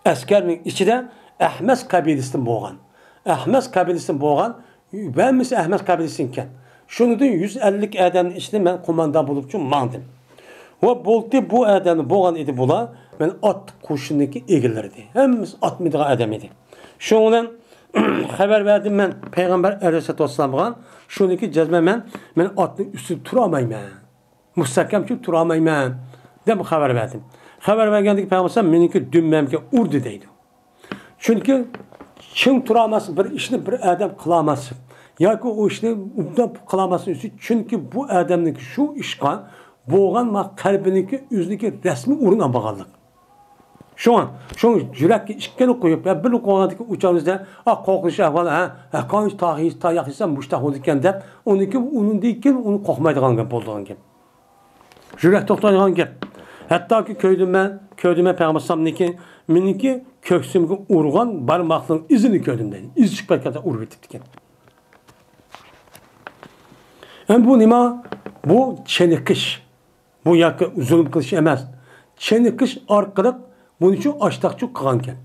ئەسكەرنىڭ ئىچىدە ئەھمەس قەبىلىسىدىن بولغان. ئەھمەس قەبىلىسىدىن بولغان ۋە ھەممىسى ئەھمەس قەبىلىسىدىن ئىكەن. شۇنىڭدىن يۈز ئەللىك ئادەمنىڭ ئىچىدە مەن قوماندان بولۇپچۇ ماڭدىم. ۋە بولدى بۇ ئادەمنى بولغان ئىدى بۇلار، مەن ئات قوشۇننىڭكى ئىگىلىرى ئىدى. ھەممىسى ئات مىنىدىغان ئادەم ئىدى. شۇنىڭ بىلەن خەۋەر بەردىم مەن پەيغەمبەر ئەلەيھىسسالاتۇ ۋەسسالامغا، شۇنىڭكى جەزمەن مەن، مەن ئاتنىڭ ئۈستىدە تۇرالمايمەن. مۇستەھكەمچە تۇرالمايمەن دەپ خەۋەر بەردىم. خەۋەر بەرگەندىكى پەيغەمبەر مېنىڭكى دۈمبەمگە ئۇردى دەيدۇ. چۈنكى چىڭ تۇرالماس، بىر ئىشنى بىر ئادەم قىلالماس ياكى ئۇ ئىشنى ئوبدان قىلالماسلىقى ئۈچۈن، چۈنكى بۇ ئادەمنىڭكى شۇ ئىشقا بولغان ما قەلبىنىڭكى ئۆزىنىڭكى رەسمىي ئورۇن ئالمىغانلىق. شۇڭا، شۇڭا يۈرەككە ئىككىنى قويۇپ، يا بىرنى قويغاندىكىن ئۇ چاغدا، ئا، قورقۇنچ ئەھۋال، ھە، ھە، قانچە تاغ يېسە، تاياق يېسە مۇشتاق بولىدىكەن دەپ، ئۇنىڭكى، ئۇنىڭدىن كېيىن ئۇنى قورقمايدىغان گەپ بولىدىغان گەپ. يۈرەك توختايدىغان گەپ. ھەتتاكى كۆردۈم مەن، كۆردۈم مەن پەيغەمبەر ئەلەيھىسسالامنىڭكى، مېنىڭكى كۆكسۈمگە ئۇرغان بارماقنىڭ ئىزىنى كۆردۈم دەيدۇ. ئىز چىقىپ كەتكەن، ئۇرۇپ كېتىپتىكەن. ئەمدى بۇ نېمە؟ بۇ چېنىقىش. بۇ ياكى زۇلۇم قىلىش ئەمەس. چېنىقىش ئارقىلىق بۇنىڭ ئۈچۈن ئاشتاقچۇ قىلغانكەن.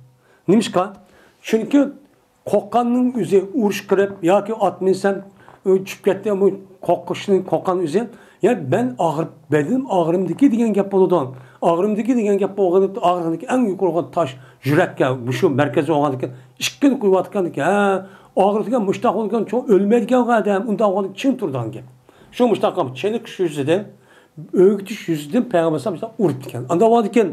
نېمىشقا؟ چۈنكى قورققاننىڭ ئۆزى ئۇرۇش قىلىپ ياكى ئات مىنسەم، ئۆ، چۈشۈپ كەتتى، بۇ قورقۇشنىڭ، قورققان ئۆزى. يا مەن ئاغرىپ، بەدىنىم ئاغرىمدىكى دېگەن گەپ بولىدۇ. ئاغرىمدىكى دېگەن گەپ بولغىنى، ئاغرىقنىڭ ئەڭ يۇقىرى بولغان تاش يۈرەككە، مۇشۇ مەركەزگە بولغاندىكىن ئىككىنى قويۇۋاتقاندىكىن، ھە، ئاغرىقتىكەن، مۇشتاق بولىدىكەن، چوڭ ئۆلمەيدىكەن ئادەم، ئۇنداق بولغاندا چىڭ تۇرىدىغان گەپ. شۇ مۇشتاق چېنىقىش يۈزىدىن، ئۆگىتىش يۈزىدىن پەيغەمبەر ئەلەيھىسسالام مۇشۇنداق ئۇرۇپتىكەن. ئانداق بولغاندىكىن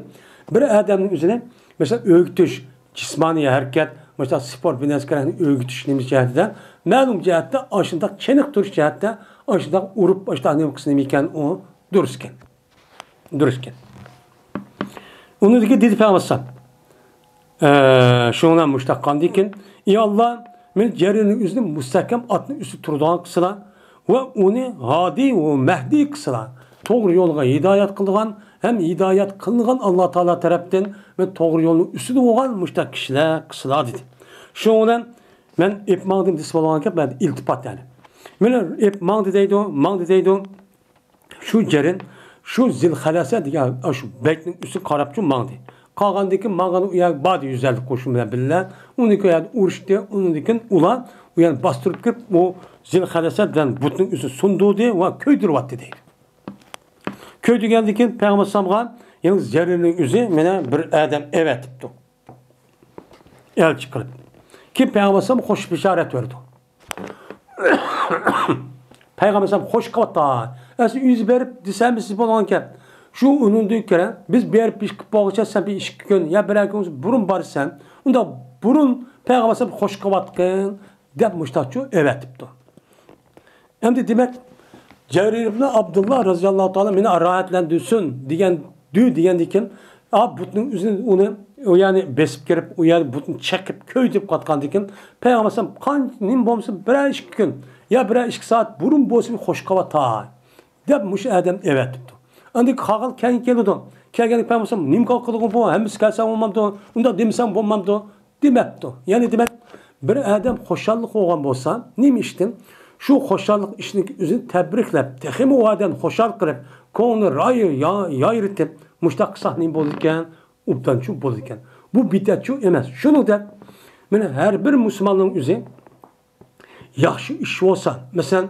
بىر ئادەمنىڭ ئۆزىنى، مەسىلەن، ئۆگىتىش، جىسمانىي ھەرىكەت، مۇشۇنداق سپورت بىر نەرسە كېرەكنى ئۆگىتىش نېمە جەھەتتە، مەلۇم جەھەتتە ئاشۇنداق چېنىقتۇرۇش جەھەتتە ئاشۇنداق ئۇرۇپ، ئاشۇنداق نېمە قىلسا نېمە ئىكەن، ئۇ دۇرۇس ئىكەن. دۇرۇس ئىكەن. ئۇنىڭدىكى دېدى پەيغەمبەر ئەلەيھىسسالام، ئە، شۇنىڭ بىلەن مۇشتاق قاندىكىن، ئى ئاللا، مېنى جەرىرنىڭ ئۆزىنى مۇستەھكەم ئاتنىڭ ئۈستىدە تۇرىدىغان قىلسىلا ۋە ئۇنى ھادىي ۋە مەھدىي قىلسىلا، توغرا يولغا ھىدايەت قىلىدىغان ھەم ھىدايەت قىلىنغان ئاللا تائالا تەرەپتىن ۋە توغرا يولنىڭ ئۈستىدە بولغان مۇشتاق كىشىلەر قىلسىلا دېدى. شۇنىڭ بىلەن مەن ئېپ ماڭدىم دېسە بولغان گەپ، مەن ئىلتىپات يەنى. مېنى ئېپ ماڭدى دەيدۇ، ماڭدى دەيدۇ. شۇ جەرىن، شۇ زىل خەلەسە دېگەن شۇ بەيتنىڭ ئۈستىگە قاراپچۇ ماڭدى. قالغاندىن كېيىن ماڭغان ئۇ يەرگە باردى يۈز ئەللىك قوشۇن بىلەن بىللە. ئۇنىڭ كۆيەدە ئۇرۇشتى، ئۇنىڭدىن كېيىن ئۇلار ئۇ يەرنى باستۇرۇپ كىرىپ، ئۇ زىل خەلەسە دېگەن بۇتنىڭ ئۆزىنى سۇندۇردى ۋە كۆيدۈرۈۋەتتى دەيدۇ. كۆيدۈرگەندىن كېيىن پەيغەمبەر ئەلەيھىسسالامغا يەنە زەرىننىڭ ئۆزى مانا بىر ئادەم ئەۋەتىپتۇ. ئەلچى قىلىپ. كېيىن پەيغەمبەر ئەلەيھىسسالام خوش بېشارەت بەردى. پەيغەمبەر ئەلەيھىسسالام خوش قىلىۋاتتا. ئەسلى ئۆزى بېرىپ دېسە، ھەممىسى بولغان گەپ. شۇ ئۇنىڭدىن كۆرە، بىز بېرىپ ئىش قىلىپ بولغۇچە سەن بىر ئىككى كۈن يا بىرەر كۈن بۇرۇن بارىسەن. ئۇنداق بۇرۇن پەيغەمبەر ئەلەيھىسسالام خوش قىلىۋاتقىن دەپ مۇشتاقچۇ ئەۋەتىپتۇ. ئەمدى دېمەك، جەرىر ئىبن ئابدۇللا رەزىياللاھۇ تائالا مېنى راھەتلەندۈرسۇن دېگەن، دۇ دېگەندىن كېيىن، ئا، بۇتنىڭ ئۆزىنى ئۇنى ئۇ يەرنى بېسىپ كىرىپ، ئۇ يەرنى بۇتىنى چېقىپ، كۆيدۈرۈپ قاتقاندىكىن، پەيغەمبەر ئەلەيھىسسالام قان-، نېمە بولمىسا، بىرەر ئىككى كۈن يا بىرەر ئىككى سائەت بۇرۇن بولسا، خوش قىلىۋاتا، دەپ مۇشۇ ئادەم ئەۋەتىپتۇ. ئاندىن قالغان كەينى كېلىدۇ. كەلگەندە پەيغەمبەر ئەلەيھىسسالام، نېمە قىلغان بۇ؟ ھەممىسى كەلسە بولمامدۇ؟ ئۇنداق دېمىسەم بولمامدۇ؟ دېمەپتۇ. يەنى دېمەك، بىر ئادەم خۇشاللىق بولغان بولسا، نېمە ئىشتىن؟ شۇ خۇشاللىق ئىشنىڭ ئۆزىنى تەبرىكلەپ، تېخىمۇ ئۇ ئادەمنى خۇشال قىلىپ، كۆڭلىنى راي-، يا-، يايرىتىپ، مۇشۇنداق قىلساق نېمە بولىدىكەن؟ ئوبدانچۇ بولىدىكەن. بۇ بىدئەتچۇ ئەمەس. شۇنىڭدەك، مانا ھەر بىر مۇسۇلماننىڭ ئۆزى ياخشى ئىش بولسا، مەسىلەن،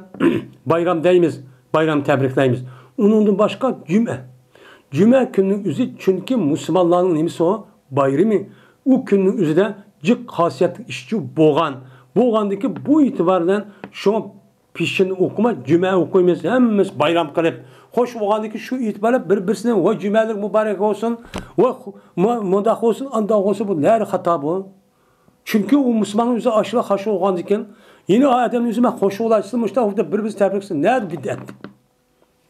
بايرام دەيمىز، بايرام تەبرىكلەيمىز. ئۇنىڭدىن باشقا جۈمە. جۈمە كۈنىنىڭ ئۆزى، چۈنكى مۇسۇلمانلارنىڭ نېمىسى ئۇ؟ بايرىمى. ئۇ كۈننىڭ ئۆزىدە جىق خاسىيەتلىك ئىشچۇ بولغان. بولغاندىكى بۇ ئېتىبار بىلەن شۇڭا پېشىننى ئوقۇماي، جۈمە ئوقۇيمىز، ھەممىمىز بايرام قىلىپ. خوش بولغاندىكى شۇ ئېتىبار بىلەن بىر-، بىرسىنى، ۋاي جۈمەلىك مۇبارەك بولسۇن، ۋاي خۇ-، مۇ-، مۇنداق بولسۇن، ئانداق بولسۇن، بۇ نەدە خاتا بۇ؟ چۈنكى ئۇ مۇسۇلماننىڭ ئۆزى ئاشۇلا خوش بولغاندىكىن، يەنە ئادەمنىڭ ئۆزى مەن خوش بولغايسىز، مۇشۇنداق بىر-، بىرسى تەبرىكلىسۇن، نەدە بىدئەت؟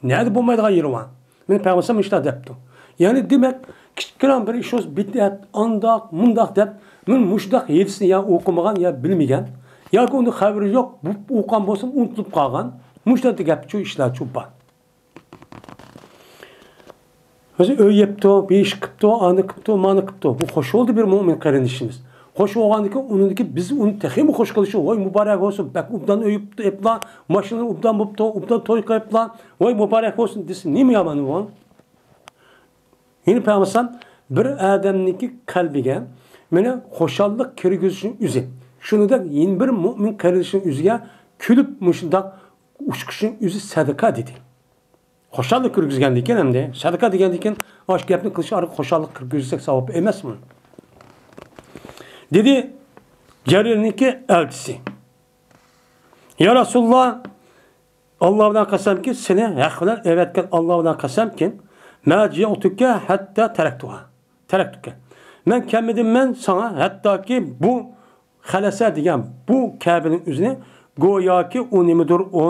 نەدە بولمايدىغان يېرى بار؟ مېنى پەيغەمبەر مۇشۇنداق دەپتۇ. يەنى دېمەك، كىچىككىنە بىر ئىش بولسا بىدئەت، ئانداق، مۇنداق دەپ، مەن مۇشۇنداق ھەدىسنى يا ئوقۇمىغان، يا بىلمىگەن، ياكى ئۇنىڭ خەۋىرى يوق، بۇ ئوقۇغان بولسام ئۇنتۇلۇپ قالغان، مۇشۇنداق گەپچۇ، ئىشلارچۇ بار. ئۆزى ئۆي يەپتۇ، بىر ئىش قىپتۇ، ئانى قىپتۇ، مانى قىپتۇ. بۇ خوش بولدى بىر مۆمىن قېرىندىشىمىز. خوش بولغاندىكىن ئۇنىڭدىكى بىز ئۇنى تېخىمۇ خوش قىلىشى، ۋاي مۇبارەك بولسۇن، بەك ئوبدان ئۆي يەپلا، ماشىنا ئوبدان بوپتۇ، ئوبدان توي قىلىپلا، ۋاي مۇبارەك بولسۇن دېسە نېمە يامان بۇ؟ يەنى پەيغەمبەر بىر ئادەمنىڭكى قەلبىگە مانا خۇشاللىق كىرگۈزۈشنىڭ ئۆزى، شۇنىڭدەك يەنە بىر مۆمىن قېرىندىشىنىڭ يۈزىگە كۈلۈپ مۇشۇنداق ئۇچقۇچنىڭ ئۆزى سەدىقە دېدى. خۇشاللىق كىرگۈزگەندىكىن ئەمدى، سەدىقە دېگەندىكىن ئاشۇ گەپنى قىلىش ئارقىلىق خۇشاللىق كىرگۈزسەك ساۋاب ئەمەسمۇ؟ دېدى جەرىرنىڭكى ئەلچىسى. يا رەسۇلاللا، ئاللا بىلەن قەسەمكى، سېنى ھەق بىلەن ئەۋەتكەن ئاللا بىلەن قەسەمكى، ما جىئتۇكە ھەتتا تەرەكتۇھا. تەرەكتۇكە. مەن كەلمىدىم مەن ساڭا، ھەتتاكى بۇ خەلەسە دېگەن بۇ كەبىنىڭ ئۆزىنى گوياكى ئۇ نېمىدۇر ئۇ،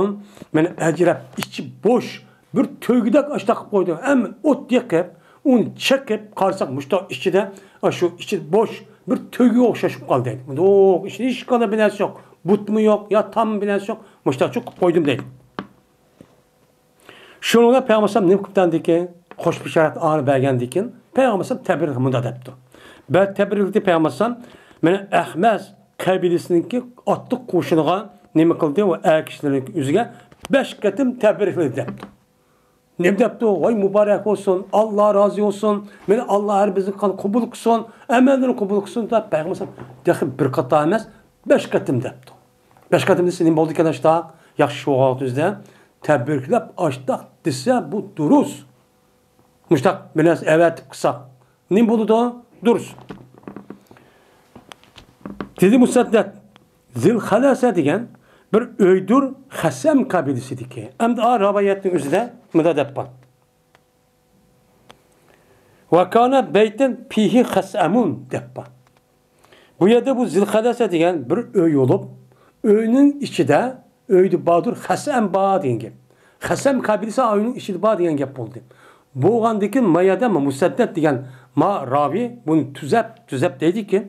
مانا ئەجرەپ، ئىچى بوش، بىر تۆگىدەك ئاشتاق قىلىپ قويدۇم. ھەممە ئوت يېقىپ، ئۇنى چېقىپ قارىساق، مۇشۇنداق ئىچىدە، ئاشۇ ئىچى بوش، بىر تۆگىگە ئوخشاش بولۇپ قالدى. مۇنداق ئىچىدە ھېچقانداق بىر نەرسە يوق. بۇتمۇ يوق، يا تاممۇ بىر نەرسە يوق. مۇشۇنداق قىلىپ قويدۇم دەيدۇ. شۇنىڭ بىلەن پەيغەمبەر ئەلەيھىسسالام نېمە قىپتىكەن؟ خوش بىشارەت ئاڭا بەرگەندىكىن، پەيغەمبەر ئەلەيھىسسالام تەبرىك مۇنداق دەپتۇ. بە-، تەبرىكتە پەيغەمبەر ئەلەيھىسسالام، مانا ئەخمەس قەبىلىسىنىڭكى ئاتلىق قوشۇنىغا نېمە قىلدى؟ ۋە ئەر كىشىلەرنىڭ ئۆزىگە بەش قېتىم تەبرىكلىدى دەپتۇ. نېمە دەپتۇ؟ ۋاي مۇبارەك بولسۇن، ئاللا رازى بولسۇن، مانا ئاللا ھەر بىرىمىزنى قىلغان قوبۇل قىلسۇن، ئەمەللىرىنى قوبۇل قىلسۇن دەپ پەيغەمبەر ئەلەيھىسسالام تېخى بىر قېتىم ئەمەس، بەش قېتىم دەپتۇ. بەش قېتىم دېسە نېمە بولىدىكەن ئاشتاق؟ ياخشى ئىش بولغان ۋاقتىمىزدا تەبرىكلەپ ئاشتاق دېسە بۇ دۇرۇس. مۇشتاق بىر نەرسە ئەۋەتىپ قىلساق نېمە بولىدۇ؟ دۇرۇس. دېدى مۇسەددەد، زىلخەلەسە دېگەن بىر ئۆيدۇر خەسەم قەبىلىسىدىكى. ئەمدى ئا رىۋايەتنىڭ ئۆزىدە مۇنداق دەپ بار. ۋەكانە بەيتەن پىھى خەسەمۇن دەپ بار. بۇ يەردە بۇ زىلخەلەسە دېگەن بىر ئۆي بولۇپ، ئۆينىڭ ئىچىدە، ئۆيدە باردۇر، خەسەم بار دېگەن گەپ. خەسەم قەبىلىسى ئۆينىڭ ئىچىدە بار دېگەن گەپ بولدى. بولغاندىكىن ما يەردە مۇسەددەد دېگەن ما راۋى بۇنى تۈزەپ، تۈزەپ دەيدىكى،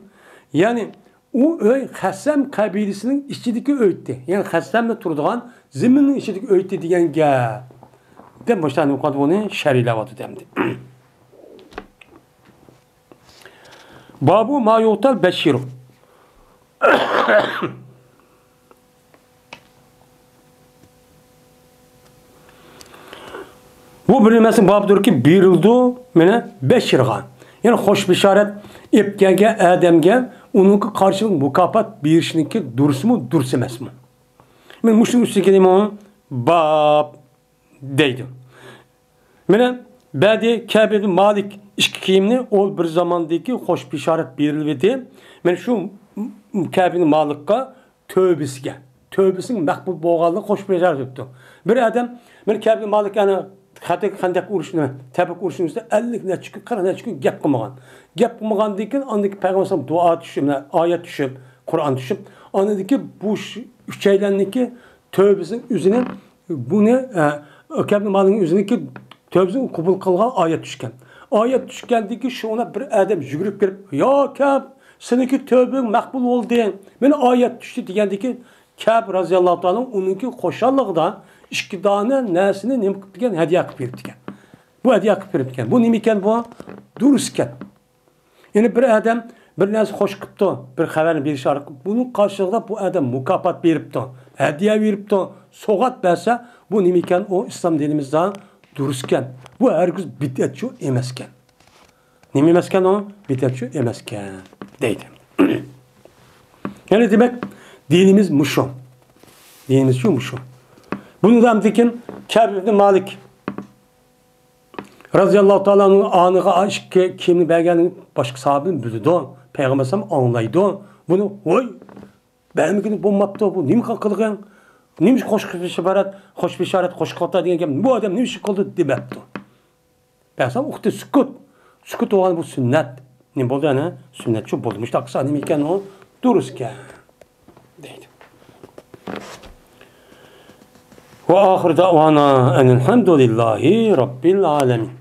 يەنى ئۇ ئۆي خەسەم قەبىلىسىنىڭ ئىچىدىكى ئۆيتتى. يەنى خەسەمدە تۇرىدىغان زېمىننىڭ ئىچىدىكى ئۆيتتى دېگەن گەپ. دەپ مۇشۇنداق بۇنى شەرھلەۋاتىدۇ ئەمدى. بابۇ ما يۇتال بەشىرۇ. بۇ بىر نېمىسى بابدۇركى بېرىلىدۇ، مانا بەشىرغا. يەنى خوش بېشارەت ئېلىپ كەلگەن ئادەمگە ئۇنىڭكى قارشىلىق مۇكاپات بېرىشنىڭكى دۇرۇسمۇ، دۇرۇس ئەمەسمۇ؟ مانا مۇشۇنىڭ ئۈستىگە نېمە؟ باب دەيدۇ. مانا بەدى كەبىن مالىك ئىككى كىيىمنى ئول بىر زاماندىكى خوش بېشارەت بېرىلىۋىدى. مانا شۇ كەبىن مالىكقا تۆبىسىگە، تۆبىسىنىڭ مەقبۇل بولغانلىقى خوش بېشارەت ئۆتتى. بىر ئادەم، مانا كەبىن مالىك ئەنە خەتەك خەندەك ئۇرۇشى، نېمە، تەبۇك ئۇرۇشىنىڭ ئۈستىدە ئەللىك نەچچە كۈن، قىرىق نەچچە كۈن گەپ قىلمىغان. گەپ قىلمىغاندىن كېيىن ئاندىن كېيىن پەيغەمبەر ئەلەيھىسسالام دۇئا چۈشۈپ، مانا ئايەت چۈشۈپ، قۇرئان چۈشۈپ، ئاندىن كېيىن بۇ ئۈچەيلەننىڭكى تۆبىسىنىڭ ئۆزىنى، بۇنى، ئە، كەبىن مالىكنىڭ ئۆزىنىڭكى تۆبىسىنى قوبۇل قىلغان ئايەت چۈشكەن. ئايەت چۈشكەندىن كېيىن شۇڭا بىر ئادەم يۈگۈرۈپ كىرىپ، يا كەب، سېنىڭكى تۆبىڭ مەقبۇل بولدى، مېنىڭ ئايەت چۈشتى دېگەندىن كېيىن كەب رازىياللاھۇ تائالا ئۇنىڭكى خۇشاللىقىدا ئىككى دانە نەرسىنى نېمە قىلىپتىكەن؟ ھەدىيە قىلىپ بېرىپتىكەن. بۇ ھەدىيە قىلىپ بېرىپتىكەن. بۇ نېمىكەن بۇ؟ دۇرۇسكەن. يەنى بىر ئادەم بىر نەرسە خوش قىپتۇ، بىر خەۋەرنى بېرىش ئارقىلىق بۇنىڭ قارشىلىقىدا بۇ ئادەم مۇكاپات بېرىپتۇ، ھەدىيە بېرىپتۇ، سوغات بەرسە، بۇ نېمىكەن؟ ئۇ ئىسلام دىنىمىزدا دۇرۇسكەن. بۇ ھەرگىز بىدئەتچۇ ئەمەسكەن. نېمە ئەمەسكەن ئۇ؟ بىدئەتچۇ ئەمەسكەن دەيدۇ. يەنى دېمەك، دىنىمىز مۇشۇ. دىنىمىزچۇ مۇشۇ. بۇنى ئاندىن كېيىن كەب ئىبنى مالىك رازىياللاھۇ تائالا ئانھۇ ئانىغا ئىككى كىيىمنى بەرگەننى باشقا ساھابىمۇ بىلىدۇ. پەيغەمبەر ئەلەيھىسسالام ئاڭلايدۇ. بۇنى، ۋوي، بەرمىگىنى بولماپتۇ. بۇ نېمە قىلغىن؟ نېمە خوش بېشارەت، خوش بېشارەت، خوش قىلتا دېگەن گەپ. بۇ ئادەم نېمە ئىش قىلدى دېمەپتۇ. بەرسەم ئۇقتى سۈكۈت. سۈكۈت بولغان بۇ سۈننەت. نېمە بولدى يەنە؟ سۈننەتچۇ بولدى. مۇشۇنداق قىلسا نېمە ئىكەن ئۇ؟ دۇرۇسكەن. دەيدۇ. وآخر دعوانا أن الحمد لله رب العالمين.